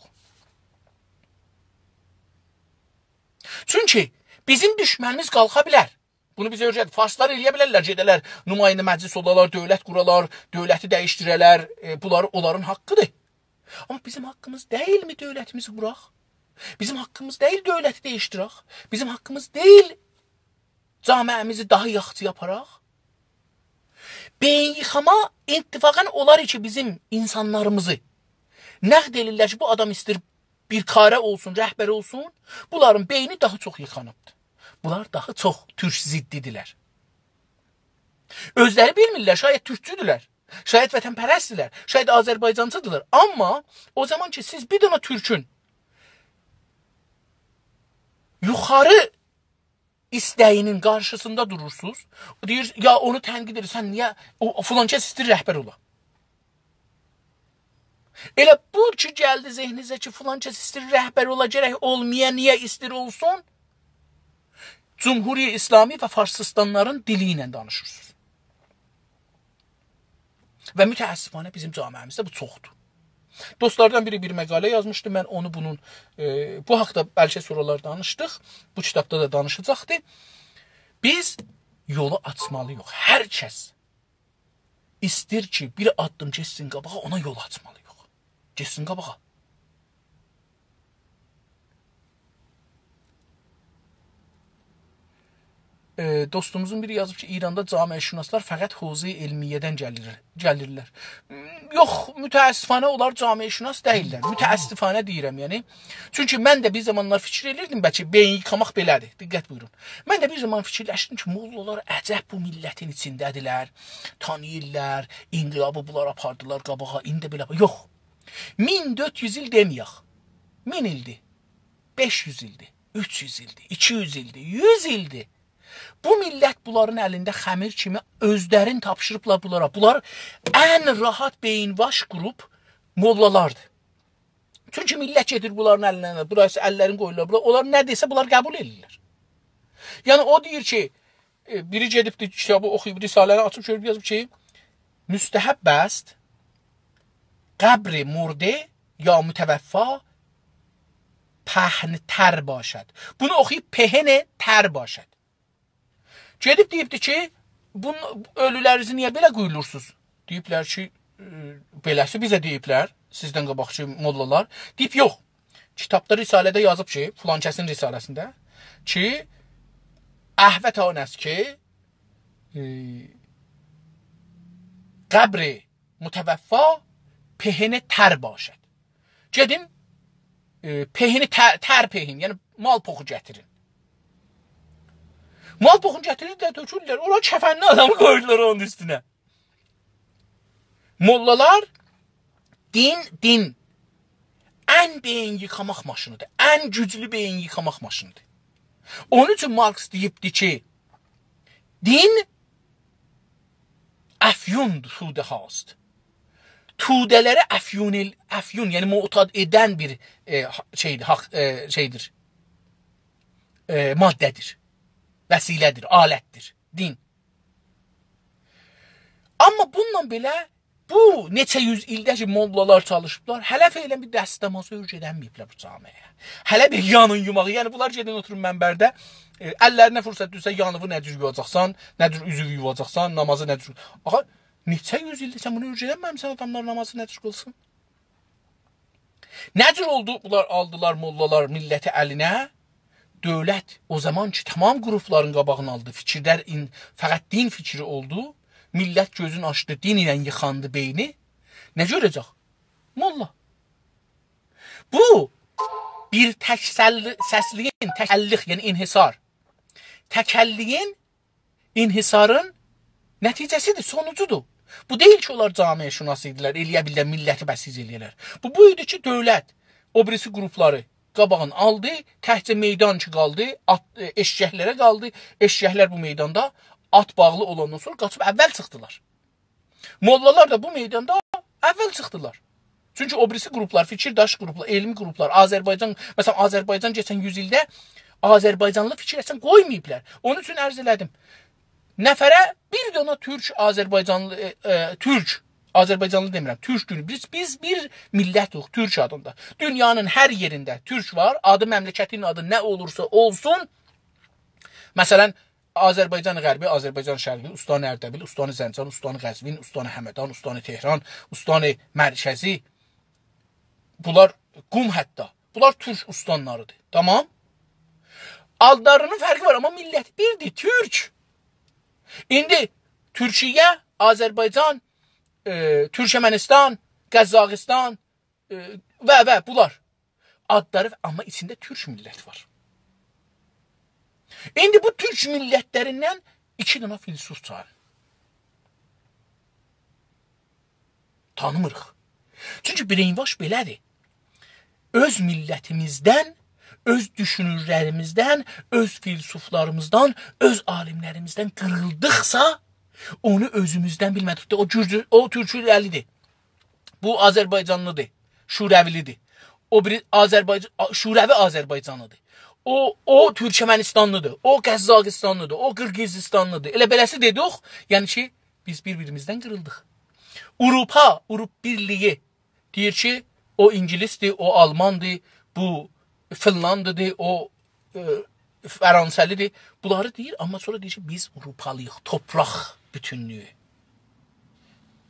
چونکی بیزیم دوشمنیمیز قالخا بیلر. بونو بیزه اؤیره‌دیب. فارسلار ائله‌یه بیلرلر، گئده‌لر، نماینده مجلس اولالار، دؤولت قورالار، دؤولتی دییشدیره‌لر، ائ، بونلار اونلارین حاققیدیر. آمما بیزیم حاققیمیز دئییلمی دؤولتیمیزی قوراق؟ بیزیم حاققیمیز دئییل دؤولتی دییشدیرک. بیزیم حاققیمیز دئییل جامعه‌میزی داها یاخشی آپاراق؟ بئیین ییخاما اتفاقاً اونلار کی، بیزیم اینسانلاریمیزی نقد ائدیرلر کی، بو آدام ایستیر بیر کاره اولسون، رهبر اولسون، بونلارین بئینی داها چوخ ییخانیبدیر. بونلار داها چوخ تورک ضدی‌دیرلر. اؤزلری بیلمیرلر، شاید تورکچودولر، شاید وطن‌پرستدیرلر، شاید آذربایجانچی‌دیرلار. آمما او زامان کی، سیز بیر دنه تورکون یوخاری ایسته‌یینین قارشیسیندا دورورسونوز، او دئییر، یا اونو تنقید ائدیر، سن نییه، او، او فلان کس ایستیر رهبر اولا. ائله بو کی گلدی ذهنینیزه کی، فلان کس ایستیر رهبر اولا، گرک اولمایا، نییه ایستیر اولسون؟ جمهوری اسلامی و فارسیستانلارین دیلی ایله دانیشیرسینیز. و متأسفانه بیزیم جامعه‌میزده بو چوخدور. دوستلاردان بیری بیر مقاله یازمیشدی، من اونو بونون، ائ، بو حاقدا بلکه سونرالار دانیشدیق، بو کیتابدا دا دانیشاجاقدی. بیز یولو آچمالی‌ییق. هر کس ایستیر کی، بیر آددیم گئتسین قاباغا، اونا یول آچمالی‌ییق. گئتسین قاباغا. ائ، دوستوموزون بیری یازیب کی، ایراندا جامعه‌شناسلار فقط حوزه‌ی علمیه‌دن گلیر، گلیرلر. یوخ، متأسفانه اونلار جامعه‌شناس دئییللر. متأسفانه دئییرم، یعنی. چونکی من ده بیر زامانلار فیکیر ائدیردیم، بلکه بئیین ییخاماق بئله‌دیر. دقت بویورون. من ده بیر زامان فیکیرلشدیم کی، موللالار عجب بو میللتین ایچینده‌دیرلر، تانیییرلار، انقلابی بونلار آپاردیلار قاباغا، ایندی بئله. یوخ. مین دؤرد یوز ایل دئمه‌یک. مین ایلدیر. بئش یوز ایلدیر. اوچ یوز ایلدیر. ایکی یوز ایلدیر. یوز ایلدیر. بو میللت بونلارین الینده خمیر کیمی اؤزلرینی تاپشیریبلار بونلارا. بونلار ان راحت بئیین‌واش گروپ موللالاردیر. چونکی میللت گئدیر بونلارین الیندن، بونلار اللرینی قویورلار. بونلار، اونلار نه دئسه، بونلار قبول ائدیرلر. یعنی، او دئییر کی، ائ، بیری گئدیبدی، کیتابی اوخویوب، رساله‌نی آچیب گؤروب، یازیب کی، «مستحب است قبر مرده یا متوفی پهن‌تر باشد.» بونو اوخویوب، «پهن‌تر باشد.» گئدیب دئییبدی کی، «بونون اؤلولرینیزی نییه بئله قویولورسونوز؟» دئییبلر کی، ائ، بئله‌سی بیزه دئییبلر، سیزدن قاباقکی موللالار. دئییب، یوخ. کیتابدا، رساله‌ده یازیب کی، فلان کسین رساله‌سینده کی، «اهوت آن است که، ائ، قبر متوفی پهن‌تر باشد.» گئدین، ائ، پهنی تر، تر پهن، یعنی مال پوخو گتیرین. مال پوخونو گتیریرلر، تؤکورلر، اورا کفنلی آدامی قویورلار اونون اوستونه. موللالار، دین، دین ان بئیین ییخاماق ماشینیدیر. ان گوجلو بئیین ییخاماق ماشینیدیر. اونون اوچون مارکس دئییبدی کی، دین افیون توده‌هاست. توده‌لره افیون ائل-، افیون، یعنی معتاد ائدن بیر، ائ، ها-، شئیدیر، حاق، ائ، شئیدیر. ائ، ماده‌دیر، وسیله‌دیر، آلتدیر، دین. آمما بونونلا بئله بو نئچه یوز ایلده کی، موللالار چالیشیبلار، هله فعلاً بیر دستمازی اؤیره‌دنمه‌ییبلر بو جامعه‌یه. هله بیر یانین یوماغی، یعنی بونلار گئدین اوتورون منبرده، ائ، اللرینه فرصت دوشسه یانینی نه جور یویاجاقسان، نه جور اوزووو یویاجاقسان، نامازی نه جور. آخی، نئچه یوز ایلدیر سن بونو اؤیره‌دنمه‌میسن آداملار نامازی نه جور قیلسین؟ نه جور اولدو؟ بونلار آلدیلار موللالار میللتی الینه. دؤولت او زامان کی، تمام گروپلارین قاباغینی آلدی. فیکیرلر این-، فقط دین فیکری اولدو. میللت گؤزونو آچدی، دین ایله ییخاندی بئینی. نه گؤره‌جک؟ موللا. بو بیر تک‌سل-، سسلیگین، تک‌اللیک، یعنی انحصار. تک‌اللیگین، انحصارین نتیجه‌سیدیر، سونوجودور. بو دئییل کی، اونلار جامعه‌شناس ایدیلر، ائلیه بیللر میللتی بسیج ائلیه‌لر. بو، بو ایدی کی، دؤولت او بیریسی گروپلاری قاباغین آلدی، تکجه میدان کی قالدی، آت، ائ، ائششکلره قالدی. ائششکلر بو میداندا آت باغلی اولاندان سونرا قاچیب اول چیخدیلار. موللالار دا بو میداندا اول چیخدیلار. چونکی او بیریسی گروپلار، فیکیرداش گروپلار، علمی گروپلار، آذربایجان، مثلاً، آذربایجان کئچن یوز ایلده آذربایجانلی فیکیر اصلاً قویماییبلار. اونون اوچون عرض ائله‌دیم. نفره بیر دنه تورک آذربایجانلی، ائ، ائ، تورک، آذربایجانلی دئمیرم، تورک گونو. بیز، بیز بیر میللتیک، تورک آدیندا. دونیانین هر یئرینده تورک وار. آدی، مملکتین آدی نه اولورسا اولسون، مثلاً، آذربایجان غربی، آذربایجان شرقی، استان اردبیل، استان زنجان، استان قزوین، استان همدان، استان تهران، استان مرکزی، بونلار قم حتی. بونلار تورک استانلاریدیر. تمام؟ آدلارینین فرقی وار، آمما میللت بیردیر، تورک. ایندی تورکیه، آذربایجان، ائ، تورکمنیستان، قزاقیستان، ائ، و، و بونلار. آدلاری، آمما ایچینده تورک میللت وار. ایندی بو تورک میللتلریندن ایکی دنه فیلسوف چاغیرین. تانیمیریق. چونکی brainwash بئله‌دیر. اؤز میللتیمیزدن، اؤز دوشونورلریمیزدن، اؤز فیلسوفلاریمیزدان، اؤز عالیملریمیزدن قیریلدیقسا، اونو اؤزوموزدن بیلمه‌دیک. او گورجو، او تورکویه‌لی‌دیر. بو آذربایجانلی‌دیر، شوروی‌لی‌دیر. او بیری آذربایجان، آ، شوروی آذربایجانلی‌دیر. او، او تورکمنیستانلی‌دیر، او قزاقیستانلی‌دیر، او قیرغیزیستانلی‌دیر. ائله بئله‌سی دئدیک، یعنی کی، بیز بیر-بیریمیزدن قیریلدیق. آوروپا، آوروپا بیرلیگی دئییر کی، او اینگیلیس‌دیر، او آلمان‌دیر، بو فینلاندی‌دیر، او، ائ، فرانسه‌لی‌دیر. بونلاری دئییر، آمما سونرا دئییر کی، بیز آوروپالی‌ییق، تورپاق بوتونلویو.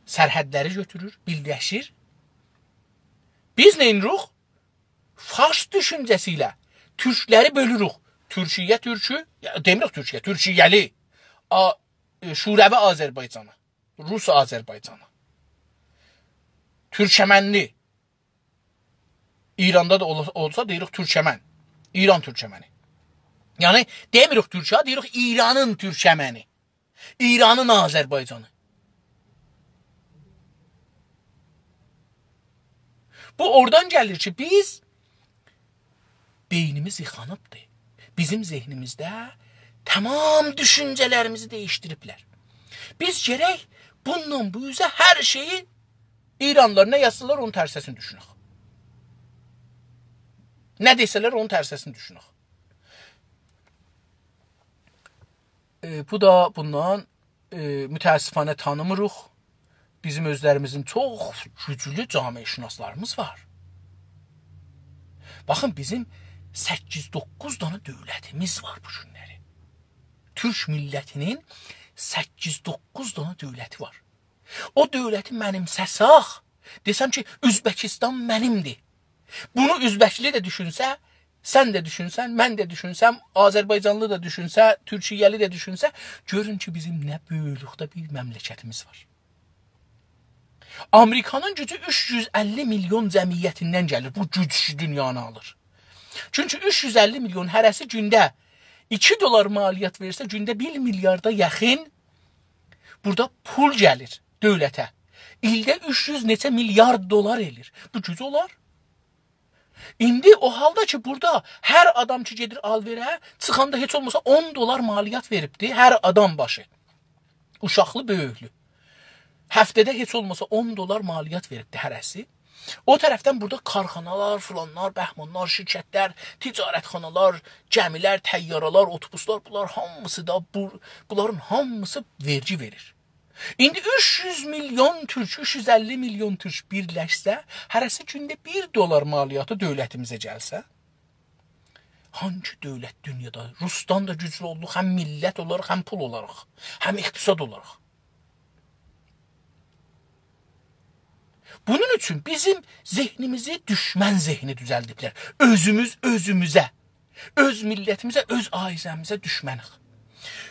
سرحدلری گؤتورور، بیرلشیر. بیز نه ائدیریک؟ فارس دوشونجه‌سی ایله تورکلری بؤلوروک. تورکیه تورکو، یا، دئمیریک تورکیه، تورکیه‌لی. آ، ائ، شوروی آذربایجانی، روس آذربایجانی. تورکمنلی. ایراندا دا اول-، اولسا دئییریک تورکمن. ایران تورکمنی. یعنی، دئمیریک تورکیه، دئییریک ایرانین تورکمنی. ایرانین آذربایجانی. بو اورادان گلیر کی، بیز بئینیمیز ییخانیبدیر. بیزیم ذهنیمیزده تمام دوشونجه‌لریمیزی دییشدیریبلر. بیز گرک بوندان بو اوزه هر شئیی ایرانلیلار نه یازسالار، اونون ترسه‌سینی دوشونک. نه دئسه‌لر، اونون ترسه‌سینی دوشونک. ائ، بو دا بوندان، ائ، متأسفانه تانیمیریق. بیزیم اؤزلریمیزین چوخ گوجلو جامعه‌شناسلاریمیز وار. باخین، بیزیم سککیز-دوققوز دانا دؤولتیمیز وار بو گونلری. تورک میللتی‌نین سککیز-دوققوز دانا دؤولتی وار. او دؤولتی منیمسه‌سک، دئسم کی، اؤزبکیستان منیمدیر. بونو اؤزبکلی ده دوشونسه، سن ده دوشونسن، من ده دوشونسم، آذربایجانلی دا دوشونسه، تورکیه‌لی ده دوشونسه، گؤرون کی، بیزیم نه بؤیوکلوکده بیر مملکتیمیز وار. آمریکانین گوجو اوچ یوز اللی میلیون جمعیتیندن گلیر. بو گوج دونیانی آلیر. چونکی اوچ یوز اللی میلیون هره‌سی گونده ایکی دلار مالیات وئرسه، گونده بیر میلیاردا یاخین بورادا پول گلیر دؤولته. ایلده اوچ یوز نئچه میلیارد دلار ائله‌ییر. بو گوج اولار؟ ایندی او حالدا کی، بورادا هر آدام کی گئدیر آلوئره، چیخاندا هئچ اولماسا اون دلار مالیات وئریبدی هر آدام باشی. اوشاقلی، بؤیوکلو. هفته‌ده هئچ اولماسا اون دلار مالیات وئریبدی هره‌سی. او طرفدن بورادا کارخانالار، فلانلار، بهمانلار، شرکتلر، تجارتخانالار، گمیلر، طیاره‌لر، اتوبوسلار، بونلار هامیسی دا، بو، بونلارین هامیسی وئرگی وئریر. ایندی اوچ یوز میلیون تورک، اوچ یوز اللی میلیون تورک بیرلشسه، هره‌سی گونده بیر دلار مالیاتی دؤولتیمیزه گلسه، هانگی دؤولت دونیادا، روسدان دا گوجلو اولدوق، هم میللت اولاراق، هم پول اولاراق، هم اقتصاد اولاراق. بونون اوچون بیزیم ذهنیمیزی دوشمن ذهنی دوزلدیبلر. اؤزوموز اؤزوموزه، اؤز میللتیمیزه، اؤز عائله‌میزه دوشمنیک.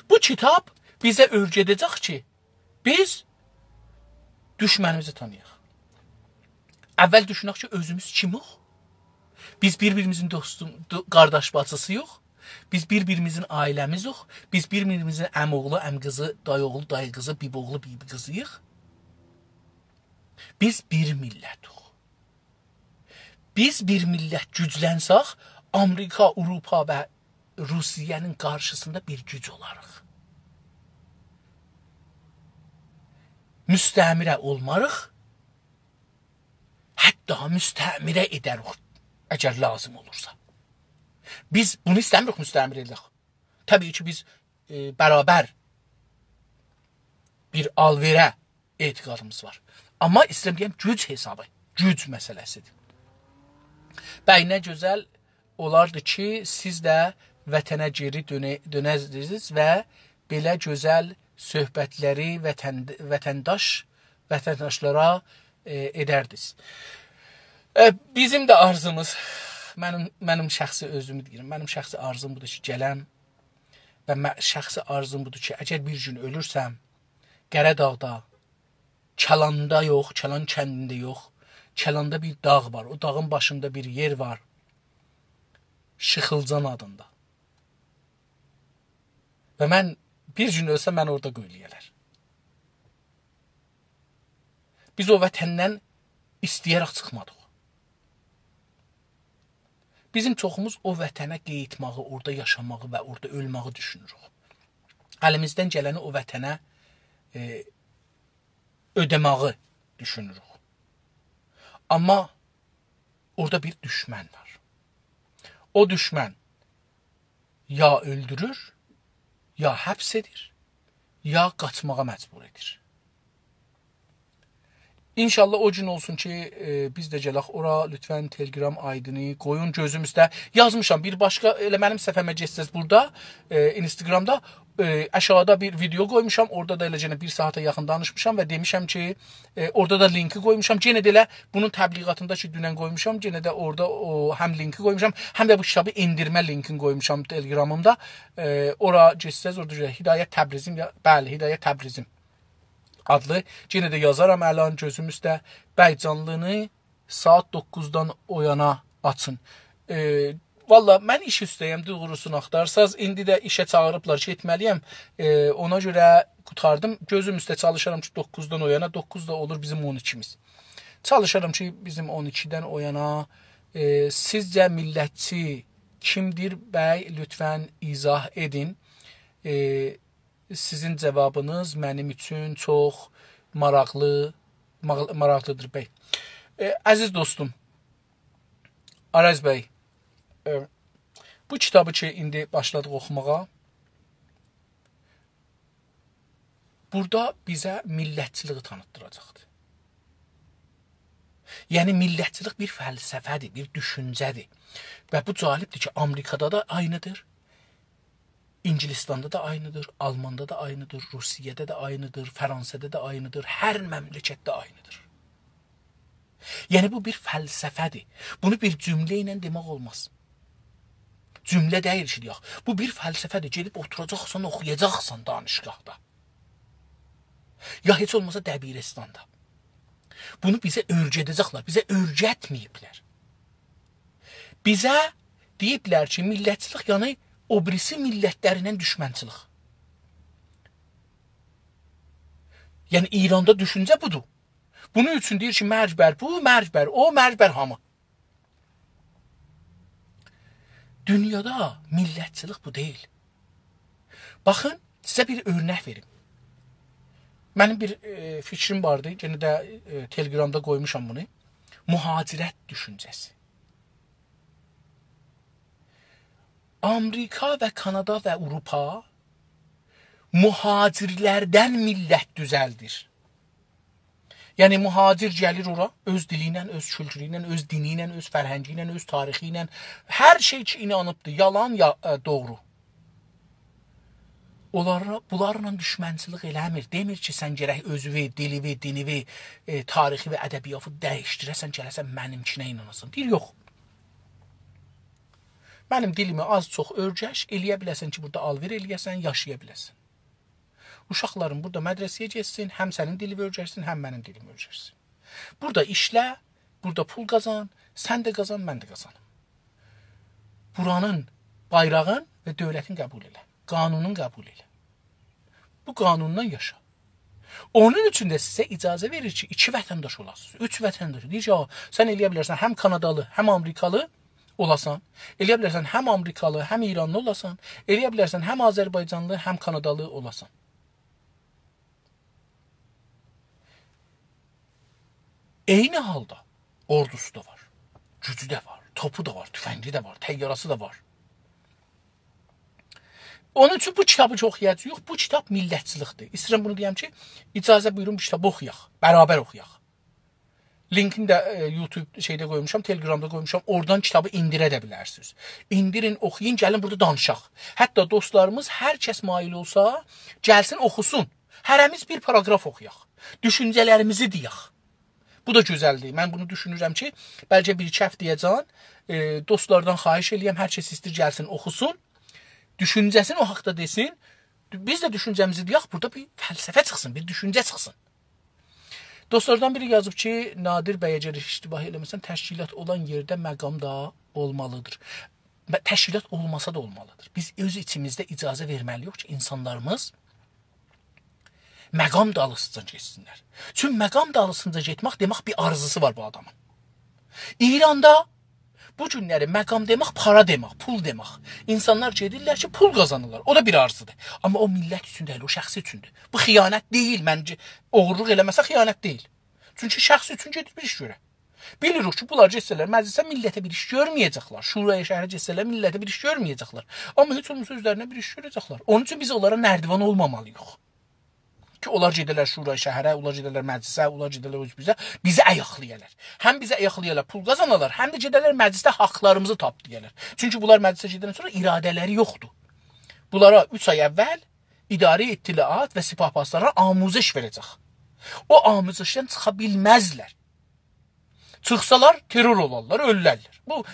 بو کیتاب بیزه اؤیره‌ده‌جک کی، بیز دوشمنیمیزی تانییاق. اول دوشونک کی، اؤزوموز کیمیک؟ بیز بیر-بیریمیزین دوستو، دو-، قارداش باجیسی‌ییق. بیز بیر-بیریمیزین عائله‌میزیک. بیز بیر-بیریمیزین عم‌اوغلو، عم‌قیزی، دایی‌اوغلو، دایی‌قیزی، بیبی‌اوغلو، بیبی‌قیزی‌ییق. بیز بیر میللتیک. بیز بیر میللت گوجلنسک، آمریکا، آوروپا و روسیه‌نین قارشیسیندا بیر گوج اولاریق. مستعمره اولماریق، حتی مستعمره ائدریک، اگر لازیم اولورسا. بیز بونو ایسته‌میریک مستعمره ائدک. طبیعی کی، بیز، ائ، برابر بیر آلوئره اعتقادیمیز وار. آمما ایسته‌ییرم دئیم، گوج حسابی، گوج مسئله‌سی‌دیر. بی، نه گؤزل اولاردی کی، سیز ده وطنه گئری دؤنه-، دؤنردینیز و بئله گؤزل صحبتلری وطن-، وطنداش، وطنداشلارا، ائ، ائدردینیز. ائ، بیزیم ده آرزوموز، منیم، منیم شخصی اؤزومو دئییرم، منیم شخصی آرزوم بودور کی، گلم و مه-، شخصی آرزوم بودور کی، اگر بیر گون اؤلورسم، قره‌داغدا، کلاندا یوخ، کلان کندینده یوخ، کلاندا بیر داغ وار، او داغین باشیندا بیر یئر وار، شیخیلجان آدیندا. و من بیر گون اؤلسم، منی اورادا قویلایالار. بیز او وطندن ایسته‌یه‌رک چیخمادیق. بیزیم چوخوموز او وطنه قاییتماغی، اورادا یاشاماغی و اورادا اؤلمه‌یی دوشونوروک. الیمیزدن گلنی او وطنه، ائ، اؤده‌مه‌یی دوشونوروک. آمما اورادا بیر دوشمن وار. او دوشمن یا اؤلدورور، یا حبس ائدیر، یا قاچماغا مجبور ائدیر. ان‌شاءالله او گون اولسون کی، ائ، بیز ده گلک اورا. لطفاً تلگرام آیدینی قویون گؤزوم اوسته. یازمیشام بیر باشقا، ائله منیم صفحه‌مه گئتسز بورادا، ائ، اینستاگرامدا، ائ، آشاغیدا بیر ویدئو قویموشام. اورادا دا ائله یئنه بیر ساعاتا یاخین دانیشمیشام و دئمیشم کی، ائ، اورادا دا لینکی قویموشام. یئنه ده ائله بونون تبلیغاتیندا کی، دونن قویموشام، یئنه ده اورادا او هم لینکی قویموشام، هم ده بو کیتابی ایندیرمه لینکینی قویموشام تلگرامیمدا. ائ، اورا گئتسز، اورادا گؤرک هدایت تبریزیم، یا، بلی، هدایت تبریزیم آدلی. یئنه ده یازارام الان گؤزوم اوسته. بی جانلینی ساعات دوققوزدان او یانا آچین. ائ، والله من ایش اوسته‌یم، دوغروسونو آختارساز، ایندی ده ایشه چاغیریبلار، گئتمه‌لی‌یم. ائ، اونا گؤره قوتاردیم. گؤزوم اوسته چالیشارام کی، دوققوزدان او یانا، دوققوز دا اولور بیزیم اون ایکیمیز. چالیشارام کی، بیزیم اون ایکیدن او یانا، ائ، سیزجه میللتچی کیمدیر، بی، لطفاً ایضاح ائدین. ائ، سیزین جاوابینیز منیم اوچون چوخ ماراقلی، ماغ-، ماراقلیدیر، بی. ائ، عزیز دوستوم، آراز بی، ائ، بو کیتابی کی، ایندی باشلادیق اوخوماغا، بورادا بیزه میللتچیلیگی تانیتدیراجاقدیر. یعنی، میللتچیلیک بیر فلسفه‌دیر، بیر دوشونجه‌دیر. و بو جالبدیر کی، آمریکادا دا عینیدیر، اینگیلیستاندا دا عینیدیر، آلماندا دا عینیدیر، روسیه‌ده ده عینیدیر، فرانسه‌ده ده عینیدیر، هر مملکتده عینیدیر. یعنی، بو بیر فلسفه‌دیر. بونو بیر جمله ایله دئمک اولماز. جمله دئییل کی، دئیک. بو بیر فلسفه‌دیر. گئدیب اوتوراجاقسان، اوخویاجاقسان دانشگاهدا. یا هئچ اولماسا دبیرستاندا. بونو بیزه اؤیره‌ده‌جکلر، بیزه اؤیرتمه‌ییبلر. بیزه دئییبلر کی، میللتچیلیک، یعنی او بیریسی میللتلرله دوشمنچیلیک. یعنی، ایراندا دوشونجه بودور. بونون اوچون دئییر کی، مرگ بر بو، مرگ بر او، مرگ بر هامی. دونیادا میللتچیلیک بو دئییل. باخین، سیزه بیر اؤرنک وئریم. منیم بیر، ائ، فیکریم واردی، یئنه ده، ائ، تلگرامدا قویموشام بونو. مهاجرت دوشونجه‌سی. آمریکا و کانادا و آوروپا مهاجرلردن میللت دوزلدیر. یعنی، مهاجر گلیر اورا، اؤز دیلی ایله، اؤز کولتورو ایله، اؤز دینی ایله، اؤز فرهنگی ایله، اؤز تاریخی ایله، هر شئی کی، اینانیبدیر، یالان یا، ائ، دوغرو. اونلارلا، بونلارلا دوشمنچیلیک ائله‌میر. دئمیر کی، سن گرک اؤزووی، دیلیوی، دینیوی، ائ، تاریخی و ادبیاتی دییشدیره‌سن، گله‌سن منیمکینه ایناناسان. دئییر، یوخ. منیم دیلیمی آز چوخ اؤیرش، ائله‌یه بیله‌سن کی، بورادا آل‌وئر ائله‌یه‌سن، یاشایا بیله‌سن. اوشاقلارین بورادا مدرسه‌یه گئتسین، هم سنین دیلیوی اؤیرشسین، هم منیم دیلیمی اؤیرشسین. بورادا ایشله، بورادا پول قازان، سن ده قازان، من ده قازانیم. بورانین بایراغین و دؤولتین قبول ائله، قانونون قبول ائله. بو قانوندان یاشا. اونون اوچون ده سیزه اجازه وئریر کی، ایکی وطنداش اولاسینیز، اوچ وطنداش. دئییر کی، «آ، سن ائله‌یه بیلرسن هم کانادالی، هم آمریکالی اولاسان، ائله‌یه بیلرسن هم آمریکالی، هم ایرانلی اولاسان، ائله‌یه بیلرسن هم آذربایجانلی، هم کانادالی اولاسان.» عینی حالدا اوردوسو دا وار، گوجو ده وار، توپو دا وار، تفنگی ده وار، طیاره‌سی ده وار. اونون اوچون بو کیتابی کی اوخویاجاغیق، بو کیتاب میللتچیلیکدیر. ایسته‌ییرم بونو دئیم کی، اجازه بویورون بو کیتابی اوخویاق، برابر اوخویاق. لینکینی ده، ائ، یوتیوب شئیده قویموشام، تلگرامدا قویموشام، اورادان کیتابی ایندیره ده بیلرسینیز. ایندیرین، اوخویون، گلین بورادا دانیشاق. حتی دوستلاریمیز، هر کس مایل اولسا، گلسین اوخوسون. هره‌میز بیر پاراگراف اوخویاق. دوشونجه‌لریمیزی دئیک. بو دا گؤزلدیر. من بونو دوشونورم کی، بلکه بیر ایکی هفته‌یه‌جن، ائ، دوستلاردان خواهش ائله‌یم، هر کس ایستیر گلسین، اوخوسون. دوشونجه‌سینی او حاقدا دئسین. بیز ده دوشونجه‌میزی دئیک، بورادا بیر فلسفه چیخسین، بیر دوشونجه چیخسین. دوستلاردان بیری یازیب کی، نادر بی، اگر اشتباه ائله‌مه‌سم، تشکیلات اولان یئرده مقام دا اولمالیدیر. و تشکیلات اولماسا دا اولمالیدیر. بیز اؤز ایچیمیزده اجازه وئرمه‌لی‌ییک کی، اینسانلاریمیز مقام دالیسیجا گئتسینلر. چونکی مقام دالیسیجا گئتمک دئمک بیر آرزوسو وار بو آدامین. ایراندا بو گونلری مقام دئمک، پارا دئمک، پول دئمک. اینسانلار گئدیرلر کی، پول قازانیرلار. او دا بیر آرزودور. آمما او میللت اوچون دئییل، او شخصی اوچوندور. بو خیانت دئییل، منجه، اوغورلوق ائله‌مه‌سه خیانت دئییل. چونکی شخصی اوچون گئدیب بیر ایش گؤره. بیلیریک کی، بونلار گئتسه‌لر مجلسه، میللته بیر ایش گؤرمه‌یه‌جکلر. شورای شهره گئتسه‌لر، میللته بیر ایش گؤرمه‌یه‌جکلر. آمما هئچ اولماسا اؤزلرینه بیر ایش گؤره‌جکلر. اونون اوچون بیز اونلارا نردیوان اولمامالی‌ییق. کی، اونلار گئده‌لر شورای شهره، اونلار گئده‌لر مجلسه، اونلار گئده‌لر حزبیزه، بیزی آیاقلایالار. هم بیزی آیاقلایالار، پول قازانالار، هم ده گئده‌لر مجلسده حاقلاریمیزی تاپلایالار. چونکی بونلار مجلسه گئدندن سونرا اراده‌لری یوخدور. بونلارا اوچ آی اول اداره اطلاعات و سپاه پاسداران آموزش وئره‌جک. او آموزشدن چیخا بیلمزلر. چیخسالار، ترور اولارلار، اؤلرلر. بو،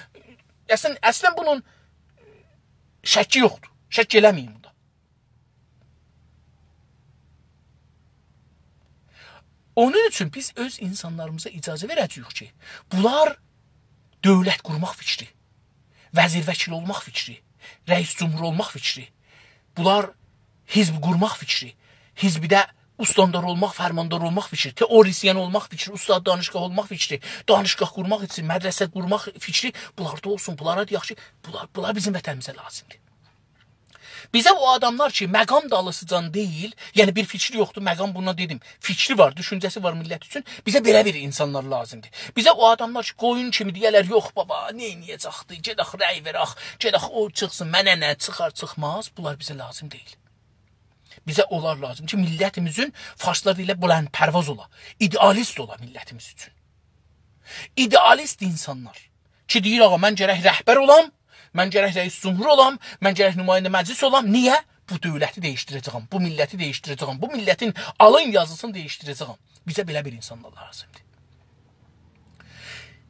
اصلا، اصلا بونون شکی یوخدور. شک ائله‌مه‌یین بوندا. اونون اوچون بیز اؤز اینسانلاریمیزا اجازه وئره‌جه‌ییک کی، بونلار دؤولت قورماق فیکری، وزیر وکیل اولماق فیکری، رئیس جمهور اولماق فیکری، بونلار حزب قورماق فیکری، حزبده استاندار اولماق، فرماندار اولماق فیکری، تئوریسین اولماق فیکری، استاد دانشگاه اولماق فیکری، دانشگاه قورماق اوچون، مدرسه قورماق فیکری بونلاردا اولسون، بونلارا دئیک کی، بونلار، بونلار بیزیم وطنیمیزه لازیمدیر. بیزه او آداملار کی، مقام دالیسیجان دئییل، یعنی بیر فیکری یوخدور، مقام بوندان دئدیم، فیکری وار، دوشونجه‌سی وار میللت اوچون، بیزه بئله بیر اینسانلار لازیمدیر. بیزه او آداملار کی، قویون کیمی دئیه‌لر، «یوخ بابا، نئینیه‌جکدی؟ گئدک رأی وئرک، گئدک او چیخسین، منه نه، چیخار چیخماز»، بونلار بیزه لازیم دئییل. بیزه اونلار لازیم کی، میللتیمیزین، فارسلار دئییرلر، بلندپرواز اولا، ایده‌آلیست اولا میللتیمیز اوچون. ایده‌آلیست اینسانلار کی، دئییر، «آغا، من گرک رهبر اولام، من گرک رئیس جمهور اولام، من گرک نماینده مجلس اولام.» نییه؟ بو دؤولتی دییشدیره‌جه‌یم، بو میللتی دییشدیره‌جه‌یم، بو میللتین آلین یازیسینی دییشدیره‌جه‌یم. بیزه بئله بیر اینسانلار لازیمدیر.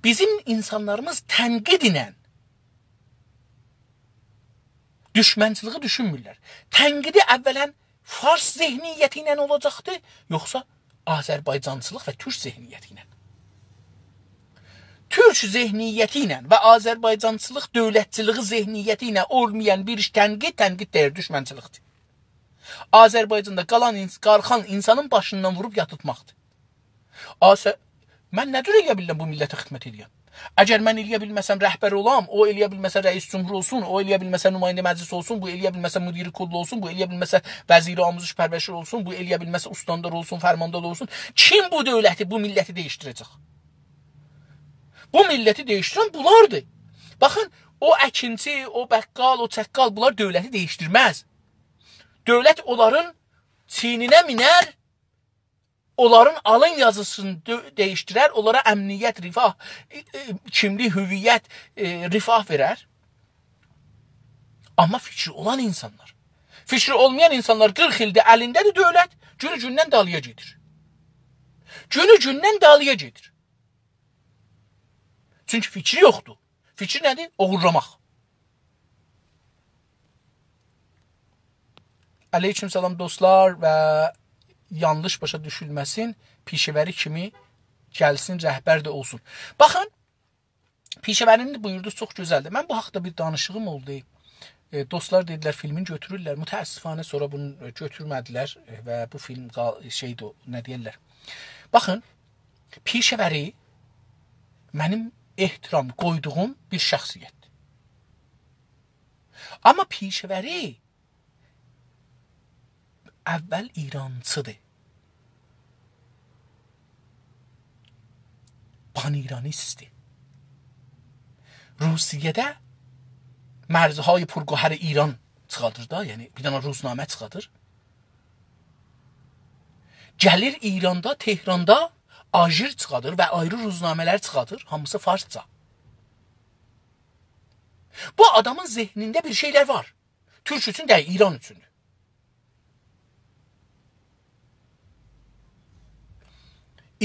بیزیم اینسانلاریمیز تنقید ایله دوشمنچیلیگی دوشونمورلر. تنقیدی اولاً فارس ذهنیتی ایله اولاجاقدی، یوخسا آذربایجانچیلیق و تورک ذهنیتی ایله؟ تورک ذهنیتی ایله و آذربایجانچیلیق دؤولتچیلیگی ذهنیتی ایله اولمایان بیر ایش تنقید، تنقید دئییل، دوشمنچیلیکدیر. آذربایجاندا قالان اینس-، قالخان اینسانین باشیندان ووروب یاتیرتماقدیر. آسه، من نه جور ائلیه بیلیرم بو میللته خدمت ائلییم؟ اگر من ائلیه بیلمه‌سم رهبر اولام، او ائلیه بیلمه‌سه رئیس جمهور اولسون، او ائلیه بیلمه‌سه نماینده مجلس اولسون، بو ائلیه بیلمه‌سه مدیر کل اولسون، بو ائلیه بیلمه‌سه وزیر آموزش پرورش اولسون، بو ائلیه بیلمه‌سه استاندار اولسون، فرماندار اولسون، کیم بو دؤولتی، بو میللتی دییشدیره‌جک؟ بو میللتی دییشدیرن بونلاردیر. باخین، او اکینچی، او بقال، او چقال، بونلار دؤولتی دییشدیرمز. دؤولت اونلارین چیینینه مینر، اونلارین آلین یازیسینی دؤ-، دییشدیرر، اونلارا امنیت، رفاه، ائ، ائ، کیملیک، هویت، ائ، رفاه وئرر. آمما فیکری اولان اینسانلار. فیکری اولمایان اینسانلار قیرخ ایلدیر الینده‌دیر دؤولت، گونو گوندن دالییا گئدیر. گونو گوندن دالییا گئدیر. چونکی فیکری یوخدور. فیکیر نه‌دیر؟ اوغورلاماق. علیکم سلام دوستلار و یانلیش باشا دوشولمه‌سین، پیشه‌وری کیمی گلسین، رهبر ده اولسون. باخین، پیشه‌وری‌نی بویوردونوز، چوخ گؤزلدیر. من بو حاقدا بیر دانیشیغیم اولدو. ائ، دوستلار دئدیلر، فیلمینی گؤتورورلر. متأسفانه سونرا بونو، ائ، گؤتورمه‌دیلر، ائ، و بو فیلم قال-، شئیدیر او، نه دئیرلر. باخین، پیشه‌وری منیم احترام قویدوغوم بیر شخصیتدیر. آمما پیشه‌وری اول ایرانچیدیر. پان‌ایرانیستدیر. روسیه‌ده مرزهای پرگوهر ایران چیخادیر دا، یعنی بیر دنه روزنامه چیخادیر. گلیر ایراندا، تهراندا آژیر چیخادیر و آیری روزنامه‌لر چیخادیر، هامیسی فارسجا. بو آدامین ذهنینده بیر شئیلر وار. تورک اوچون دئییل، ایران اوچوندور.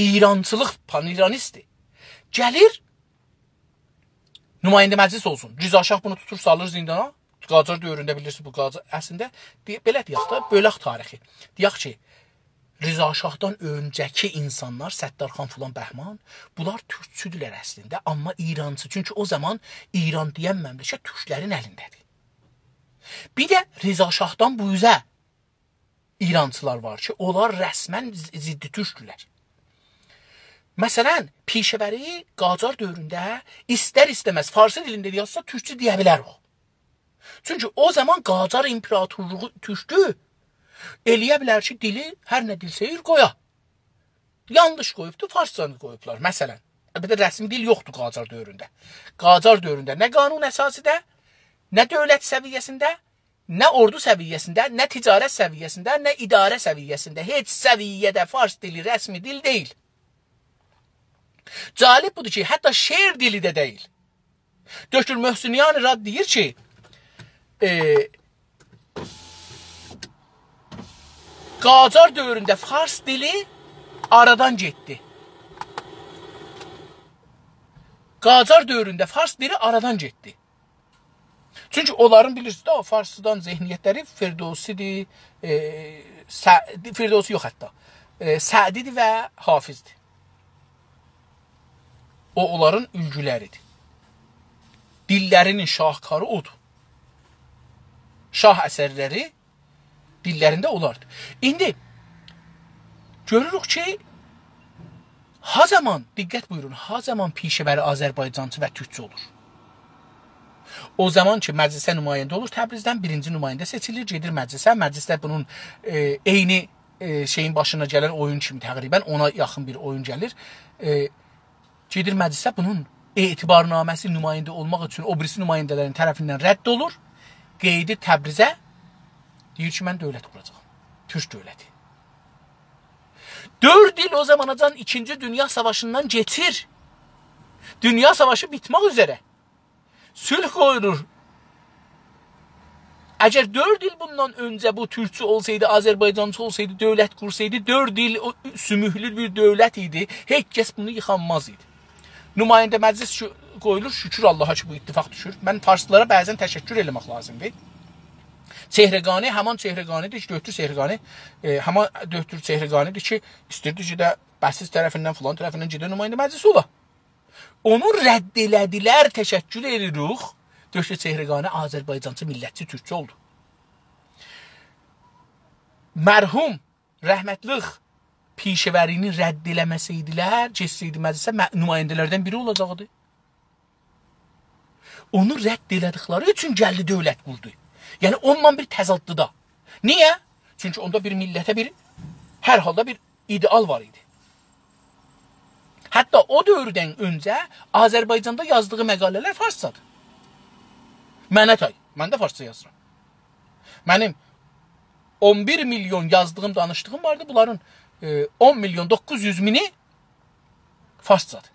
ایرانچیلیق، پان‌ایرانیستدیر. گلیر، نماینده مجلس اولسون. رضا شاه بونو توتور، سالیر زیندانا. قاجار دؤورونده بیلیرسینیز، بو قاجار اصلینده دئ-، بئله دئیک ده، بؤلک تاریخی. دئیک کی، رضا شاهدان اؤنجه‌کی اینسانلار، ستارخان فلان، بهمان، بونلار تورکچودولر اصلینده، آمما ایرانچی. چونکی او زامان ایران دئین مملکت تورکلرین الینده‌دیر. بیر ده رضا شاهدان بو اوزه ایرانچیلار وار کی، اونلار رسماً ض-، ضد تورکدولر. مثلاً، پیشه‌وری قاجار دؤورونده ایستر-ایسته‌مز فارسی دیلینده یازسا، تورکچو دئیه بیلریک. چونکی او زامان قاجار ایمپراتورلوغو تورکدو، ائلیه بیلر کی، دیلی هر نه دیل سئویر قویا. یانلیش قویوبدو، فارسجانی قویوبلار، مثلاً. البته، رسمی دیل یوخدور قاجار دؤورونده. قاجار دؤورونده نه قانون اساسی‌ده، نه دؤولت سویه‌سینده، نه اوردو سویه‌سینده، نه تجارت سویه‌سینده، نه اداره سویه‌سینده، هئچ سویه‌ده فارس دیلی رسمی دیل دئییل. جالب بودور کی، حتی شعر دیلی ده دئییل. دکتر محسنیان راد دئییر کی، ائ، قاجار دؤورونده فارس دیلی آرادان گئتدی. قاجار دؤورونده فارس دیلی آرادان گئتدی. چونکی اونلارین، بیلیرسینیز ده، او فارسیدان ذهنیتلری فردوسی‌دیر، ائ، سع-، فردوسی یوخ حتی. ائ، سعدی‌دیر و حافظدیر. او، اونلارین اولگولری‌دیر. دیللری‌نین شاهکاری اودور. شاه اثرلری دیللرینده اولاردی. ایندی گؤروروک کی، ها زامان، دقت بویورون، ها زامان پیشه‌وری آذربایجانچی و تورکچو اولور. او زامان کی، مجلسه نماینده اولور، تبریزدن بیرینجی نماینده سئچیلیر، گئدیر مجلسه، مجلسده بونون، ائ، عینی، ائ، شئیین باشینا گلن اویون کیمی، تقریباً اونا یاخین بیر اویون گلیر. ائ، گئدیر مجلسه، بونون اعتبارنامه‌سی نماینده اولماق اوچون او بیریسی نماینده‌لرین طرفیندن رد اولور. قئییدیر تبریزه، دئییر کی، من دؤولت قوراجاغام. تورک دؤولتی. دؤرد ایل او زاماناجان ایکینجی دونیا ساواشیندان کئچیر. دونیا ساواشی بیتمک اوزره. صلح قویولور. اگر دؤرد ایل بوندان اؤنجه بو تورکچو اولسایدی، آذربایجانچی اولسایدی، دؤولت قورسایدی، دؤرد ایل او سوموکلو بیر دؤولت ایدی، هئچ کس بونو ییخانماز ایدی. نماینده مجلس شو-، قویولور، شوکور آللاها کی، بو اتفاق دوشور. من فارسلارا بعضاً تشکر ائله‌مک لازیمدیر. چهرگانی، همان چهرگانی‌دیر کی، دکتر چهرگانی، ائ، همان دکتر چهرگانی‌دیر کی، ایستیردی کی، ده بسیج طرفیندن، فلان طرفیندن گئده نماینده مجلس اولا. اونو رد ائله‌دیلر، تشکر ائدیریک. دکتر چهرگانی آذربایجانچی، میللتچی، تورکچو اولدو. مرحوم، رحمتلیک پیشه‌وری‌نی رد ائله‌مه‌سه‌یدیلر، گئتسه‌یدی مجلسه، م-، نماینده‌لردن بیری اولاجاقدی. اونو رد ائله‌دیکلری اوچون گلدی دؤولت قوردو. یعنی، اونونلا بیر تضاددی دا. نییه؟ چونکی اوندا بیر میللته بیر، هر حالدا بیر ایده‌آل وار ایدی. حتی او دؤوردن اؤنجه آذربایجاندا یازدیغی مقاله‌لر فارسجادیر. منه تای. من ده فارسجا یازیرام. منیم اون بیر میلیون یازدیغیم، دانیشدیغیم واردی. بونلارین، ائ، اون میلیون دوققوز یوز مینی فارسجادیر.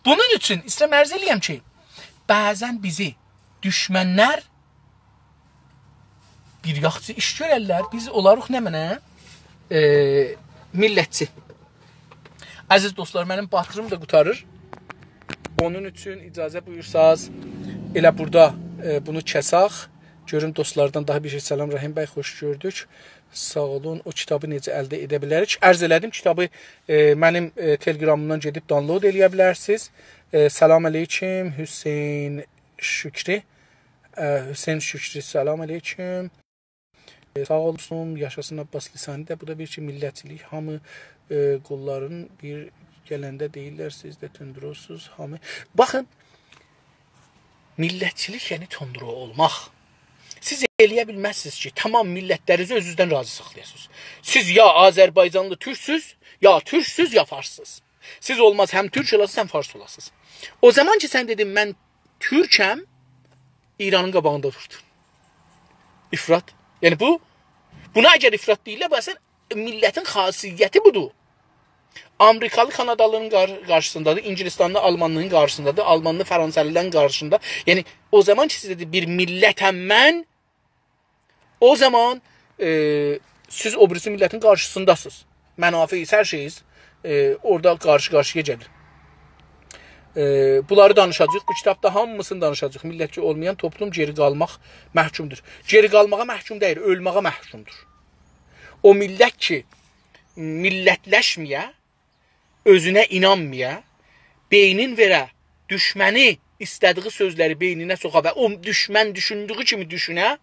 بونون اوچون ایسته‌ییرم عرض ائله‌یم کی، بعضاً بیزی دوشمنلر بیر یاخشی ایش گؤررلر، بیز اولاریق نمنه؟ ائ، میللتچی. عزیز دوستلار، منیم باتریم ده قوتاریر. اونون اوچون اجازه بویورساز، ائله بورادا، ائ، بونو کساخ. گؤروم دوستلاردان داها بیر شئی. سلام رحیم بی، خوش گؤردوک. ساغ اولون. او کیتابی نئجه الده ائده بیلریک؟ عرض ائله‌دیم، کیتابی، ائ، منیم، ائ، تلگرامیمدان گئدیب دانلود ائلیه بیلرسینیز. ائ، سلام علیکم، حسین شکری. ائ، حسین شکری، سلام علیکم. ائ، ساغ اولسون، یاشاسین عباس لسانی دا. بو دا بیر کی، میللتچیلیک، هامی، ائ، قوللارین بیر گلنده دئییرلر، سیز ده تندروسوز، هامی. باخین، میللتچیلیک، یعنی تندرو اولماق. سیز ائلیه بیلمزسینیز کی، تمام میللتلرینیزی اؤزونوزدن راضی ساخلایاسینیز. سیز یا آذربایجانلی تورکسوز، یا تورکسوز، یا فارسسیز. سیز اولماز هم تورک اولاسینیز، هم فارس اولاسینیز. او زامان کی، سن دئدین، «من تورکم»، ایرانین قاباغیندا دوردون. افراط. یعنی بو، بونا اگر افراط دئییرلر، بو اصلاً میللتین خاصیتی بودور. آمریکالی کانادالی‌نین قار-، قارشیسیندادیر، اینگیلیستانلی آلمانلی‌نین قارشیسیندادیر، آلمانلی فرانسه‌لی‌لرین قارشیسیندا. یعنی، او زامان کی، سیز دئدی، «بیر میللتم من»، او زامان، ائ، سیز او بیریسی میللتین قارشیسینداسینیز. منافعیز، هر شئییز، ائ، اورادا قارشی-قارشییا گلیر. ائ، بونلاری دانیشاجاغیق. بو کیتابدا هامیسینی دانیشاجاغیق. میللتچی اولمایان توپلوم گئری قالماق محکومدور. گئری قالماغا محکوم دئییل، اؤلمه‌یه محکومدور. او میللت کی، میللتلشمه‌یه، اؤزونه اینانمایا، بئینین وئره، دوشمنی ایسته‌دیگی سؤزلری بئینینه سوخا و او دوشمن دوشوندویو کیمی دوشونه،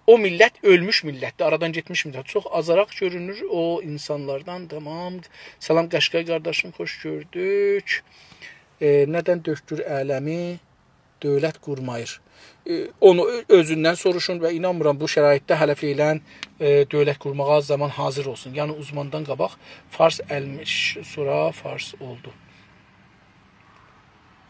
او میللت اؤلموش میللتدیر، آرادان گئتمیش میللت. چوخ آزاراق گؤرونور او اینسانلاردان، تامام. سلام قشقای قارداشیم، خوش گؤردوک. ائ، ندن دؤکتور عالمی دؤولت قورماییر؟ ائ، اونو اؤ-، اؤزوندن سوروشون و اینانمیرام بو شرایطده هله فعلاً، ائ، دؤولت قورماغا زامان حاضر اولسون. یعنی عثمان‌دان قاباق فارس اولموش، سونرا فارس اولدو.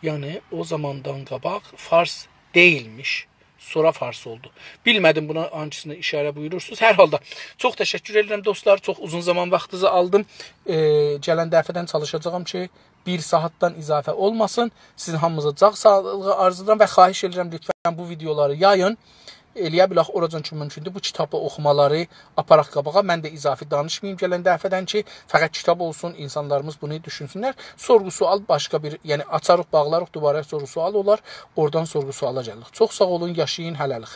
یعنی او زاماندان قاباق فارس دئییلمیش، سونرا فارس اولدو. بیلمه‌دیم بونا هانسینا اشاره بویورورسونوز. هر حالدا چوخ تشکر ائدیرم دوستلار. چوخ اوزون زامان واختینیزی آلدیم. ائ، گلن دفعه‌دن چالیشاجاغام کی، بیر ساعاتدان اضافه اولماسین. سیزین هامینیزا جان ساغلیغی آرزولاییرام و خواهش ائدیرم، لطفاً بو ویدئولاری یایین. ائلیه بیلک، اوراجان کی مومکوندور، بو کیتابی اوخومالاری آپاراق قاباغا. من ده اضافی دانیشماییم گلن دفعه‌دن کی، فقط کیتاب اولسون، اینسانلاریمیز بونو دوشونسونلر. سورغو-سؤال باشقا بیر، یعنی آچاریق، باغلاریق، دوباره سورغو-سؤال اولار، اورادان سورغو-سؤالا گلیریک. چوخ ساغ اولون، یاشایین، هله‌لیک.